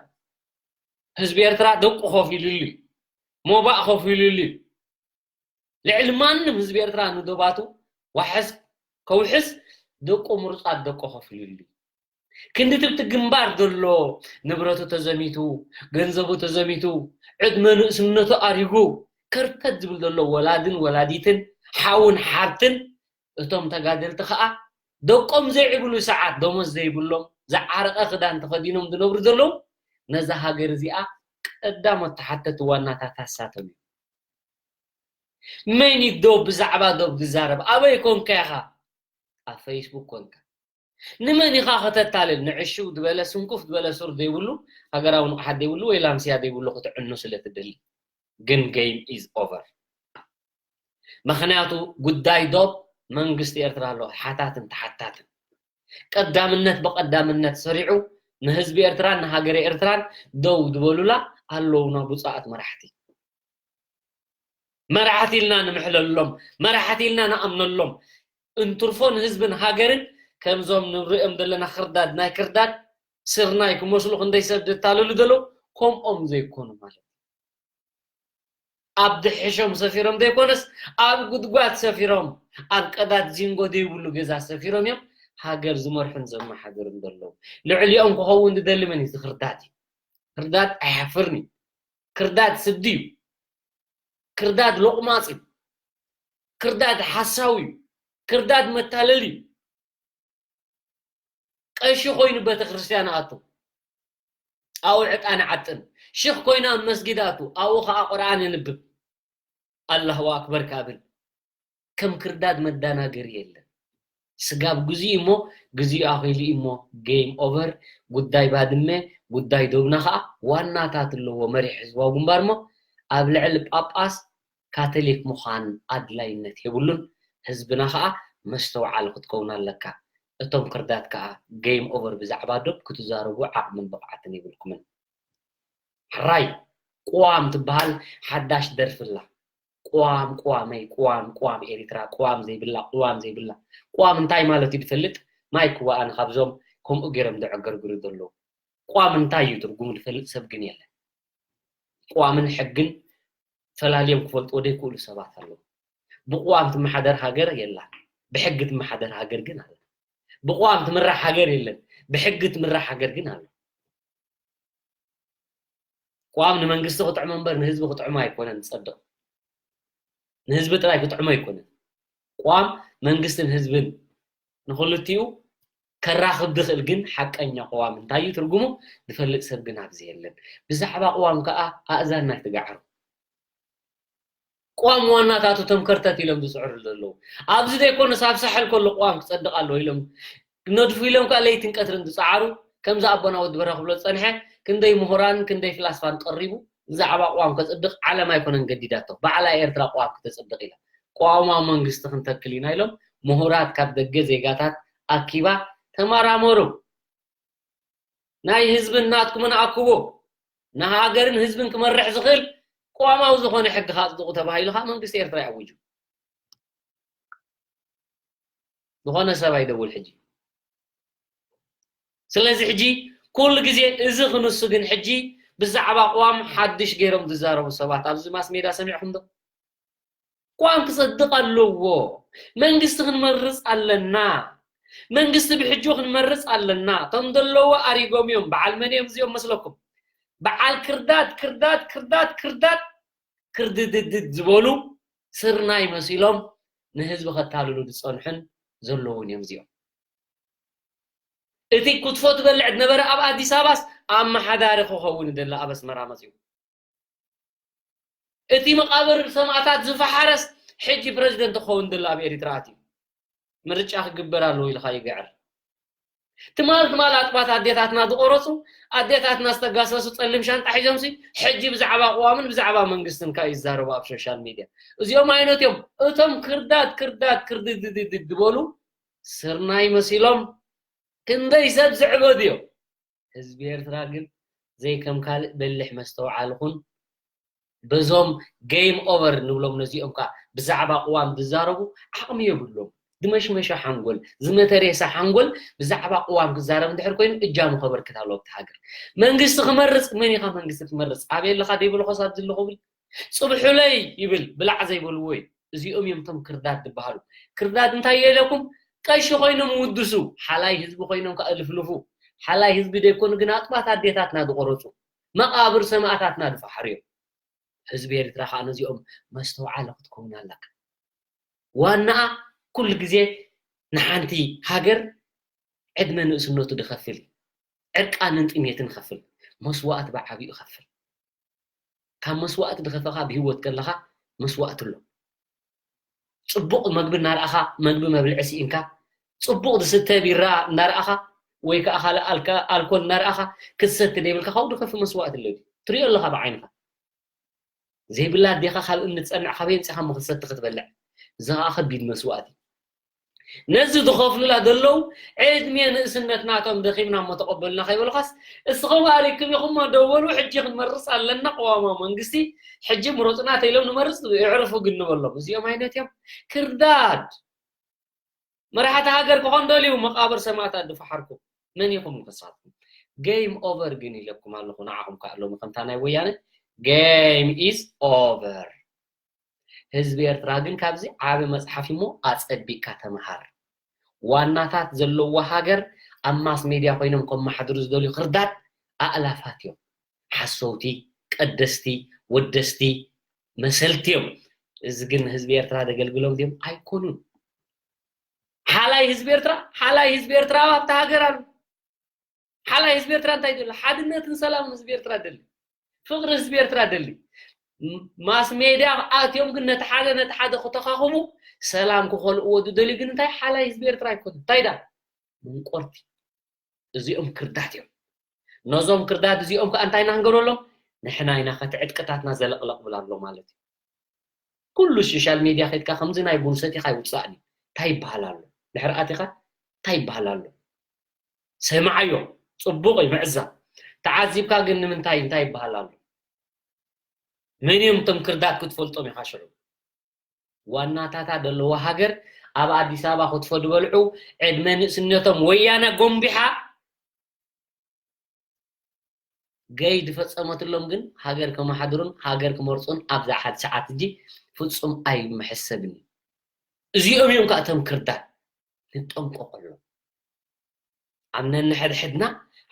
ህዝቢ ኤርትራ ደቁ ከፊሉሉ እዩ። ሞባእ ከፊሉሉ እዩ። ልዕሊ ማንም ህዝቢ ኤርትራ ንዶባቱ ዋሕስ ከውሕስ ደቁ ምሩጻት ደቁ ከፊሉሉ እዩ። ክንዲ ትብቲ ግንባር ዘሎ ንብረቱ ተዘሚቱ፣ ገንዘቡ ተዘሚቱ፣ ዕድመ ንእስነቱ ኣሪጉ ከርተት ዝብል ዘሎ ወላድን ወላዲትን ሓውን ሓብትን እቶም ተጋደልቲ ኸኣ ደቆም ዘይዕብሉ ሰዓት ደሞዝ ዘይብሎም ዝዓረቐ ክዳን ተኸዲኖም ዝነብሩ ዘለዉ ነዛ ሃገር እዚኣ ቀዳሞት ተሓተቲ ዋናታት ኣሳቶም እዩ። መን እዩ ዶብ ብዛዕባ ዶብ ዝዛረብ? ኣበይ ኮንካ ኢኻ? ኣብ ፌስቡክ ኮንካ። ንመን ኢኻ ከተታልል? ንዕሽው ዝበለ ስንኩፍ ዝበለ ሱር ዘይብሉ ሃገራዊ ንቕሓት ዘይብሉ ወይ ላምስያ ዘይብሉ ክትዕኑ ስለ ትደሊ። ግን game is over። ምኽንያቱ ጉዳይ ዶብ መንግስቲ ኤርትራ ኣሎ ሓታትን ተሓታትን። ቀዳምነት ብቐዳምነት ሰሪዑ ንህዝቢ ኤርትራን ንሃገረ ኤርትራን ደው ዝበሉላ ኣለውና ብፁዓት መራሕቲ። መራሕቲ ኢልና ንምሕለሎም፣ መራሕቲ ኢልና ንኣምነሎም፣ እንትርፎ ንህዝብን ሃገርን ከምዞም ንሪኦም ዘለና ክርዳድ ናይ ክርዳድ ስርናይ ክመስሉ ክንደይ ሰብ ዘታለሉ ዘለዉ ከምኦም ዘይኮኑ ማለት እዩ። ኣብ ድሕሾም ሰፊሮም ዘይኮነስ ኣብ ጉድጓድ ሰፊሮም ኣብ ቀዳድ ዚንጎ ዘይብሉ ገዛ ሰፊሮም እዮም። ሃገር ዝመርሑን ዘመሓድሩን ዘለዉ። ልዕሊኦም ክኸውን ዝደሊ መን እዩ? እዚ ክርዳድ እዩ። ክርዳድ ኣይሓፍርን እዩ። ክርዳድ ስዲ እዩ። ክርዳድ ሎቕማጽ እዩ። ክርዳድ ሓሳዊ እዩ። ክርዳድ መታለሊ እዩ። ቀሺ ኮይኑ ቤተክርስትያን ኣቱ፣ ኣብኡ ዕጣን ዓጥን። ሽኽ ኮይኑ ኣብ መስጊድ ኣቱ፣ ኣብኡ ኸዓ ቁርኣን የንብብ። ኣላሁ ኣክበር ካብን ከም ክርዳድ መዳናገሪ የለን። ስጋብ ግዜኡ እሞ፣ ግዜኡ ኣኺሉ እሞ፣ ጌም ኦቨር። ጉዳይ ባድመ፣ ጉዳይ ዶብና ኸዓ ዋናታት ኣለዎ መሪሕ ህዝባዊ ግንባር እሞ፣ ኣብ ልዕሊ ጳጳስ ካቶሊክ ምዃን ኣድላይነት የብሉን። ህዝብና ኸዓ መስተውዓሊ ክትከውን ኣለካ። እቶም ክርዳት ከኣ ጌም ኦቨር ብዛዕባ ዶብ ክትዛረቡ ዓቕምን ብቕዓትን የብልኩምን። ሕራይ ቅዋም ትበሃል ሓዳሽ ደርፊ ኣላ። ቅዋም፣ ቅዋመይ፣ ቅዋም፣ ቅዋም ኤሪትራ፣ ቅዋም ዘይብላ፣ ቅዋም ዘይብላ። ቅዋም እንታይ ማለት እዩ ዝፈልጥ? ማይ ክዋ ኣነ ካብዞም ከምኡ ገይሮም ዘዕገርግሩ ዘለዉ። ቅዋም እንታይ እዩ ትርጉሙ ዝፈልጥ ሰብ ግን የለን። ቅዋምን ሕግን ፈላልዮም ክፈልጥዎ ዘይክእሉ ሰባት ኣለዉ። ብቅዋም ትመሓደር ሃገር የላን። ብሕጊ ትመሓደር ሃገር ግን ኣላ። ብቅዋም ትምራሕ ሃገር የለን። ብሕጊ ትምራሕ ሃገር ግን ኣላ። ቅዋም ንመንግስቲ ክጥዕሞ እምበር ንህዝቢ ክጥዕሞ ኣይኮነን ዝጸድቕ። ንህዝቢ ጥራይ ክጥዕሞ ኣይኮነን። ቅዋም መንግስትን ህዝብን ንኽልቲኡ ከራኽብ ዝኽእል ግን ሓቀኛ ቅዋም እንታይ እዩ ትርጉሙ ዝፈልጥ ሰብ ግን ኣብዚ የለን። ብዛዕባ ቅዋም ከኣ ኣእዛንና ኣይትግዓሩ። ቅዋም ዋናታቱ እቶም ከርተት ኢሎም ዝጽዕሩ ዘለዉ። ኣብዚ ዘይኮነስ ኣብ ሳሕል ከሎ ቅዋም ክጸድቕ ኣለዎ ኢሎም ነድፉ ኢሎም ከኣ ለይትን ቀትርን ዝጸዓሩ፣ ከምዚ ኣቦና ወዲ በርሀ ክብሎ ዝጸንሐ፣ ክንደይ ምሁራን ክንደይ ፍላስፋን ቀሪቡ ብዛዕባ ቅዋም ከጽድቕ ዓለም ኣይኮነን ገዲዳቶ። ባዕላ ኤርትራ ቅዋም ክተጽድቕ ኢላ። ቅዋማዊ መንግስቲ ክንተክል ኢና ኢሎም ምሁራት ካብ ደገ ዜጋታት ኣኪባ ተመራመሩ። ናይ ህዝብን ናትኩምን ኣክቦ ንሃገርን ህዝብን ክመርሕ ዝኽእል ቅዋማዊ ዝኾነ ሕጊ ከጽድቑ ተባሂሉ ኸኣ መንግስቲ ኤርትራ ይኣውጁ። ዝኾነ ሰብ ኣይደውል ሕጂ። ስለዚ ሕጂ ኩሉ ግዜ እዚ ክንሱ ግን ሕጂ ብዛዕባ ቅዋም ሓድሽ ገይሮም ዝዛረቡ ሰባት ኣብዚ ማስ ሜዳ ሰሚዕኹም ዶ? ቅዋም ክጸድቕ ኣለዎ። መንግስቲ ክንመርጽ ኣለና። መንግስቲ ብሕጂ ክንመርጽ ኣለና። እቶም ዘለዉ ኣሪጎም እዮም። በዓል መን እዮም እዚኦም መስለኩም? በዓል ክርዳድ፣ ክርዳድ፣ ክርዳድ፣ ክርዳድ፣ ክርድድድድ ዝበሉ ስርናይ መሲሎም ንህዝቢ ከታልሉ ዝጸንሑን ዘለዉን እዮም እዚኦም። እቲ ክትፎ ትበልዕ ዝነበረ ኣብ ኣዲስ ኣበባስ ኣመሓዳሪ ክኸውን ይደሊ ኣብ ኣስመራ መጺኡ። እቲ መቓብር ሰማእታት ዝፈሓረስ ሕጂ ፕረዚደንት ክኸውን ዘሎ ኣብ ኤሪትራ ኣትዩ ምርጫ ክግበር ኣለዎ ኢልካ ይግዕር። ትማል ትማል ኣጥባት ኣዴታትና ዝቆረጹ ኣዴታትና ዝተጋሰሱ ጸሊም ሻንጣ ሒዞምሲ ሕጂ ብዛዕባ ቅዋምን ብዛዕባ መንግስትን ከኣ ይዛረቡ ኣብ ሶሻል ሚድያ። እዚኦም ዓይነት እዮም እቶም ክርዳት ክርዳት ክርድድድድ ዝበሉ ስርናይ መሲሎም ክንደይ ሰብ ዝዕበዱ እዮም። ህዝቢ ኤርትራ ግን ዘይከም ካልእ በሊሕ መስተውዓሊ ኩን። በዞም ጌም ኦቨር ንብሎም ነዚኦም ከኣ ብዛዕባ ቅዋም ዝዛረቡ ዓቕሚ የብሎም። ዝመሽመሸ ሓንጎል፣ ዝመተሬሰ ሓንጎል ብዛዕባ ቅዋም ክዛረብ እንድሕር ኮይኑ እጃሙ ከበርክት ኣለዎ ኣብቲ ሃገር። መንግስቲ ክመርጽ፣ መን ኢኻ መንግስቲ ትመርጽ? ኣበይ ኣለኻ ዘይብልኾስ ኣብዚ ኣለኹ ብል። ጽብሑለይ ይብል፣ ብላዕ ዘይበልዎ እዩ። እዚኦም እዮም እቶም ክርዳድ ዝበሃሉ። ክርዳድ እንታይ የለኩም? ቀሺ ኮይኖም ውድሱ፣ ሓላይ ህዝቢ ኮይኖም ከኣ ልፍልፉ። ሓላይ ህዝቢ ዘይኮኑ ግን ኣጥባት ኣዴታትና ዝቆረጹ፣ መቓብር ሰማእታትና ዝፈሓሩ እዮም። ህዝቢ ኤርትራ ከኣ ነዚኦም መስተውዓሊ ክትከውን ኣለካ። ዋናኣ ኩሉ ግዜ ንሓንቲ ሃገር ዕድመ ንእስነቱ ዝኸፍል፣ ዕርቃንን ጥሜትን ይኸፍል፣ መስዋእቲ ብዓቢኡ ይኸፍል። ካብ መስዋእቲ ዝኸፈኻ ብህይወት ከለኻ መስዋእቲ ኣሎ። ጽቡቕ መግቢ እናረኣኻ፣ መግቢ መብልዒ ስኢንካ፣ ጽቡቕ ዝስተ ቢራ እናረኣኻ፣ ወይ ከኣ ካልእ ኣልካ-፣ ኣልኮል እናረኣኻ ክትሰቲ ዘይብልካ ካብኡ ዝኸፍእ መስዋእቲ ኣሎ ድዩ? ትሪኦ ኣለኻ ብዓይንኻ። ዘይብላ ኣዴኻ ካብ እምኒ ትጸንዕ፣ ካበይ ኣምጺኻ እሞ ክትሰቲ ክትበልዕ? እዚ ኸኣ ከቢድ መስዋእቲ። ነዚ ዝኸፍሉላ ዘለዉ ዕድሜ ንእስነት ናቶም ደኺምና እሞ ተቐበሉና ከይበሉኻስ፣ እስኹም ኣሪግኩም ኢኹም እሞ ደው በሉ፣ ሕጂ ክንመርጽ ኣለና ቅዋማዊ መንግስቲ፣ ሕጂ ምረጹና ተኢሎም ንመርጽ፣ የዕርፉ ግን ንበሎም። እዚኦም ዓይነት እዮም። ክርዳድ። መራሕቲ ሃገር ክኾን ደልዩ መቓብር ሰማእታት ዝፈሓርኩም መን ኢኹም ንስኻትኩም? ጌም ኦቨር ግን ኢለኩም ኣለኹ፣ ንዓኹም ከኣ ሎሚ ከምታ ናይ ወያነ ጌም ኢዝ ኦቨር። ህዝቢ ኤርትራ ግን ካብዚ ዓቢ መጽሓፍ እሞ ኣጸቢቅካ ተመሃር። ዋናታት ዘለዎ ሃገር ኣብ ማስ ሜድያ ኮይኖም ከመሓድሩ ዝደልዩ ክርዳድ ኣእላፋት እዮም። ሓሰውቲ፣ ቀደስቲ፣ ወደስቲ፣ መሰልቲ እዮም። እዚ ግን ህዝቢ ኤርትራ ደገልግሎም ድዮም? ኣይኮኑን። ሓላይ ህዝቢ ኤርትራ፣ ሓላይ ህዝቢ ኤርትራ ኣብታ ሃገር ኣሎ። ሓላይ ህዝቢ ኤርትራ እንታይ ደሊ? ሓድነትን ሰላምን ህዝቢ ኤርትራ ደሊ። ፍቕሪ ህዝቢ ኤርትራ ደሊ። ም-፣ ማስ ሜድያ ኣትዮም ግን ነቲ ሓደ ነቲ ሓደ ክተኻኽቡ፣ ሰላም ክኸልእዎ ዝደልዩ ግን እንታይ ሓላይ ህዝቢ ኤርትራ ኣይኮኑን። እንታይ ዳ? መንቆርቲ። እዚኦም ክርዳት እዮም። ነዞም ክርዳት እዚኦም ከኣ እንታይ ኢና ክንገብረሎም? ንሕና ኢና ከቲ ዕጥቅታትና ዘለቕለቕ ብላ ኣሎ ማለት እዩ። ኩሉ ሶሻል ሜድያ ከድካ ከምዚ ናይ ቡን ሰቲኻ ይውጻእኒ። እንታይ ይበሃል ኣሎ? ድሕሪ ኣቲኻ እንታይ ይበሃል ኣሎ? ሰምዓዮ። ጽቡቕ እዩ ምዕዛብ። ተዓዚብካ ግን ንምንታይ እንታይ ይበሃል ኣሎ? መን እዮም እቶም ክርዳት ክትፈልጦም ኢኻ ሽዑ። ዋናታታ ዘለዎ ሃገር ኣብ ኣዲስ ኣበባ ክትፎ ዝበልዑ ዕድመ ንእስነቶም ወያነ ጎንቢሓ ገይ ዝፈጸመትሎም ግን ሃገር ከመሓድሩን ሃገር ክመርጹን ኣብዛ ሓድ ሰዓት እጂ ፍጹም ኣይምሕሰብን እዩ። እዚኦም እዮም ከኣ እቶም ክርዳት ንጠንቀቐሎም። ኣብ ነንሕድሕድና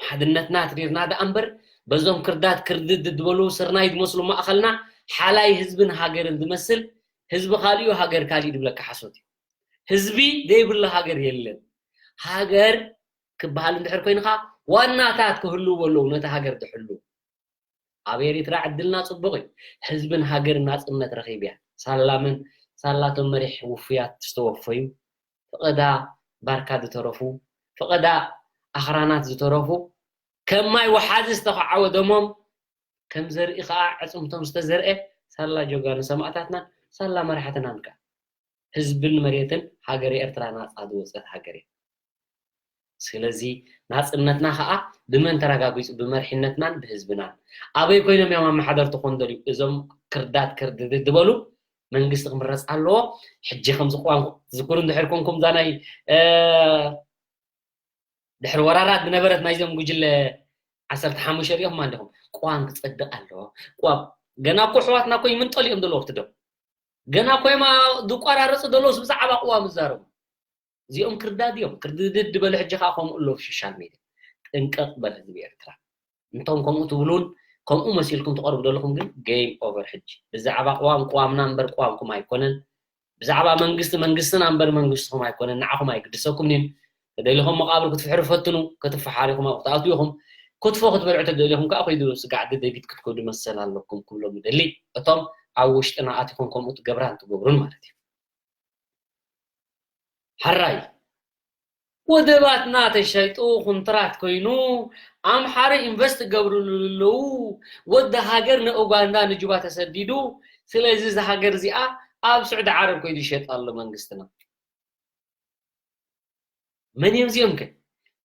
ሓድነትና ኣትሪርና ደኣ እምበር በዞም ክርዳት ክርድድ ዝበሉ ስርናይ ዝመስሉ ማእኸልና ሓላይ ህዝብን ሃገርን ዝመስል ህዝቢ ካሊኡ ሃገር ካሊእ ዝብለካ ሓሶት እዩ። ህዝቢ ዘይብሉ ሃገር የለን። ሃገር ክበሃል እንድሕር ኮይንኻ ዋናታት ክህልው ኣለዉ ነቲ ሃገር ዝሕልው። ኣብ ኤሪትራ ዕድልና ጽቡቕ እዩ። ህዝብን ሃገርን ናጽነት ረኺብ እያ። ሳላ መን ሳላቶም መሪሕ ውፉያት ዝተወፈዩ፣ ፈቐዳ ባርካ ዝተረፉ፣ ፈቐዳ ኣኽራናት ዝተረፉ፣ ከም ማይ ወሓዚ ዝተኸዓወ ደሞም፣ ከም ዘርኢ ኸኣ ዕጽምቶም ዝተዘርአ ሳላ ጀጋኑ ሰማእታትናን ሳላ መራሕትናን ከኣ ህዝብን መሬትን ሃገረ ኤርትራ ናጻ ዝወጸት ሃገር እያ። ስለዚ ናጽነትና ኸኣ ብመን ተረጋጊጹ? ብመሪሕነትናን ብህዝብናን። ኣበይ ኮይኖም እዮም ኣመሓደርቲ ኮን ደልዩ? እዞም ክርዳት ክርድድ ዝበሉ መንግስቲ ክምረጽ ኣለዎ። ሕጂ ከምዚ ቅዋም ትዝክሩ እንድሕር ኮንኩም እዛ ናይ፣ እ፣ ድሕሪ ወራራት ዝነበረት ናይዞም ጉጅለ ዓሰርተ ሓሙሽተ ሪኦም እንዲኹም። ቅዋም ክጸድቕ ኣለዎ። ቅዋም ገና እኮ ኣሕዋትና እኮ ይምንጠሉ እዮም ዘለዉ ኣብቲ ደም። ገና እኮ እዮም ኣ-፣ ዝቋራረጹ ዘለዉስ ብዛዕባ ቅዋም ዝዛረቡ። እዚኦም ክርዳድ እዮም። ክርድድድ ዝበሉ ሕጂ ኸኣ ከምኡ ኣለዉ ኣብ ሶሻል ሜድያ። ጥንቅቕ በል ህዝቢ ኤርትራ። እንቶም ከምኡ ትብሉን ከምኡ መሲልኩም ትቐርቡ ዘለኹም ግን ጌም ኦቨር ሕጂ። ብዛዕባ ቅዋም ቅዋምና እምበር ቅዋምኩም ኣይኮነን። ብዛዕባ መንግስቲ መንግስትና እምበር መንግስትኹም ኣይኮነን። ንዓኹም ኣይግድሰኩምን እዩ። ተደሊኹም መቓብር ክትፍሕሩ ፈትኑ፣ ክትፈሓሩ ኢኹም ኣብኡ ክትኣትዉ ኢኹም። ክትፎ ክትበልዑ ተደሊኹም ከኣ ከይዱ ስጋዕ ደደቢት ክትከዱ መሰል ኣለኩም ክብሎም ይደሊ። እቶም ኣብ ውሽጥና ኣቲኹም ከምኡ ትገብራን ትገብሩን ማለት እዩ። ሕራይ ወደባትና ተሸይጡ ኩንትራት ኮይኑ ኣምሓሩ ኢንቨስት ገብርሉ ኣለዉ። ወዲ ሃገር ንኡጋንዳ ንጁባ ተሰዲዱ። ስለዚ እዛ ሃገር እዚኣ ኣብ ስዑዲ ዓረብ ከይዱ ይሸጣ ኣሎ መንግስትና። መን እዮም እዚኦም ከ?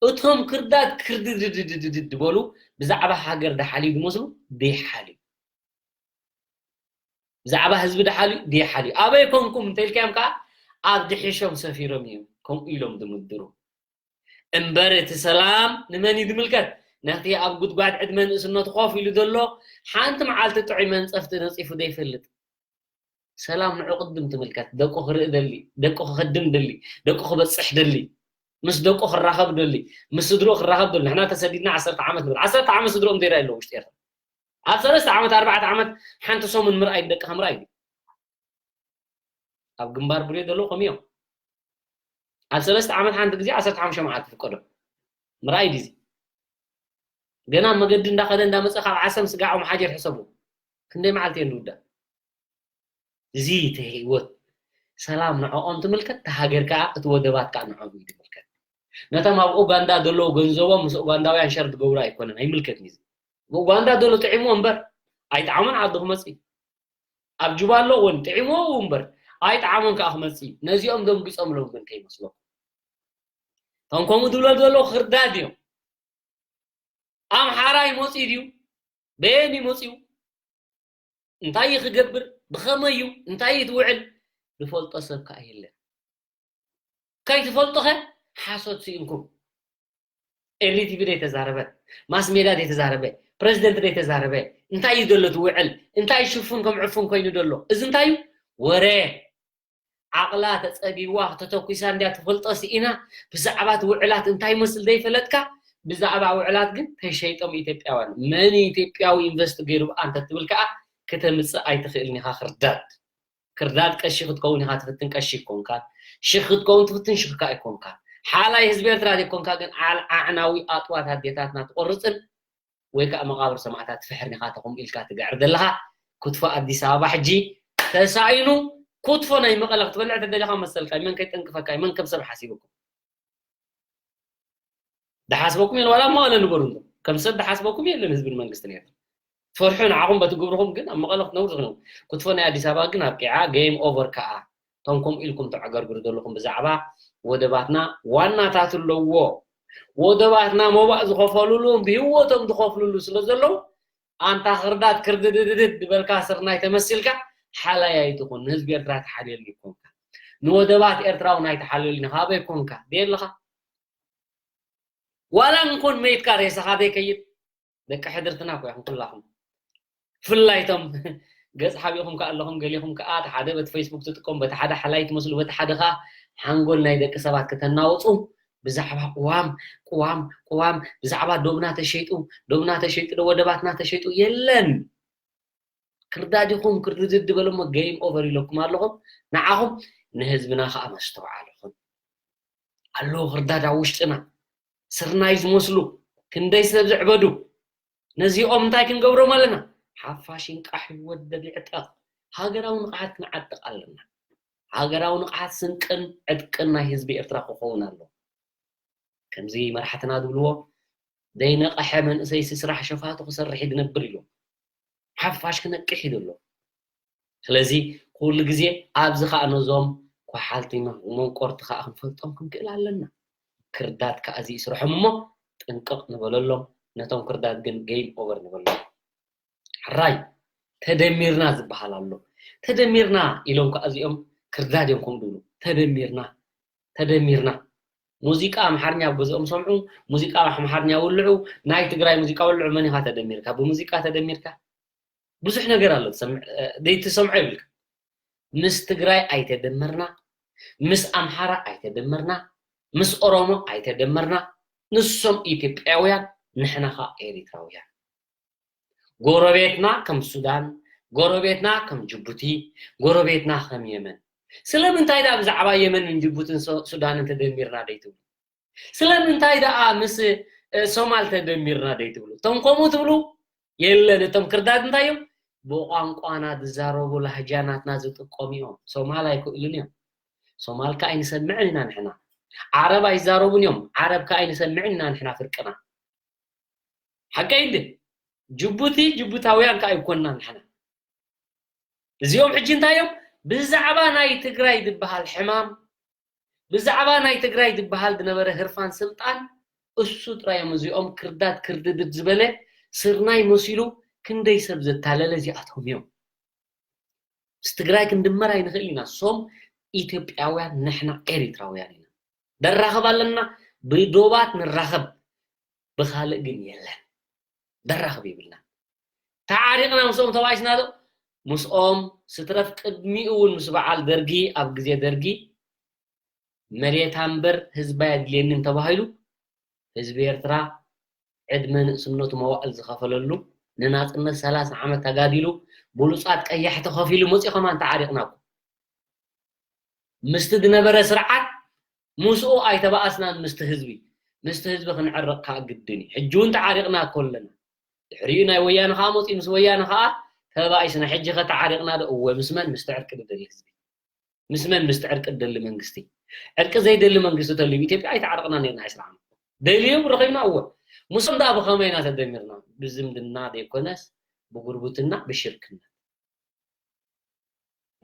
እቶም ክርዳት ክርድድድድድድ ዝበሉ ብዛዕባ ሃገር ደሓልዩ ዝመስሉ ደይሓልዩ። ብዛዕባ ህዝቢ ደሓልዩ ደይሓልዩ። ኣበይ ኮንኩም እንተኢልካዮም ከዓ ኣብ ድሒሾም ሰፊሮም እዮም ከምኡ ኢሎም ዝምድሩ። እምበር እቲ ሰላም ንመን እዩ ዝምልከት? ነቲ ኣብ ጉድጓድ ዕድመ ንእስነቱ ኮፍ ኢሉ ዘሎ ሓንቲ መዓልቲ ጥዑይ መንጸፍቲ ነጺፉ ዘይፈልጥ። ሰላም ንዑ ቅድም ትምልከት። ደቁ ክርኢ ደሊ፣ ደቁ ክኸድም ደሊ፣ ደቁ ክበጽሕ ደሊ፣ ምስ ደቁ ክራኸብ ደሊ፣ ምስ ስድርኡ ክራኸብ ደሊ። ንሕና ተሰዲድና ዓሰርተ ዓመት ንብል። ዓሰርተ ዓመት ስድርኦም ዘይረኣዩ ኣለዉ ውሽጢ ኤርትራ። ኣብ ሰለስተ ዓመት፣ ኣርባዕተ ዓመት ሓንቲ ሰሙን ምርኣይ ደቅኻ ምርኣይ ድዩ? ኣብ ግንባር ቡሬ ዘለዉ ከምኡ እዮም። ኣብ ሰለስተ ዓመት ሓንቲ ግዜ ዓሰርተ ሓሙሽተ መዓልቲ ፍቀዶ። ምርኣይ ድዩ? ገና መገዲ እንዳኸደ እንዳመጸ ካብ ዓሰብ ስጋዕ ኦም ሓጀር ሕሰቡ። ክንደይ መዓልቲ እየን ዝውዳእ? እዚ እቲ ህይወት ሰላም ንዕኦም ትምልከት፣ እቲ ሃገር ከኣ እቲ ወደባት ከኣ ንዕኦም እዩ ዝምልከት። ነቶም ኣብ ኡጋንዳ ዘለዉ ገንዘቦም ምስ ኡጋንዳውያን ሸር ዝገብሩ ኣይኮነን፣ ኣይምልከትን እዩ። ኣብ ኡጋንዳ ዘሎ ጥዒምዎ እምበር ኣይጠዓሞን ዓዱ ክመጽእ እዩ። ኣብ ጁባ ኣሎ እውን ጥዒምዎ እምበር ኣይጠዓሞን ከኣ ክመጽእ እዩ። ነዚኦም ደንጊጾምሎም ግን ከይመስለኩም። እቶም ከምኡ ዝብሎ ዘለዉ ክርዳድ እዮም። ኣምሓራይ መፂኡ ድዩ? በየን እዩ መፂኡ? እንታይ እዩ ክገብር? ብኸመይ እዩ? እንታይ እዩ ትውዕል? ዝፈልጦ ሰብ ከኣ የለን። ከይትፈልጡኸ ሓሶት ስኢንኩም። ኤሪ ቲቪ ደይተዛረበ፣ ማስ ሜድያ ደይተዛረበ፣ ፕረዚደንት ደይተዛረበ፣ እንታይ እዩ ዘሎ ትውዕል? እንታይ ሽፉን ከም ዕፉን ኮይኑ ዘሎ? እዚ እንታይ እዩ? ወረ። ዓቕላ ተጸጊዋ ተተኩሳ እንድያ ትፈልጦ ስኢና ብዛዕባ እቲ ውዕላት እንታይ ይመስል ዘይፈለጥካ ብዛዕባ ውዕላት ግን ተሸይጦም ኢትዮጵያውያን መን ኢትዮጵያዊ ኢንቨስት ገይሩ ብኣ እንተትብል ከዓ ክተምፅእ ኣይትኽእልን ኢኻ ክርዳድ ክርዳድ ቀሺ ክትከውን ኢኻ ትፍትን ቀሺ ኣይኮንካን ሽኽ ክትከውን ትፍትን ሽኽካ ኣይኮንካን ሓላይ ህዝቢ ኤርትራ ዘይኮንካ ግን ኣዕናዊ ኣጥዋት ኣዴታትና ትቆርፅን ወይ ከዓ መቃብር ሰማዕታት ትፍሕርን ኢኻ ተኹም ኢልካ ትግዕር ዘለኻ ክትፎ ኣዲስ ኣበባ ሕጂ ተሳኢኑ ክትፎ ናይ መቐለ ክትበልዕ ተደሊኻ መሰልካ መን ከይጠንቅፈካ መን ከም ሰብ ሓሲብኩም ድሓስበኩም የለ ዋላ መቐለ ንበሩ እንዶ ከም ሰብ ድሓስበኩም የለን ህዝብን መንግስትን ኤርትራ ትፈርሑ ንዓኹም በቲ ግብርኹም ግን ኣብ መቐለ ክትነብሩ ትኽእሉ ክትፎ ናይ ኣዲስ ኣበባ ግን ኣብቂዓ game over ከዓ እቶም ከምኡ ኢልኩም ተዕገርግሩ ዘለኹም ብዛዕባ ወደባትና ዋናታት ኣለዎ ወደባትና መባእ ዝኸፈሉሉ ብህይወቶም ዝኸፍሉሉ ስለ ዘለዉ ኣንታ ክርዳድ ክርድድድድ ዝበልካ ስርናይ ተመሲልካ ሓላይ ኣይትኹን ንህዝቢ ኤርትራ ትሓልየሉ ኣይኮንካ ንወደባት ኤርትራ እውን ኣይትሓልየሉ ኢኻ ኣበይ ኮንካ ደየለኻ ዋላ እንኮን መይትካ ሬሳኻ ዘይከይድ ደቂ ሕድርትና እኮ ኢኹም ኩላኹም ብፍላይ እቶም ገጽ ሓቢእኹም ከኣ ኣለኹም ገሊኹም ከኣ እቲ ሓደ በቲ ፌስቡክ ትጥቀሙ በቲ ሓደ ሓላይ ትመስሉ በቲ ሓደ ከኣ ሓንጎል ናይ ደቂ ሰባት ከተናውጹ ብዛዕባ ቅዋም ቅዋም ቅዋም ብዛዕባ ዶብና ተሸይጡ ዶብና ተሸይጡ ዶ ወደባትና ተሸይጡ የለን ክርዳድ ኢኹም ክርድድድ በለሞ game over ኢለኩም ኣለኹም ንዓኹም ንህዝብና ከኣ መስተውዓልኹም ኣለዉ ክርዳድ ኣብ ውሽጥና ስርናይ ዝመስሉ ክንደይ ሰብ ዝዕበዱ ነዚኦም እንታይ ክንገብሮም ኣለና ሓፋሽ ይንቃሕ ይወደብ ይዕጠቕ ሃገራዊ ንቕሓት ክንዓጥቕ ኣለና ሃገራዊ ንቕሓት ስንቅን ዕጥቅን ናይ ህዝቢ ኤርትራ ክኸውን ኣለዎ ከምዚ መራሕትና ዝብልዎ ዘይነቐሐ መንእሰይሲ ስራሕ ሸፋቱ ክሰርሕ እዩ ዝነብር ኢሎም ሓፋሽ ክነቅሕ እዩ ዘሎ ስለዚ ኩሉ ግዜ ኣብዚ ከዓ ነዞም ኳሓልቲ መንቆርቲ ከዓ ክንፈልጦም ክንክእል ኣለና ክርዳት ከዓ እዚ ስርሖም እሞ ጥንቅቕ ንበለሎም ነቶም ክርዳት ግን game over ንበሎም ሕራይ ተደሚርና ዝበሃል ኣሎ ተደሚርና ኢሎም ከዓ እዚኦም ክርዳድ እዮም ከም ድብሉ ተደሚርና ተደሚርና ሙዚቃ ኣምሓርኛ ኣብ ገዝኦም ሰምዑ ሙዚቃ ኣምሓርኛ ውልዑ ናይ ትግራይ ሙዚቃ ውልዑ መን ኢኻ ተደሚርካ ብሙዚቃ ተደሚርካ ብዙሕ ነገር ኣሎ ዘይትሰምዖ ይብልካ ምስ ትግራይ ኣይተደመርና ምስ ኣምሓራ ኣይተደመርና ምስ ኦሮሞ ኣይተደመርና ንሶም ኢትዮጵያውያን ንሕና ኸ ኤሪትራውያን ጎረቤትና ከም ሱዳን፣ ጎረቤትና ከም ጅቡቲ፣ ጎረቤትና ከም የመን። ስለምንታይ ደኣ ብዛዕባ የመንን ጅቡትን ሱዳንን ተደሚርና ደይትብሉ? ስለምንታይ ደኣ ምስ ሶማል ተደሚርና ደይትብሉ? እቶም ከምኡ ትብሉ የለን። እቶም ክርዳድ እንታይ እዮም? ብቋንቋና ዝዛረቡ ላህጃ ናትና ዝጥቀሙ እዮም። ሶማል ኣይክእሉን እዮም። ሶማል ከኣ ኣይንሰምዕን ኢና ንሕና። ዓረብ ኣይዛረቡን እዮም። ዓረብ ከኣ ኣይንሰምዕን ኢና ንሕና ፍርቅና። ሓቀይ እንደ ጅቡቲ ጅቡታውያን ከኣ ኣይኮንና ንሕና። እዚኦም ሕጂ እንታይ እዮም? ብዛዕባ ናይ ትግራይ ዝበሃል ሕማም፣ ብዛዕባ ናይ ትግራይ ዝበሃል ዝነበረ ህርፋን ስልጣን እሱ ጥራይ እዮም። እዚኦም ክርዳት ክርድድድ ዝበለ ስርናይ መሲሉ ክንደይ ሰብ ዘታለለ እዚኣቶም እዮም። ምስ ትግራይ ክንድመር ኣይንኽእል ኢና። ሶም ኢትዮጵያውያን ንሕና ኤሪትራውያን ኢና። ደራኸብ ኣለና፣ ብዶባት ንራኸብ፣ ብኻልእ ግን የለን። ደራኸብ ይብልና። ተዓሪቕና ምስኦም ተባኢስና ዶ? ምስኦም ስትረፍ ቅድሚኡ እውን ምስ በዓል ደርጊ ኣብ ግዜ ደርጊ መሬታ እምበር ህዝባ የድልየንን ተባሂሉ ህዝቢ ኤርትራ ዕድመ ንእስነቱ መዋእል ዝኸፈለሉ ንናጽነት ሰላሳ ዓመት ተጋዲሉ ብሉጻት ቀያሕቲ ከፊሉ መጺኡ ከማን ተዓሪቕና እኮ ምስቲ ዝነበረ ስርዓት ምስኡ ኣይተባኣስናን ምስቲ ህዝቢ ምስቲ ህዝቢ ክንዕረቕ ከዓ ግድን እዩ ሕጂ እውን ተዓሪቕና እኮ ኣለና ድሕሪኡ ናይ ወያነ ከዓ መፂኡ ምስ ወያነ ከዓ ተባኢስና ሕጂ ከተዓሪቕና ዶ እወ ምስ መን ምስቲ ዕርቂ ዝደሊ ህዝቢ ምስ መን ምስቲ ዕርቂ ዝደሊ መንግስቲ ዕርቂ ዘይደሊ መንግስቲ ተልዩ ኢትዮጵያ ኣይተዓረቕና ነርና ኣይስራዕና ደልዮም ረኺብና እወ ምስም ደኣ ብኸመይ ኢና ተደሚርና ብዝምድና ዘይኮነስ ብጉርብትና ብሽርክነት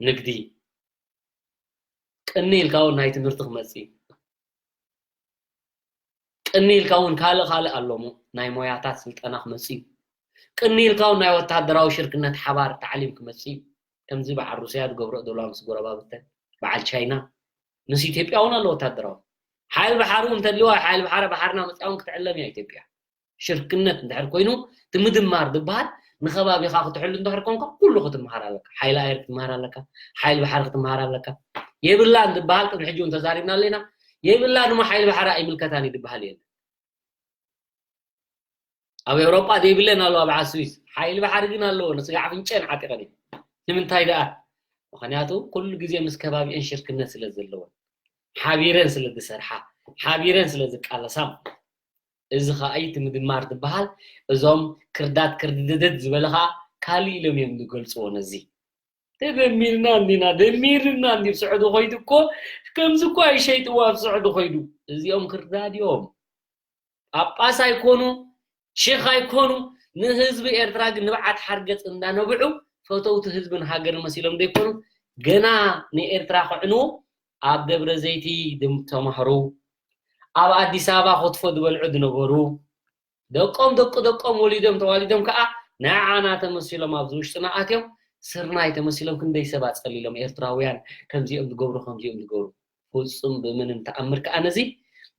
ንግዲ ቅኒ ኢልካ እውን ናይ ትምህርቲ ክመፅእ እዩ ቅኒ ኢልካ እውን ካልእ ካልእ ኣሎሞ ናይ ሞያታት ስልጠና ክመፅእ እዩ ቅኒ ኢልካ እውን ናይ ወታደራዊ ሽርክነት ሓባር ታዕሊም ክመፅእ እዩ ከምዚ በዓል ሩስያ ዝገብሮ ዘለዋ ምስ ጎረባብተን በዓል ቻይና ምስ ኢትዮጵያ እውን ኣሎ ወታደራዊ ሓይል ባሓር እውን እንተድልዋ ሓይል ባሓር ባሓርና መፅያ እውን ክትዕለም እያ ኢትዮጵያ ሽርክነት እንድሕር ኮይኑ እቲ ምድማር ዝበሃል ንኸባቢኻ ክትሕሉ እንድሕር ኮንካ ኩሉ ክትምሃር ኣለካ ሓይሊ ኣየር ክትምሃር ኣለካ ሓይሊ ባሓር ክትምሃር ኣለካ የብላን ዝበሃል ቅድሚ ሕጂ እውን ተዛሪብና ኣለና። የብላን እሞ ሓይሊ ባሕሪ ኣይምልከታን እዩ ዝበሃል የለን። ኣብ ኤውሮጳ ዘይብለን ኣሎ ኣብ ዓድ ስዊስ። ሓይሊ ባሕሪ ግን ኣለዎ፣ ንስጋ ኣፍንጨን ዓጢቐን እዩ። ንምንታይ ደኣ? ምኽንያቱ ኩሉ ግዜ ምስ ከባቢአን ሽርክነት ስለ ዘለወን፣ ሓቢረን ስለ ዝሰርሓ፣ ሓቢረን ስለ ዝቃለሳ። እዚ ኸኣ እቲ ምድማር ዝበሃል፣ እዞም ክርዳት ክርድድድ ዝበለ ኸኣ ካልእ ኢሎም እዮም ዝገልጽዎ ነዚ። ተደሚርና እንዲና፣ ደሚርና እንዲ ኣብ ስዑዲ ኸይዱ እኮ፣ ከምዚ እኮ ኣይሸይጥዎ ኣብ ስዑዲ ኸይዱ። እዚኦም ክርዳድ እዮም። ጳጳስ ኣይኮኑ፣ ሼኽ ኣይኮኑ፣ ንህዝቢ ኤርትራ ግን ንብዓት ሓርገጽ እንዳነብዑ፣ ፈተውቲ ህዝብን ሃገርን መሲሎም ዘይኮኑ፣ ገና ንኤርትራ ክዕንዉ ኣብ ደብረ ዘይቲ ድም-፣ ተማህሩ፣ ኣብ ኣዲስ ኣበባ ክትፎ ዝበልዑ ዝነበሩ፣ ደቆም ደቂ ደቆም ወሊዶም ተዋሊዶም ከኣ ንዓና ተመሲሎም ኣብዚ ውሽጥና ኣትዮም፣ ስርናይ ተመሲሎም ክንደይ ሰብ ኣጸሊሎም። ኤርትራውያን ከምዚኦም ዝገብሩ፣ ከምዚኦም ዝገብሩ። ፍጹም ብምንም ተኣምር ከኣ ነዚ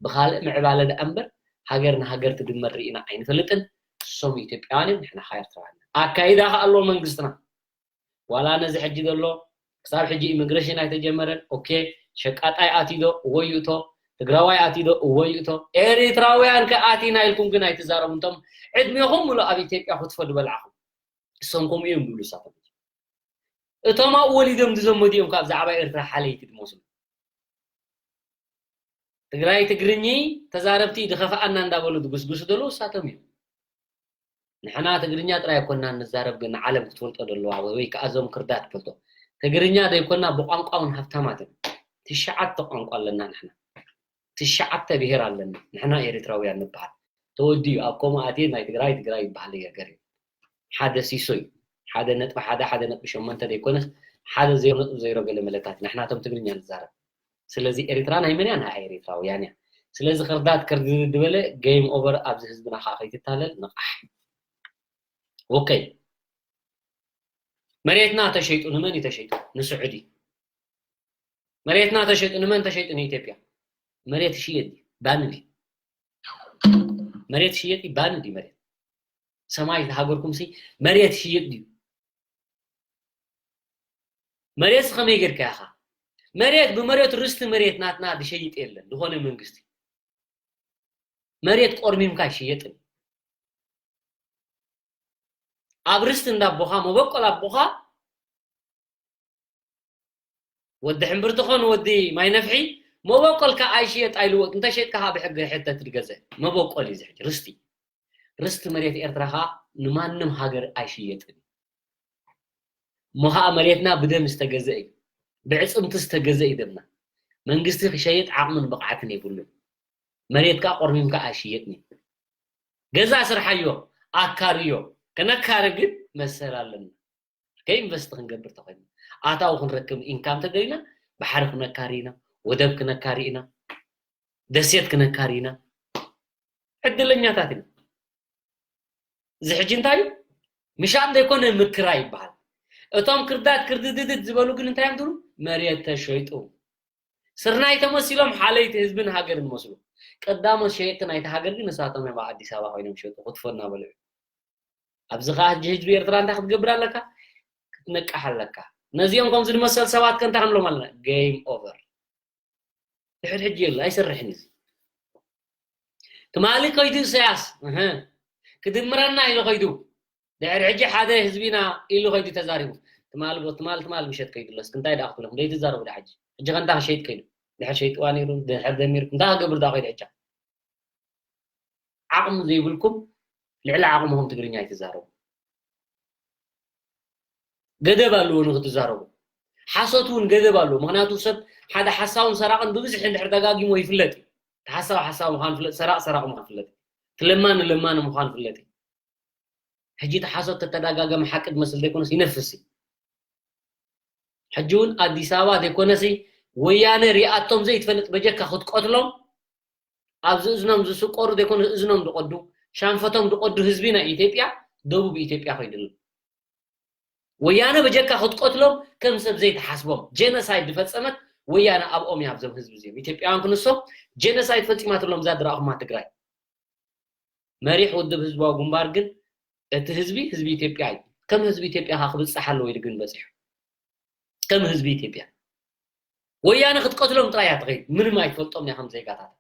ብኻልእ ምዕባለ ደኣ እምበር ሃገር ንሃገር ትድመር ርኢና ኣይንፈልጥን። እሶም ኢትዮጵያውያን እዮም፣ ንሕና ኸኣ ኤርትራውያን። ኣካይዳ ከኣ ኣለዎ መንግስትና። ዋላ ነዚ ሕጂ ዘሎ ክሳብ ሕጂ ኢሚግሬሽን ኣይተጀመረን። ኦኬ፣ ሸቃጣይ ኣትዩ ዶ? እወ ይእቶ። ትግራዋይ ኣትዩ ዶ? እወ ይእቶ። ኤሪትራውያን ከ ኣቲና ኢልኩም ግን ኣይትዛረቡ። እንቶም ዕድሜኹም ሙሉእ ኣብ ኢትዮጵያ ክትፎ ዝበላዕኹም፣ እሶም ከምኡ እዮም ዝብሉ እሳቶም። እቶም ኣብኡ ወሊዶም ዝዘመዱ እዮም ካብ ዛዕባ ኤርትራ ሓለይቲ ዝመስሉ። ትግራይ ትግርኚ ተዛረብቲ ድኸፍኣና እንዳበሉ ዝጉስጉሱ ዘለዉ እሳቶም እዮም። ንሕና ትግርኛ ጥራይ ኣይኮንና ንዛረብ፣ ግን ዓለም ክትፈልጦ ዘለዋ ወይ፣ ወይ ከኣ እዞም ክርዳት ትፈልጦ። ትግርኛ ዘይኮንና ብቋንቋ እውን ሃብታማት ኢና። ትሽዓተ ቋንቋ ኣለና ንሕና። ትሽዓተ ብሄር ኣለና። ንሕና ኤሪትራውያን ንበሃል። ተወዲኡ ኣብ ከምኡ ኣትየ ናይ ትግራይ ትግራይ ይበሃል ነገር እዩ። ሓደ ሲሶ እዩ። ሓደ ነጥቢ ሓደ፣ ሓደ ነጥቢ ሸሞንተ ዘይኮነስ ሓደ ዜሮ ነጥቢ ዜሮ ገለ መለታት ኢና። ንሕና እቶም ትግርኛ ንዛረብ። ስለዚ ኤሪትራ ናይ መን እያ? ናይ ኤሪትራውያን እያ። ስለዚ ክርዳት ክርድድድ ዝበለ ጌም ኦቨር ኣብዚ ህዝብና ከዓ ከይትታለል ንቃሕ። ኦኬ። መሬትና ተሸይጡ ንመን እዩ ተሸይጡ? ንስዑዲ። መሬትና ተሸይጡ ንመን ተሸይጡ? ንኢትዮጵያ። መሬት ይሽየጥ ድዩ? ባንድ እዩ። መሬት ይሽየጥ ድዩ? ባንድ እዩ መሬት። ሰማይ ሃገርኩም ሲ መሬት ይሽየጥ ድዩ? መሬት ከመይ ጌርካ ኢኻ? መሬት ብመሬት ርስቲ መሬት ናትና ዝሸይጥ የለን ዝኾነ መንግስቲ። መሬት ቆርሚምካ ይሽየጥን። ኣብ ርስቲ እንዳ ኣቦኻ መበቆል ኣቦኻ ወዲ ሕምብርቲ ኾን ወዲ ማይ ነፍሒ መበቆልካ ኣይሽየጥ ኣይልወጥ። እንተ ሸጥካ ብሕጊ ሕተት ትገዘእ። መበቆል እዩ ዝሕጂ ርስቲ። ርስቲ መሬት ኤርትራ ኸኣ ንማንም ሃገር ኣይሽየጥን። እሞ ኸኣ መሬትና ብደም ዝተገዘ እዩ፣ ብዕጽምቲ ዝተገዘ እዩ ደምና። መንግስቲ ክሸይጥ ዓቕምን ብቕዓትን የብሉን። መሬት ከኣ ቆርሚምካ ኣይሽየጥን እዩ። ገዛ ስርሓዮ፣ ኣካርዮ። ከነካሪ ግን መሰል ኣለና። ከኢንቨስት ክንገብር ተኾይኑ፣ ኣታዊ ክንረክብ ኢንካም ተደሊና፣ ባሕሪ ክነካሪ ኢና፣ ወደብ ክነካሪ ኢና፣ ደሴት ክነካሪ ኢና። ዕድለኛታት ኢና። እዚ ሕጂ እንታይ እዩ? ምሻጥ ዘይኮነ ምክራይ ይበሃል። እቶም ክርዳት ክርድድድድ ዝበሉ ግን እንታይ እዮም ትብሉ? መሬት ተሸይጡ። ስርናይ ተመሲሎም ሓለይቲ ህዝብን ሃገርን መስሉ። ቀዳሞት ሸየጥቲ ናይቲ ሃገር ግን ንሳቶም እዮም ኣብ ኣዲስ ኣበባ ኮይኖም ሸጡ፣ ክትፎ እናበልዑ። ኣብዚ ኸዓ ሕጂ ህዝቢ ኤርትራ እንታይ ክትገብር ኣለካ? ክትነቅሕ ኣለካ። ነዚኦም ከምዚ ዝመሰል ሰባት ከ እንታይ ክንብሎም ኣለና? ጌም ኦቨር። ድሕሪ ሕጂ የለ፣ ኣይሰርሕን እዩ። ትማሊ ከይዱ ኢሳያስ፣ እህ፣ ክድምረና ኢሉ ከይዱ። ድሕሪ ሕጂ ሓደ ህዝቢና ኢሉ ከይዱ ተዛሪቡ። ትማል፣ ትማል፣ ትማል ምሸት ከይዱ ኣሎ። እስኪ እንታይ ደኣ ክትብሎም? ዘይትዛረቡ ደኣ ሕጂ። ሕጂ ከ እንታይ ክሸይጥ ከይዱ? ድሕሪ ሸይጥዋ ነይሩ፣ ድሕሪ ደሚርኩም፣ እንታይ ክገብር ደኣ ከይዱ ሕጂ? ዓቕሚ ዘይብልኩም፣ ልዕሊ ዓቕምኹም ትግርኛ ኣይትዛረቡ። ገደብ ኣለዎ ንክትዛረቡ። ሓሶት እውን ገደብ ኣለዎ። ምኽንያቱ ሰብ ሓደ ሓሳውን ሰራቕን ብብዝሒ እንድሕር ደጋጊሞ ይፍለጥ እዩ። እቲ ሓሳዊ ሓሳዊ ምዃኑ ይፍለጥ፣ ሰራቕ ሰራቕ ምዃኑ ይፍለጥ እዩ። እቲ ለማኒ ለማኒ ምዃኑ ይፍለጥ እዩ። ሕጂ እቲ ሓሶት ተተዳጋገመ ሓቂ ዝመስል ዘይኮነስ ይነፍስ እዩ። ሕጂ እውን ኣዲስ ኣበባ ዘይኮነሲ ወያነ ሪኣቶም ዘይትፈልጥ በጀካ ክትቀትሎም ኣብዚ እዝኖም ዝስቆሩ ዘይኮነ እዝኖም ዝቀዱ ሻንፈቶም ዝቀዱ ህዝቢ ናይ ኢትዮጵያ ደቡብ ኢትዮጵያ ኮይድሉ። ወያነ በጀካ ክትቀትሎም ከም ሰብ ዘይትሓስቦም ጄኖሳይድ ዝፈጸመት ወያነ ኣብኦም እያ። ኣብዞም ህዝቢ እዚኦም ኢትዮጵያውያን ክንሶም ጄኖሳይድ ፈጺማትሎም እዛ ዝረኣኹማ ትግራይ። መሪሕ ውድብ ህዝባዊ ግንባር ግን እቲ ህዝቢ ህዝቢ ኢትዮጵያ እዩ። ከም ህዝቢ ኢትዮጵያ ከዓ ክብጻሕ ኣለዎ ኢሉ ግን በጺሑ። ከም ህዝቢ ኢትዮጵያ ወያነ ክትቀትሎም ጥራይ እያ ትኸይድ። ምንም ኣይትፈልጦም እያ ከም ዜጋታት።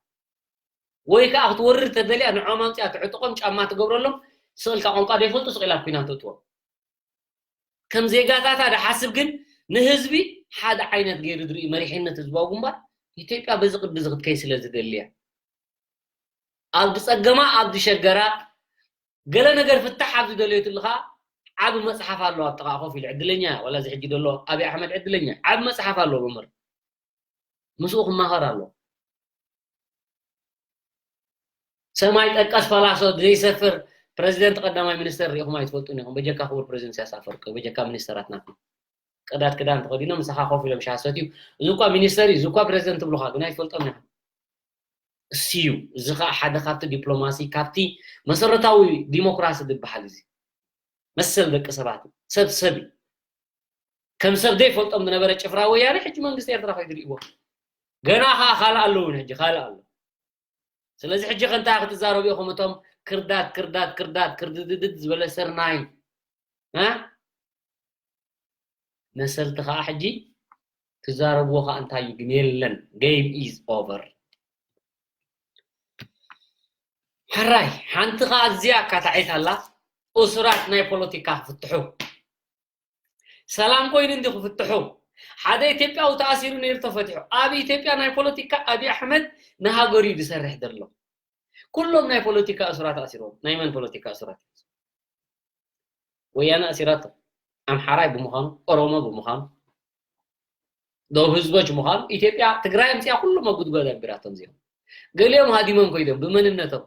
ወይ ከዓ ክትወርድ ተደልያ ንዖም ኣምፅያ ትዕጥቆም፣ ጫማ ትገብረሎም፣ ስቕ ኢልካ ቋንቋ ዘይፈልጡ ስቕ ኢላ ኣብ ኲናት ተእትዎም። ከም ዜጋታታ ድሓስብ ግን ንህዝቢ ሓደ ዓይነት ገይሩ ዝርኢ መሪሕነት ህዝባዊ ግንባር ኢትዮጵያ በዚ ቅዲ እዚ ክትከይ ስለ ዝደሊ እያ። ኣብ ዝፀገማ ኣብ ዝሸገራ ገለ ነገር ፍታሕ ኣብ ዝደለየትሉ ከዓ ዓቢ መፅሓፍ ኣለዎ ኣብ ጥቓ ኮፍ ኢሉ ዕድለኛ ዋላ እዚ ሕጂ ዘሎ ኣብይ ኣሕመድ ዕድለኛ ዓቢ መፅሓፍ ኣለዎ መምህር ምስኡ ክማኸር ኣለዎ። ሰማይ ጠቀስ ፈላሶ ዘይሰፍር ፕረዚደንት ቀዳማይ ሚኒስተር ርኢኹም ኣይትፈልጡን ኢኹም። በጀካ ክቡር ፕረዚደንት ኢሳያስ ኣፈወርቂ፣ በጀካ ሚኒስተራት ናትኩም ቅዳድ ክዳን ተኸዲኖም ምሳኻ ኮፍ ኢሎም ሻሂ ሰትዩ። እዚ እኳ ሚኒስተር እዩ፣ እዚ እኳ ፕረዚደንት ትብሉኻ ግን ኣይትፈልጦም ኢኹም። እሱ እዩ። እዚ ኸኣ ሓደ ካብቲ ዲፕሎማሲ፣ ካብቲ መሰረታዊ ዲሞክራሲ ዝበሃል እዚ መሰል ደቂ ሰባት ሰብ ሰብ እዩ። ከም ሰብ ዘይፈልጦም ዝነበረ ጭፍራ ወያነ ሕጂ መንግስቲ ኤርትራ ከይዱ ርእይዎ። ገና ኸዓ ካልእ ኣለውን ሕጂ ካልእ ኣሎ። ስለዚ ሕጂ ከንታ ክትዛረቡ ኢኹም እቶም ክርዳት ክርዳት ክርዳት ክርድድድድ ዝበለ ስርናይ እ መሰልቲ ከዓ ሕጂ ትዛረብዎ ከዓ እንታይ እዩ ግን የለን game is over። ሕራይ ሓንቲ ከዓ እዚኣ ኣካታዒት ኣላ። እሱራት ናይ ፖለቲካ ክፍትሑ ሰላም ኮይኑ እንዲ ክፍትሑ ሓደ ኢትዮጵያዊ ተኣሲሩ ነይሩ ተፈትሑ። ኣብ ኢትዮጵያ ናይ ፖለቲካ ኣብይ ኣሕመድ ንሃገሩ እዩ ዝሰርሕ ዘሎ። ኩሎም ናይ ፖለቲካ እሱራት ኣሲሮም ናይ መን ፖለቲካ እሱራት ወያነ ኣሲራቶ ኣምሓራይ ብምዃኑ ኦሮሞ ብምዃኑ ደቡብ ህዝቦች ምዃኑ ኢትዮጵያ ትግራይ ኣምፅያ ኩሎም ኣብ ጉድጓድ ኣቢራቶም እዚኦም ገሊኦም ሃዲሞም ኮይዶም ብመንነቶም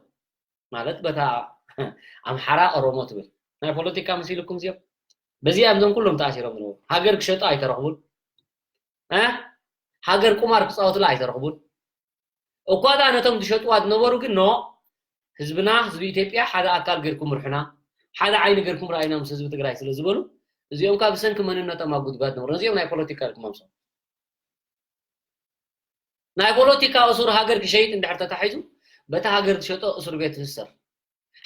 ማለት በታ ኣምሓራ ኦሮሞ ትብል ናይ ፖለቲካ መሲልኩም እዚኦም በዚኣ እዞም ኩሎም ተኣሲሮም ዝነበሩ ሃገር ክሸጡ ኣይተረኽቡን እ ሃገር ቁማር ክፃወቱላ ኣይተረኽቡን እኳ ደኣ ነቶም ዝሸጥዋ ዝነበሩ ግን ኖ ህዝብና ህዝቢ ኢትዮጵያ ሓደ ኣካል ገይርኩም ምርሑና ሓደ ዓይኒ ገይርኩም ረኣይና ምስ ህዝቢ ትግራይ ስለ ዝበሉ እዚኦም ካብ ብሰንኪ መንነቶም ኣብ ጉድጓድ ነበሩ ነዚኦም ናይ ፖለቲካ ኢልኩም ኣምሶም ናይ ፖለቲካ እሱር ሃገር ክሸይጥ እንድሕር ተታሒዙ በቲ ሃገር ዝሸጦ እሱር ቤት ይእሰር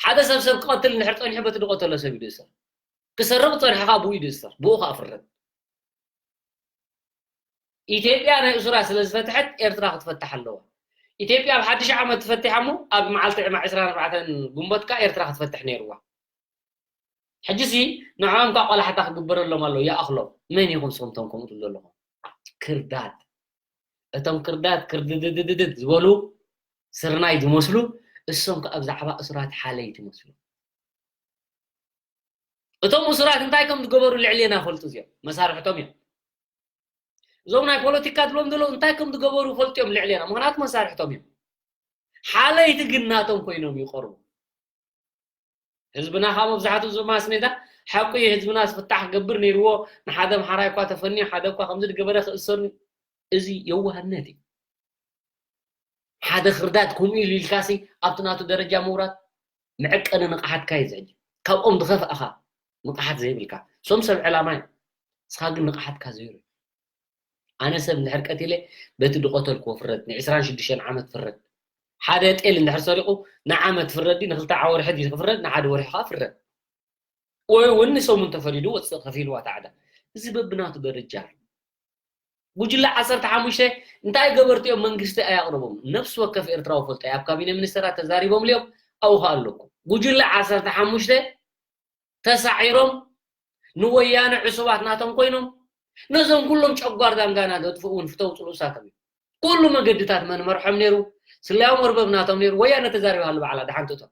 ሓደ ሰብ ሰብ ክቐትል እንድሕር ፀኒሑ በቲ ዝቐተሎ ሰብ ይእሰር ክሰርቕ ዝፀንሐ ከዓ ብኡ ይእሰር ብኡ ከዓ ፍረድ ኢትዮጵያ ናይ እሱራ ስለ ዝፈትሐት ኤርትራ ክትፈትሕ ኣለዋ ኢትዮጵያ ኣብ ሓድሽ ዓመት ትፈትሓ እሞ ኣብ መዓልቲ ዕማ ዕስራን ኣርባዕተን ግንቦት ከዓ ኤርትራ ክትፈትሕ ነይርዋ ሕጂሲ ንዕኦም ከዓ ቆላሕታ ክግበረሎም ኣሎ ይኣኽሎም መን ኢኹም ስኹም ቶም ከምኡ ትብሉ ዘለኹም ክርዳት እቶም ክርዳት ክርድድድድድ ዝበሉ ስርናይ ዝመስሉ እሶም ከዓ ብዛዕባ እሱራት ሓለይ ትመስሉ እቶም እሱራት እንታይ ከም ዝገበሩ ልዕሌና ፈልጡ እዚኦም መሳርሕቶም እዮም እዞም ናይ ፖለቲካ ትብሎም ዘለዉ እንታይ ከም ዝገበሩ ፈልጡ እዮም ልዕሌና ምክንያቱ መሳርሕቶም እዮም ሓለይቲ ግን ናቶም ኮይኖም ይቐርቡ ህዝብና ካብ መብዛሕትኡ ዝማስኔታ ሓቁ እዩ ህዝብና ዝፍታሕ ክገብር ነይርዎ ንሓደ ኣምሓራይ እኳ ተፈንዩ ሓደ እኳ ከምዚ ዝገበረ ክእሰር እዚ የዋህነት እዩ ሓደ ክርዳት ከምኡ ኢሉ ኢልካሲ ኣብቲ ናቱ ደረጃ ምውራድ መዐቀኒ ንቕሓትካ እዩ ዝሕጂ ካብኦም ዝኸፍእኻ ንቕሓት ዘይብልካ እሶም ሰብ ዕላማ እዮም ንስኻ ግን ንቕሓትካ ዘይሩ ኣነ ሰብ እንድሕር ቀቲለ በቲ ዝቐተልክዎ ፍረድ ን ዕስራን ሽዱሽተን ዓመት ፍረድ ሓደ ጤል እንድሕር ሰሪቑ ንዓመት ፍረድ ንክልተ ወርሒ ክፍረድ ንሓደ ወርሒ ከዓ ፍረድ ወይ እውን ንሰሙን ተፈሪዱ ወፅእ ከፊልዋ ታዕዳ እዚ በብናቱ ደረጃ እዩ ጉጅለ ዓሰርተ ሓሙሽተ እንታይ ገበርቲ እዮም መንግስቲ ኣያቕርቦም ነፍሲ ወከፍ ኤርትራዊ ፈልጦ ኣብ ካቢነ ሚኒስተራት ተዛሪቦም ልዮም ኣብኡ ከዓ ኣለኩም ጉጅለ ዓሰርተ ሓሙሽተ ተሳዒሮም ንወያነ ዕሱባት ናቶም ኮይኖም ነዞም ኩሎም ጨጓር ዳንጋና ዘጥፍኡ እውን ፍተው ፅልኡ እሳቶም እዩ ኩሉ መገድታት መን መርሖም ነይሩ ስለያዊ መርበብ ናቶም ነይሩ ወያነ ተዛሪባሉ ባዕላ ድሓንቲ እቶም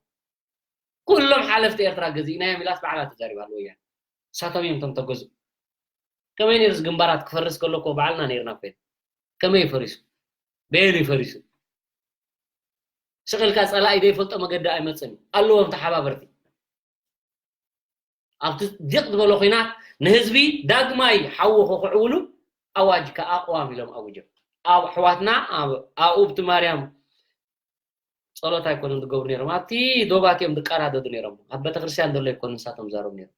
ኩሎም ሓለፍቲ ኤርትራ ገዚእናዮም ኢላስ ባዕላ ተዛሪባሉ ወያነ እሳቶም እዮም እቶም ተገዝኡ ከመይ ነይሩ ግንባራት ክፈርስ ከሎ እኮ ባዕልና ነይርና እኮ ከመይ ፈሪሱ በየን እዩ ፈሪሱ ስቕ ኢልካ ፀላኢ ዘይፈልጦ መገዲ ኣይመፅን እዩ ኣለዎም ተሓባበርቲ ኣብቲ ዲቕ ዝበሎ ኹናት ንህዝቢ ዳግማይ ሓዊ ክኽዕውሉ ኣዋጅ ከዓ ኣቕዋም ኢሎም ኣውጆም ኣብ ኣሕዋትና ኣብኡ ብቲ ማርያም ጸሎት ኣይኮኑን ዝገብሩ ነይሮም ኣብቲ ዶባት እዮም ዝቀራደዱ ነይሮም ኣብ ቤተክርስትያን ዘሎ ኣይኮኑ ንሳቶም ዛረቡ ነይሮም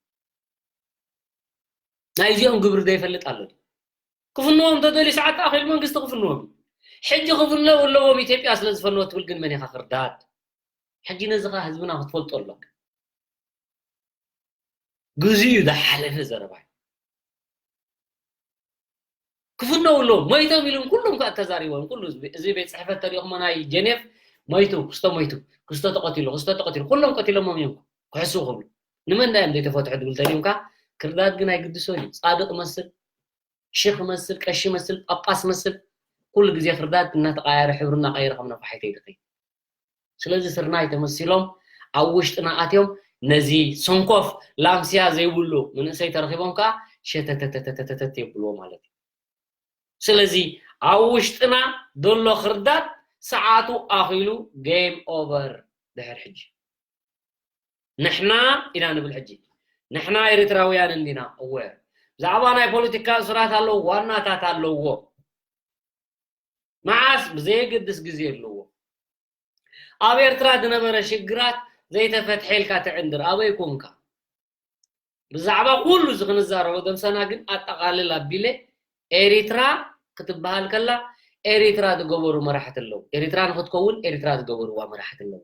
ናይዚኦም ግብሪ ዘይፈልጥ ኣሎ ክፍንዎም እንተደልዩ ሰዓት ኣኺሉ መንግስቲ ክፍንዎም እዩ ሕጂ ክፍነው ኣለዎም ኢትዮጵያ ስለ ዝፈነወ ትብል ግን መን ኢኻ ክርዳድ ሕጂ ነዚ ኸ ህዝብና ክትፈልጦ ኣለካ ግዜኡ ዝሓለፈ ዘረባ እዩ ክፍነው ኣለዎም። ሞይቶም ኢሉ ኩሎም ከዓ ተዛሪቦም። ኩሉ እዚ ቤት ጽሕፈት ተሪእኹሞ ናይ ጀኔቭ ሞይቱ፣ ክስቶ ሞይቱ፣ ክስቶ ተቐቲሉ፣ ክስቶ ተቐቲሉ፣ ኩሎም ቀቲሎሞም እዮም ክሕስው ክብሉ። ንመን ዳዮም ዘይተፈትሑ ድብል ተሪኦም ከዓ ክርዳድ ግን ኣይግድሶን እዩ። ጻድቕ መስል፣ ሽኽ መስል፣ ቀሺ መስል፣ ጳጳስ መስል፣ ኩሉ ግዜ ክርዳድ እናተቐያየረ ሕብሩ እናቐየረ ከም ነፋሒቶ ይድኸይ። ስለዚ ስርናይ ተመሲሎም ኣብ ውሽጥና ኣትዮም ነዚ ሰንኮፍ ላምስያ ዘይብሉ መንእሰይ ተረኺቦም ከዓ ሸተተተተተተተት የብልዎ ማለት እዩ። ስለዚ ኣብ ውሽጥና ዘሎ ክርዳድ ሰዓቱ ኣኺሉ game over ድሕር ሕጂ። ንሕና ኢና ንብል ሕጂ። ንሕና ኤርትራውያን እንዲና እወ። ብዛዕባ ናይ ፖለቲካ እሱራት ኣለዉ፣ ዋናታት ኣለዎ። መዓስ ብዘየገድስ ግዜ ኣለዎ። ኣብ ኤርትራ ዝነበረ ሽግራት ዘይተፈትሐ ኢልካ ትዕንድር ኣበይ ኮንካ? ብዛዕባ ኩሉ እዚ ክንዛረቦ ደምሰና ግን ኣጠቓልል ኣቢለ ኤሪትራ ክትበሃል ከላ ኤሪትራ ዝገበሩ መራሕቲ ኣለዉ። ኤሪትራ ንክትከውን ኤሪትራ ዝገበርዋ መራሕቲ ኣለዉ።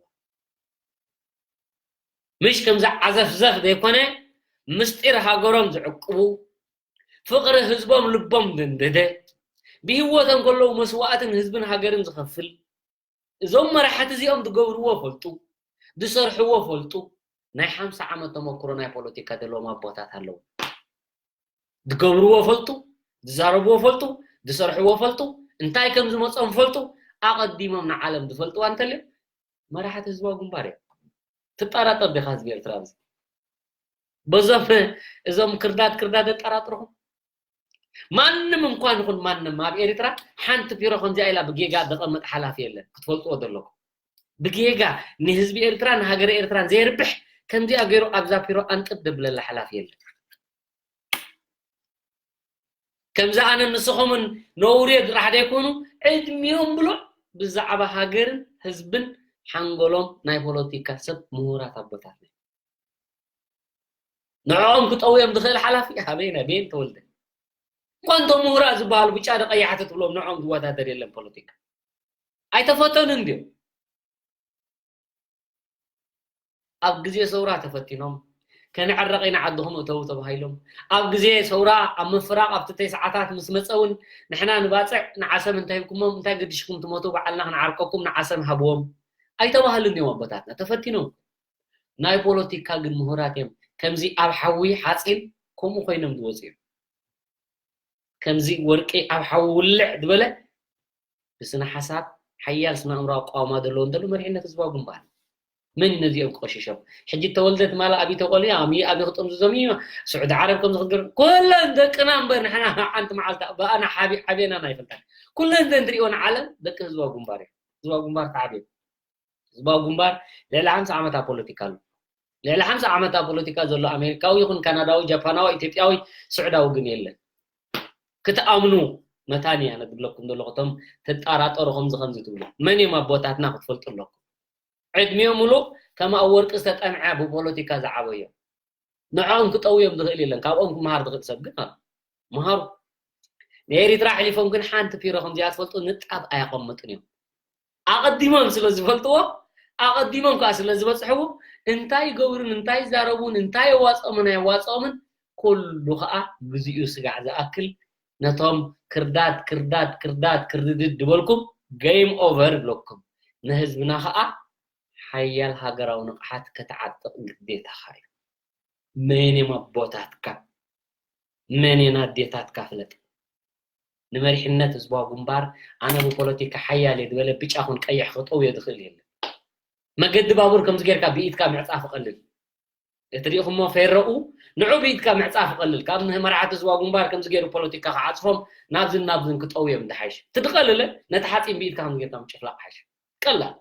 ምሽ ከምዚ ዓዘፍዘፍ ዘይኮነ ምስጢር ሃገሮም ዝዕቅቡ ፍቕሪ ህዝቦም ልቦም ዘንደደ ብህይወቶም ከለዉ መስዋእትን ህዝብን ሃገርን ዝኸፍል እዞም መራሕቲ እዚኦም ዝገብርዎ ፈልጡ፣ ዝሰርሕዎ ፈልጡ፣ ናይ ሓምሳ ዓመት ተመክሮ ናይ ፖለቲካ ዘለዎም ኣቦታት ኣለዉ። ዝገብርዎ ፈልጡ፣ ዝዛረብዎ ፈልጡ፣ ዝሰርሕዎ ፈልጡ፣ እንታይ ከም ዝመጾም ፈልጡ፣ ኣቐዲሞም ንዓለም ዝፈልጥዋ እንተልዮም መራሕቲ ህዝባዊ ግንባር እዮም። ትጠራጠር ዲኻ ህዝቢ ኤርትራ ኣብዚ? በዞም እዞም ክርዳድ ክርዳድ ዘጠራጥርኹም ማንም እንኳን ይኹን ማንም ኣብ ኤርትራ ሓንቲ ቢሮ ከምዚኣ ኢላ ብጌጋ ዘቐመጥ ሓላፊ የለን። ክትፈልጥዎ ዘለኩም ብጌጋ ንህዝቢ ኤርትራ ንሃገረ ኤርትራን ዘየርብሕ ከምዚኣ ገይሩ ኣብዛ ቢሮ ኣንጥብ ደብለላ ሓላፊ የለን። ከምዚ ኣነ ንስኹምን ነውርዮ ጥራሕ ዘይኮኑ ዕድሚኦም ብሉዕ ብዛዕባ ሃገርን ህዝብን ሓንጎሎም ናይ ፖለቲካ ሰብ ምሁራት ኣቦታት ንዕኦም ክጠውዮም ዝኽእል ሓላፊ ኣበይ ናይ ቤን ተወልደ እኳ እንቶም ምሁራት ዝበሃሉ ብጫ ዶ ቀያሕቲ ትብሎም ንዕኦም ዝወዳደር የለን ፖለቲካ ኣይተፈተኑን ድዮም ኣብ ግዜ ሰውራ ተፈቲኖም ከነዕረቕ ኢና ዓድኹም እተው ተባሂሎም ኣብ ግዜ ሰውራ ኣብ ምፍራቕ ኣብቲ ተስዓታት ምስ መፀ እውን ንሕና ንባፅዕ ንዓሰብ እንታይ ሂብኩሞም እንታይ ገዲሽኩም ትሞቱ ባዕልና ክንዓርቀኩም ንዓሰብ ሃብዎም ኣይተባህሉን እዮም ኣቦታትና ተፈቲኖም ናይ ፖለቲካ ግን ምሁራት እዮም ከምዚ ኣብ ሓዊ ሓፂን ከምኡ ኮይኖም ዝወፁ እዮም ከምዚ ወርቂ ኣብ ሓዊ ውልዕ ዝበለ ብስነ ሓሳብ ሓያል ስነ ኣእምሮ ኣቋውማ ዘለዎ እንተሎ መሪሕነት ህዝባዊ ግንባር መን ነዚኦም ክቆሽሾም ሕጂ ተወልደ ትማሊ ኣብይ ተቆልዮ ኣሚ ኣብይ ክጥምዝዞም እዩ ስዑዲ ዓረብ ከም ዝክትገር ኩለን ደቅና እምበር ንሕና ሓንቲ መዓልቲ ብኣና ሓቢ ዓብና ኣይፈልጣን ኩለን ዘን ትሪእወን ዓለም ደቂ ህዝባዊ ግንባር እዩ ህዝባዊ ግንባር ተዓብዮም ህዝባዊ ግንባር ልዕሊ ሓምሳ ዓመት ኣብ ፖለቲካ ኣሎ ልዕሊ ሓምሳ ዓመት ኣብ ፖለቲካ ዘሎ ኣሜሪካዊ ይኹን ካናዳዊ ጃፓናዊ ኢትዮጵያዊ ስዑዳዊ ግን የለን ክትኣምኑ መታን እያ ነድብለኩም ዘለኹ እቶም ትጠራጠሩ ከምዚ ከምዚ ትብሉ መን እዮም ኣቦታትና ክትፈልጡ ኣለኩም ዕድሚኦም ሙሉእ ከም ኣብ ወርቂ ዝተጠምዐ ብፖለቲካ ዝዓበዮም ንዕኦም ክጠውዮም ዝኽእል የለን ካብኦም ክመሃር ዝኽእል ሰብ ግን ኣሎ ምሃሩ ንኤሪትራ ኣሕሊፎም ግን ሓንቲ ፒሮ ከምዚኣ ትፈልጡ ንጣብ ኣያቐምጡን እዮም ኣቐዲሞም ስለ ዝፈልጥዎ ኣቐዲሞም ከዓ ስለ ዝበፅሕዎ እንታይ ይገብሩን እንታይ ይዛረቡን እንታይ የዋፅኦምን ኣየዋፅኦምን ኩሉ ከዓ ግዚኡ ስጋዕ ዝኣክል ነቶም ክርዳድ ክርዳድ ክርዳድ ክርድድድ ዝበልኩም game over ይብለኩም ንህዝብና ከዓ ሓያል ሃገራዊ ንቕሓት ከተዓጥቕ ግዴታኻ እዩ መን እዮም ኣቦታትካ መን እየን ኣዴታትካ ፍለጥ ንመሪሕነት ህዝባዊ ግንባር ኣነ ብፖለቲካ ሓያል እየ ዝበለ ብጫ ኹን ቀይሕ ክጠውዮ ዝኽእል የለን መገዲ ባቡር ከምዚ ጌርካ ብኢድካ ምዕፃፍ ይቐልል እቲ ሪኢኹሞ ፌረኡ ንዑ ብኢድካ ምዕፃፍ ይቐልል ካብ ንመራሕቲ ህዝባዊ ግንባር ከምዚ ገይሩ ፖለቲካ ክዓፅፎም ናብዝን ናብዝን ክጠውዮም ዝሓይሽ እቲ ዝቐለለ ነቲ ሓፂን ብኢድካ ከምዚ ጌርካ ምጭፍላቕ ሓይሽ ቀላል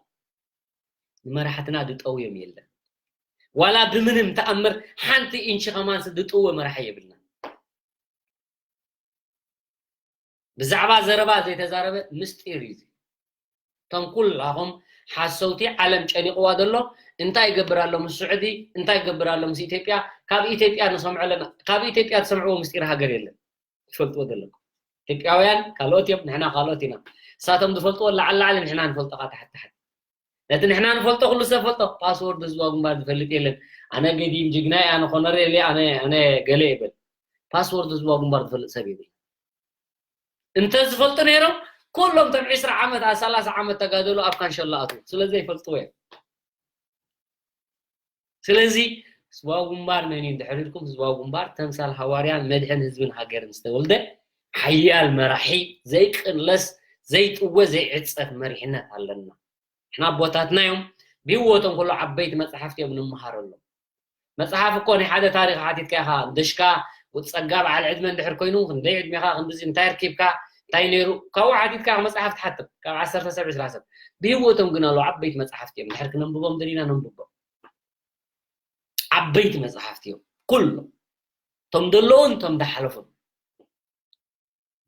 ንመራሕትና ዝጠውዮም የለን ዋላ ብምንም ተኣምር ሓንቲ ኢንቺ ከማንስ ዝጥወ መራሒ የብልና ብዛዕባ ዘረባ ዘይተዛረበ ምስጢር እዩ እቶም ኩላኹም ሓሰውቲ ዓለም ጨኒቕዋ ዘሎ እንታይ ይገብር ኣሎ ምስ ስዑዲ እንታይ ይገብር ኣሎ ምስ ኢትዮጵያ ካብ ኢትዮጵያ ንሰምዖ ኣለና ካብ ኢትዮጵያ ትሰምዕዎ ምስጢር ሃገር የለን ትፈልጥዎ ዘለኩም ኢትዮጵያውያን ካልኦት እዮም ንሕና ካልኦት ኢና እሳቶም ዝፈልጥዎ ላዕሊ ላዕሊ ንሕና ንፈልጦ ካ ታሕቲ ታሕቲ ነቲ ንሕና ንፈልጦ ኩሉ ሰብ ፈልጦ ፓስወርድ ህዝባዊ ግንባር ዝፈልጥ የለን ኣነ ገዲም ጅግና እየ ኣነ ኮነሬል እየ ኣነ ኣነ ገለ ይበል ፓስወርድ ህዝባዊ ግንባር ዝፈልጥ ሰብ ይብል እንተዝፈልጡ ነይሮም፣ ኩሎም እቶም ዕስራ ዓመት፣ ኣ፣ ሰላሳ ዓመት ተጋደሉ ኣብ ካንሸሎ ኣትዉ። ስለዚ ይፈልጥዎ እዮም። ስለዚ ህዝባዊ ግንባር መን እዩ? እንድሕር ኢልኩም፣ ህዝባዊ ግንባር ተምሳል ሃዋርያን መድሕን ህዝብን ሃገርን ዝተወልደ ሓያል መራሒ፣ ዘይቅለስ፣ ዘይጥወ፣ ዘይዕጸፍ መሪሕነት ኣለና። ንሕና ኣቦታትና እዮም፣ ብህይወቶም ከሎ ዓበይቲ መጻሕፍቲ እዮም ንምሃረሎም። መጽሓፍ እኮ ናይ ሓደ ታሪኽ ሓቲትካ ኢኻ፣ ንደሽካ ወዲ ጸጋ በዓል ዕድመ እንድሕር ኮይኑ፣ ክንደይ ዕድሜኻ፣ ክንድዚ እንታይ ኣርኪብካ፣ እንታይ ነይሩ፣ ካብኡ ሓቲትካ ኢኻ መጽሓፍ ትሓትም፣ ካብ ዓሰርተ ሰብ፣ ዕስራ ሰብ። ብህይወቶም ግን ኣለዉ፣ ዓበይቲ መጽሓፍቲ እዮም። እንድሕር ክነንብቦም ደሊና ነንብቦም። ዓበይቲ መጽሓፍቲ እዮም። ኩሎም። እቶም ዘለዉን እቶም ዝሓለፉን።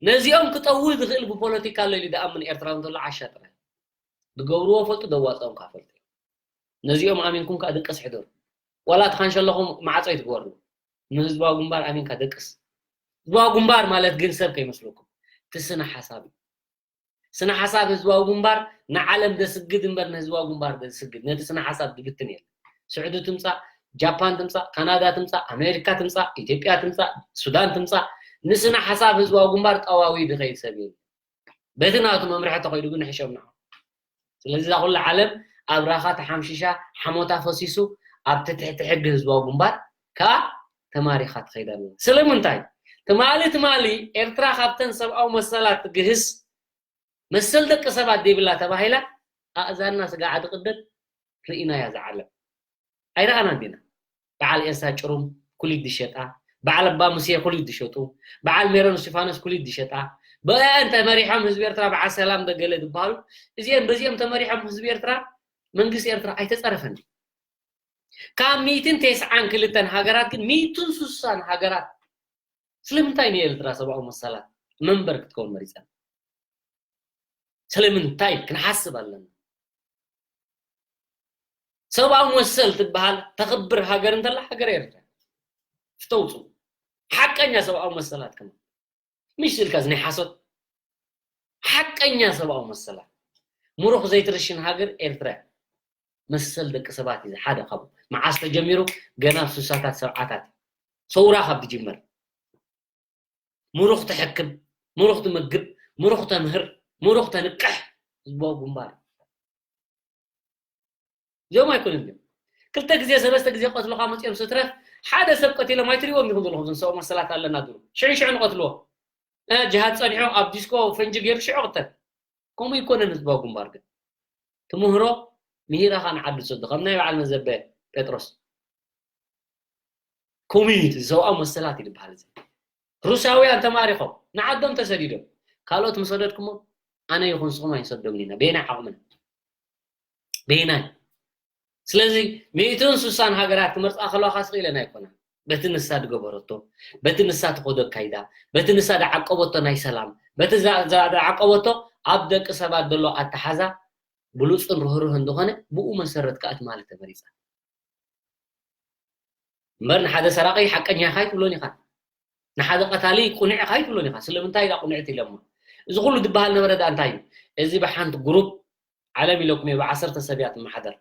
ነዚኦም ክጠዊ ዝኽእል ብፖለቲካ ኣሎ ኢሉ ዝኣምን ኤርትራዊ እንተሎ ዓሻ ጥራይ። ዝገብርዎ ፈልጡ፣ ዘዋጽኦም ከኣ ፈልጡ። ነዚኦም ኣሚንኩም ከኣ ድቅስ ሕደሩ። ዋላ እቲ ካንሸሎኹም ማዕጾ ኣይትግበርሉ። ንህዝባዊ ግንባር ኣሚንካ ደቅስ። ህዝባዊ ግንባር ማለት ግን ሰብ ከይመስለኩም። እቲ ስነ ሓሳብ እዩ። ስነ ሓሳብ ህዝባዊ ግንባር ንዓለም ዘስግድ እምበር ንህዝባዊ ግንባር ዘስግድ፣ ነቲ ስነ ሓሳብ ዝብትን የለን። ስዑዲ ትምጻእ፣ ጃፓን ትምጻእ፣ ካናዳ ትምጻእ፣ ኣሜሪካ ትምጻእ፣ ኢትዮጵያ ትምጻእ፣ ሱዳን ትምጻእ፣ ንስነ ሓሳብ ህዝባዊ ግንባር ጠዋዊ ዝኸይድ ሰብ የለን። በቲ ናቱ መምርሒ ተኸይዱ ግን ንሕሾም ንዓ። ስለዚ እዛ ኩላ ዓለም ኣብራኻ ተሓምሺሻ፣ ሓሞታ ፈሲሱ፣ ኣብቲ ትሕቲ ሕጊ ህዝባዊ ግንባር ከኣ ተማሪኻ ትኸይድ ኣላ። ስለምንታይ? ትማሊ ትማሊ ኤርትራ ካብተን ሰብኣዊ መሰላት ትግህስ፣ መሰል ደቂ ሰባት ዘይብላ ተባሂላ፣ ኣእዛንና ስጋዓ ትቕደድ ርኢናያ እዛ ዓለም። ኣይረኣናን ዲና? በዓል ኤልሳ ጭሩም ኩሊት ዝሸጣ፣ በዓል ኣባ ሙሴ ኩሊት ዝሸጡ፣ በዓል ሜሮን እስጢፋኖስ ኩሊት ዝሸጣ፣ ብኣን ተመሪሖም ህዝቢ ኤርትራ በዓል ሰላም ደገለ ዝበሃሉ፣ እዚኦም በዚኦም ተመሪሖም ህዝቢ ኤርትራ፣ መንግስቲ ኤርትራ ኣይተጸረፈን ድዩ? ካብ ሚእትን ተስዓን ክልተን ሃገራት ግን ሚእትን ስሳን ሃገራት ስለምንታይ ንኤርትራ ሰብኣዊ መሰላት መንበር ክትከውን መሪጸን? ስለምንታይ ክንሓስብ ኣለና? ሰብኣዊ መሰል ትበሃል ተኽብር ሃገር እንተላ ሃገር ኤርትራ ፍተውፁ። ሓቀኛ ሰብኣዊ መሰላት ከማ ምሽ ኢልካ እዚ ናይ ሓሶት፣ ሓቀኛ ሰብኣዊ መሰላት ምሩኽ ዘይትርሽን ሃገር ኤርትራ። መሰል ደቂ ሰባት እዩ ሓደ ካብኡ። መዓስ ተጀሚሩ? ገና ኣብ ስሳታት ሰብዓታት እዩ። ሰውራ ካብ ትጅመር ምሩኽ ትሕክም፣ ምሩኽ ትምግብ፣ ምሩኽ ተምህር፣ ምሩኽ ተንቅሕ ህዝባዊ ግንባር እዩ። እዚኦም ኣይኮኑን እዮም። ክልተ ግዜ ሰለስተ ግዜ ቀትልኻ መፂኦም ስትረፍ ሓደ ሰብ ቀቲሎም ኣይትሪእዎም ኢኹም ዘለኹም። እዞም ሰብኣዊ መሰላት ኣለና ዝብሉ ሽዑ ሽዑ ንቐትልዎ። እ፣ ጅሃድ ፀኒሑ ኣብ ዲስኮ ፈንጂ ገይሩ ሽዑ ቅተል። ከምኡ ይኮነን ህዝባዊ ግንባር ግን። ትምህሮ ምሂራኻ ንዓዲ ሰዶ፣ ከም ናይ በዓል መዘበ ጴጥሮስ። ኮሚኒቲ ሰብኣዊ መሰላት እዩ ዝበሃል። እዚ ሩሳውያን ተማሪኾም ንዓዶም ተሰዲዶም፣ ካልኦት ምሰደድኩሞ ኣነ ይኹን ንስኹም ኣይንሰዶምን ኢና። በየናይ ዓቕምና? በየናይ? ስለዚ ሚእትን ስሳን ሃገራት ክመርጻ ከለዋ ስቕ ኢለን ኣይኮናን። በቲ ንሳ ዝገበረቶ፣ በቲ ንሳ ትኸዶ ኣካይዳ፣ በቲ ንሳ ዝዓቀበቶ ናይ ሰላም፣ በቲ ዛ-፣ ዛ-፣ ዝዓቀበቶ ኣብ ደቂ ሰባት ዘሎ ኣተሓዛ ብሉጽን ርህሩህን ዝኾነ ብኡ መሰረት ከኣ ትማሊ ተመሪጻ። እምበር ንሓደ ሰራቒ ሓቀኛ ኢኻ ኣይትብሎን ኢኻ። ንሓደ ቀታሊ ቁኑዕ ኢኻ ኣይትብሎን ኢኻ። ስለምንታይ ኢላ ቁኑዕቲ ኢሎማ? እዚ ኩሉ ዝበሃል ነበረ ደኣ እንታይ እዩ? እዚ ብሓንቲ ግሩፕ ዓለም ኢለኩም እየ፣ ብዓሰርተ ሰብ እያ ትመሓደር።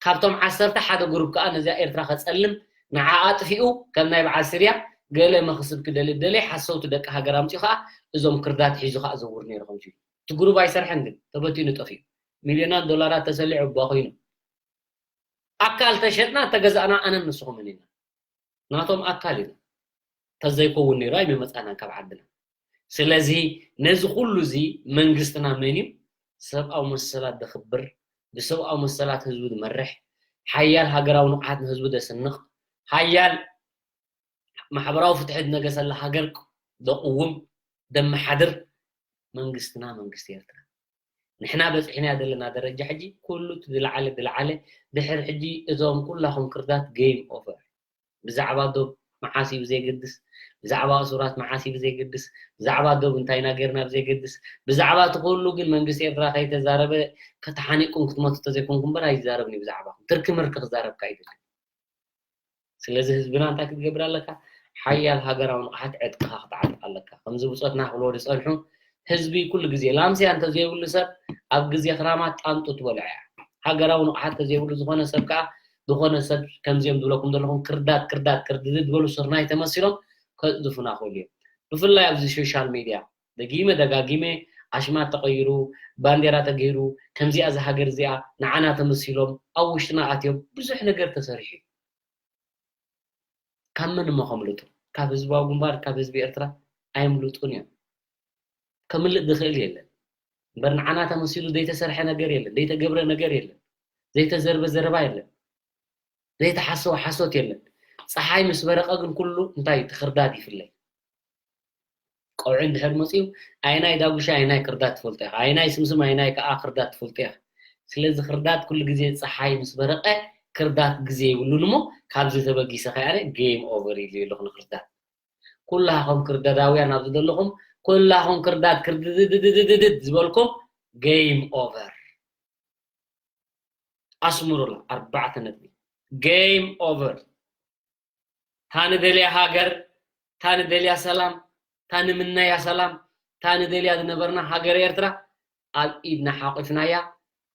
ካብቶም ዓሰርተ ሓደ ግሩፕ ከኣ ነዚኣ ኤርትራ ከጸልም፣ ንዓኣ ኣጥፊኡ፣ ከም ናይ በዓል ስርያ ገለ መኽስብ ክደሊ ደለየ ሓሰውቲ ደቂ ሃገር ኣምጺኡ ከኣ እዞም ክርዳት ሒዙ ከኣ ዘውር ነይሩ ከምዚ እዩ። እቲ ግሩፕ ኣይሰርሐን ግን ተበቲኑ ጠፊኡ። ሚልዮናት ዶላራት ተሰሊዑ እባ ኮይኑ። ኣካል ተሸጥና ተገዛእና ኣነን ንስኹምን ኢና። ናቶም ኣካል ኢና። ተዘይከውን ነይሩ ኣይምመጻናን ካብ ዓድና። ስለዚ ነዚ ኩሉ እዚ መንግስትና መን እዩ? ሰብኣዊ መሰላት ዘኽብር፣ ብሰብኣዊ መሰላት ህዝቡ ዝመርሕ፣ ሓያል ሃገራዊ ንቕሓት ንህዝቡ ዘስንቕ፣ ሓያል ማሕበራዊ ፍትሒ ዝነገሰላ ሃገር ዘቕውም፣ ዘመሓድር መንግስትና መንግስቲ ኤርትራ። ንሕና በጺሕናዮ ዘለና ደረጃ ሕጂ ኩሉ እቲ ዝለዓለ ዝለዓለ፣ ድሕሪ ሕጂ እዞም ኩላኹም ክርዳት ጌም ኦቨር። ብዛዕባ ዶብ መዓስ እዩ ብዘየገድስ፣ ብዛዕባ እሱራት መዓስ እዩ ብዘየገድስ፣ ብዛዕባ ዶብ እንታይ ኢና ጌርና ብዘየገድስ፣ ብዛዕባ እቲ ኩሉ ግን መንግስቲ ኤርትራ ከይተዛረበ ከተሓኒቅኩም ክትመቱ ተዘይኮንኩም እምበር ኣይዛረብን እዩ ብዛዕባኹም። ትርኪ ምርኪ ክዛረብካ ኣይደልን። ስለዚ ህዝብና እንታይ ክትገብር ኣለካ? ሓያል ሃገራዊ ንቕሓት ዕጥቅኻ ክትዓጥቕ ኣለካ። ከምዚ ብጾትና ክብልዎ ዝጸንሑ፣ ህዝቢ ኩሉ ግዜ ላምስያ እንተዘይብሉ ሰብ ኣብ ግዜ ክራማት ጣንጡ ትበልዖ እያ። ሃገራዊ ንቕሓት ተዘይብሉ ዝኾነ ሰብ ከኣ፣ ዝኾነ ሰብ ከምዚኦም ዝብለኩም ዘለኹም ክርዳት፣ ክርዳት፣ ክርድድ ዝበሉ ስርናይ ተመሲሎም ከጽድፉና ክእሉ እዮም። ብፍላይ ኣብዚ ሶሻል ሚድያ ደጊመ ደጋጊመ ኣሽማት ተቐይሩ፣ ባንዴራ ተገይሩ፣ ከምዚኣ እዛ ሃገር እዚኣ ንዓና ተመሲሎም ኣብ ውሽጥና ኣትዮም ብዙሕ ነገር ተሰሪሑ እዩ። ካብ መን እሞ ከምልጡ? ካብ ህዝባዊ ግንባር፣ ካብ ህዝቢ ኤርትራ ኣይምልጡን እዮም። ከምልጥ ዝኽእል የለን። እምበር ንዓና ተመሲሉ ዘይተሰርሐ ነገር የለን፣ ዘይተገብረ ነገር የለን፣ ዘይተዘርበ ዘረባ የለን፣ ዘይተሓሰወ ሓሶት የለን። ፀሓይ ምስ በረቐ ግን ኩሉ እንታይ እቲ ክርዳድ ይፍለይ። ቀውዒ እንድሕር መፅዩ ኣይናይ ዳጉሻ ኣይናይ ክርዳድ ትፈልጦ ኢኻ፣ ኣይናይ ስምስም ኣይናይ ከዓ ክርዳድ ትፈልጦ ኢኻ። ስለዚ ክርዳድ ኩሉ ግዜ ፀሓይ ምስ በረቐ ክርዳድ ግዜ የብሉን እሞ ካብዚ ተበጊሰ ከኣ ኣነ ጌም ኦቨር ኢሉ ኣለኹ ንክርዳድ። ኩላኹም ክርዳዳውያን ኣብዚ ዘለኹም ኩላኹም ክርዳድ ክርድድድድድድድ ዝበልኩም ጌም ኦቨር። ኣስምሩላ ኣርባዕተ ነጥቢ። ጌም ኦቨር። ታንደልያ ሃገር፣ ታንደልያ ሰላም፣ ታንምነያ ሰላም፣ ታንደልያ ዝነበርና ሃገር ኤርትራ ኣብ ኢድና ሓቂፍናያ።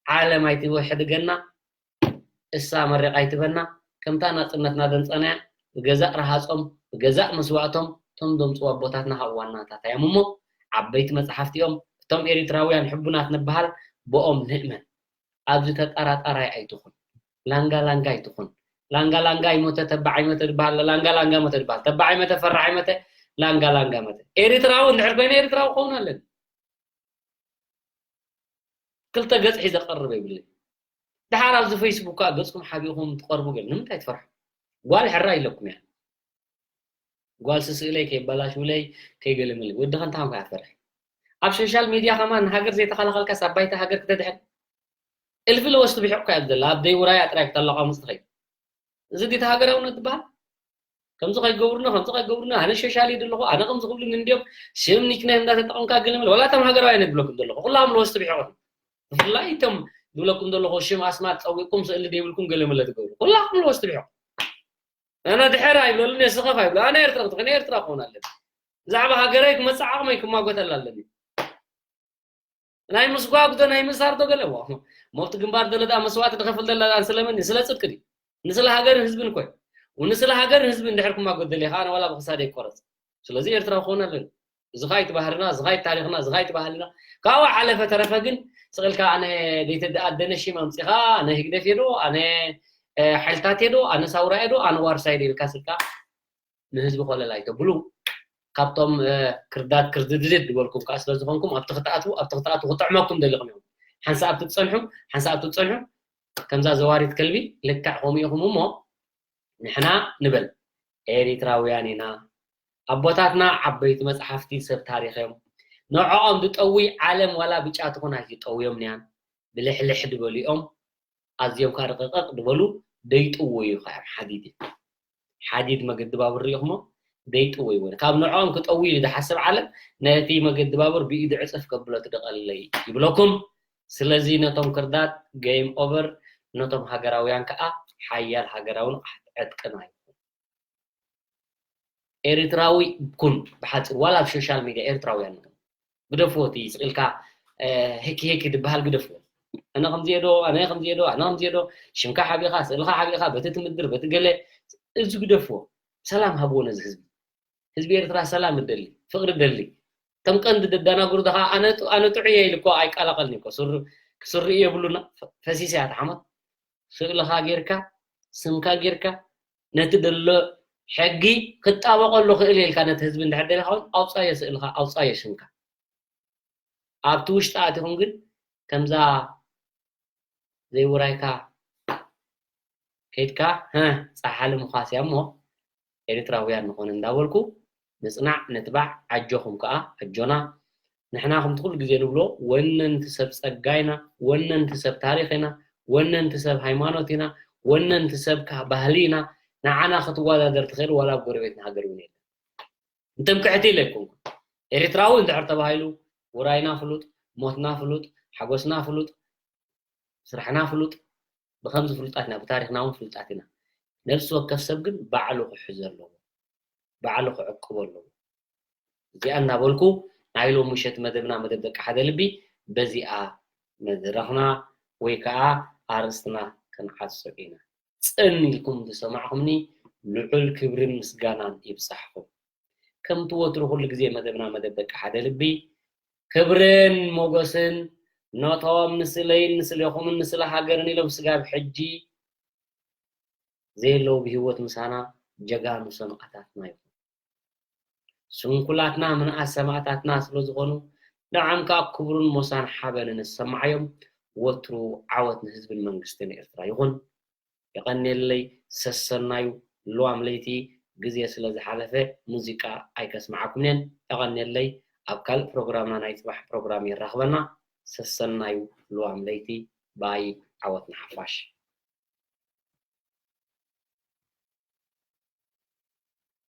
ዓለም ኣይትውሕድገና፣ እሳ መሪቓ ኣይትበና። ከምታ ናጽነትና ዘምጸናያ ብገዛእ ረሃጾም ብገዛእ መስዋእቶም እቶም ዘምጽኡ ኣቦታትና ካብ ዋናታት እዮም እሞ ዓበይቲ መጽሓፍቲ እዮም። እቶም ኤሪትራውያን ሕቡናት ንበሃል ብኦም ንእመን። ኣብዚ ተጠራጣራይ ኣይትኹን። ላንጋ ላንጋ ኣይትኹን። ላንጋ ላንጋ ይሞተ ተባዕ ይሞተ ዝበሃል ላንጋ ላንጋ ሞተ ዝበሃል ተባዕ ይሞተ ፈራሕ ይሞተ ላንጋ ላንጋ ሞተ። ኤሪትራዊ እንድሕር ኮይነ ኤሪትራዊ ክኸውን ኣለኒ። ክልተ ገጽ ሒዘ ቀርብ የብለይ። ድሓር ኣብዚ ፌስቡክ ከዓ ገጽኩም ሓቢእኹም ትቐርቡ ገለ ንምንታይ ትፈርሑ? ጓል ሕራ ኢለኩም እያ። ጓል ስስእለይ ከይበላሽውለይ ከይገለምለይ ወዲ ከንታ ኮንካ ትፈርሕ። ኣብ ሶሻል ሚድያ ከማን ንሃገር ዘይተኸላኸልካስ ኣብ ባይታ ሃገር ክተድሕን እልፊ ለወስቲ ብሒቕካ እያ ዘላ ኣብ ደይ ውራያ ጥራይ ክተለቓምፅ ትኸይድ። እዚ ድቲ ሃገራውነት ዝበሃል ከምዚ ከይገብሩና ከምዚ ከይገብሩና ኣነ ሸሻሊ ደለኹ ኣነ ከምዚ ክብሉኒ እንዲዮም ሽም ኒክኔም እንዳተጠቐምካ ገለመለ ዋላ እቶም ሃገራውያን ድብለኩም ዘለኹ ኩላም ለወስቲ ብሒቑ ብፍላይ እቶም ድብለኩም ዘለኹ ሽም ኣስማት ፀዊቕኩም ስእሊ ደይብልኩም ገለመለ ትገብሩ ኩላኩም ለወስቲ ብሒቑ ኣነ ድሕር ኣይብለሉን የስኸፍ ኣይብለ ኣነ ኤርትራ ክትኮነ ኤርትራ ክኾን ኣለኒ ብዛዕባ ሃገረይ ክመፅእ ዓቕመይ ክማጎተላ ኣለኒ ናይ ምስጓግ ዶ ናይ ምእሳር ዶ ገለ ዋ ሞብቲ ግንባር ደለ ደኣ መስዋእቲ ድኸፍል ደላ ደኣ ስለመን ስለ ጽድቂ ድዩ ንስለ ሃገርን ህዝብን ኮይ ንስለ ሃገርን ህዝብን ድሕር ክማጎት ደለ ከዓ ዋላ ብክሳደ ይቆረጽ ስለዚ ኤርትራ ክኾን ኣለኒ እዚ ኻይቲ ባህርና እዚ ኻይቲ ታሪኽና እዚ ኻይቲ ባህልና ካብኡ ሓለፈ ተረፈ ግን ስቕልካ ኣነ ዘይተደኣደነ ሽም ኣምፂኻ ኣነ ህግደፍ የዶ ኣነ ሓይልታት የዶ ኣነ ሳውራ የዶ ኣነ ዋርሳይ ኢልካ ስልካ ንህዝቢ ኮለል ኣይተብሉ ካብቶም ክርዳድ ክርድድድድ ዝበልኩም ከዓ ስለዝኾንኩም ኣብቲ ክትኣትዉ ኣብቲ ክትኣትዉ ክጥዕመኩም ደሊኹም እዮም ሓንሳእ ኣብቲ ትፀንሑ ሓንሳእ ኣብቲ ትፀንሑ ከምዛ ዘዋሪት ከልቢ ልክዕ ከምኡ ኢኹም እሞ ንሕና ንበል ኤሪትራውያን ኢና ኣቦታትና ዓበይቲ መፅሓፍቲ ሰብ ታሪኽ እዮም ንዕኦም ዝጠውይ ዓለም ዋላ ብጫ ትኹን ኣይትጠውዮም ንያን ብልሕልሕ ዝበሉ እዮም ኣዝዮም ከዓ ርቕቕቕ ዝበሉ ደይጥውዩ ከዓ እዮም ሓዲድ እዩ ሓዲድ መገዲ ባቡር ሪኢኹሞ ደይጥውይዎ ካብ ንዕኦም ክጠውዩ ዝሓስብ ዓለም ነቲ መገዲ ባቡር ብኢዱ ዕፅፍ ከብሎ ትደቐለይ ይብለኩም ስለዚ ነቶም ክርዳት game over ነቶም ሃገራውያን ከዓ ሓያል ሃገራዊ ንቕሓት ዕጥቅና ይኹን ኤሪትራዊ ኩን ብሓፂር ዋላ ኣብ ሶሻል ሚድያ ኤርትራውያን ንኹን ግደፍዎ እቲ ስቕ ኢልካ ሄኪ ሄኪ ዝበሃል ግደፍዎ ኣነ ከምዚየ ዶ ኣነ ከምዚየ ዶ ኣነ ከምዚየ ዶ ሽምካ ሓቢኻ ስእልኻ ሓቢኻ በቲ ትምድር በቲ ገለ እዚ ግደፍዎ ሰላም ሃብዎ ነዚ ህዝቢ ህዝቢ ኤርትራ ሰላም እደሊ ፍቕሪ እደሊ እቶም ቀንዲ ደዳናግሩ ደኻ ኣነ ጥዑየ ኢሉ እኮ ኣይቀላቐልን እኮ ክስርኢ የብሉና ፈሲሰ እያ ተሓሞት ስእልኻ ጌርካ ስምካ ጌርካ ነቲ ደሎ ሕጊ ክጣበቐሉ ክእል ኢልካ ነቲ ህዝቢ እንድሕር ደሊኻ እውን ኣውፃዮ ስእልኻ ኣውፃዮ ሽምካ ኣብቲ ውሽጢ ኣቲኹም ግን ከምዛ ዘይውራይካ ከይድካ ጸሓሊ ምዃስ እያ እሞ ኤርትራውያን ንኾን እንዳበልኩ ንጽናዕ ንትባዕ ኣጆኹም ከኣ ኣጆና ንሕና ከምቲ ኩሉ ግዜ ንብሎ ወነንቲ ሰብ ጸጋ ኢና ወነንቲ ሰብ ታሪኽ ኢና ወነንቲ ሰብ ሃይማኖት ኢና ወነንቲ ሰብ ባህሊ ኢና ንዓና ክትወዳደር ትኽእል ዋላ ኣብ ጎረቤትና ሃገር እውን የለን እንተም ክሕቲ ኢለ ኣይኮንኩ ኤርትራዊ እንድሕር ተባሂሉ ውራይና ፍሉጥ ሞትና ፍሉጥ ሓጎስና ፍሉጥ ስራሕና ፍሉጥ ብኸምዚ ፍሉጣት ኢና ብታሪኽና እውን ፍሉጣት ኢና ነብሲ ወከፍ ሰብ ግን ባዕሉ ክሕዞ ኣለዎ ባዕሉ ክዕቅቦ ኣለዎ እዚኣ እናበልኩ ናይ ሎም ምሸት መደብና መደብ ደቂ ሓደ ልቢ በዚኣ መድረኽና ወይ ከዓ ኣርእስትና ክንዓሶ ኢና ጽን ኢልኩም ዝሰማዕኹምኒ ልዑል ክብርን ምስጋናን ይብጻሕኹም ከምቲ ወትሩ ኩሉ ግዜ መደብና መደብ ደቂ ሓደ ልቢ ክብርን ሞገስን ነቶም ንስለይን ንስሌኹምን ንስለ ሃገርን ኢሎም ስጋብ ሕጂ ዘየለዉ ብህይወት ምሳና ጀጋኑ ሰማእታትና ይኹኑ። ስንኩላትና ምንኣስ ሰማእታትና ስለ ዝኾኑ ንዓም ከዓ ክብሩን ሞሳን ሓበንን ዝሰማዓዮም። ወትሩ ዓወት ንህዝብን መንግስትን ኤርትራ ይኹን። የቐንየለይ። ሰሰናዩ። ልዋም ለይቲ ግዜ ስለ ዝሓለፈ ሙዚቃ ኣይከስምዓኩምን እየን። የቐንየለይ። ኣብ ካልእ ፕሮግራምና ናይ ጽባሕ ፕሮግራም የራኽበና። ሰሰናዩ። ልዋም ለይቲ ባይ ዓወት ንሓፋሽ።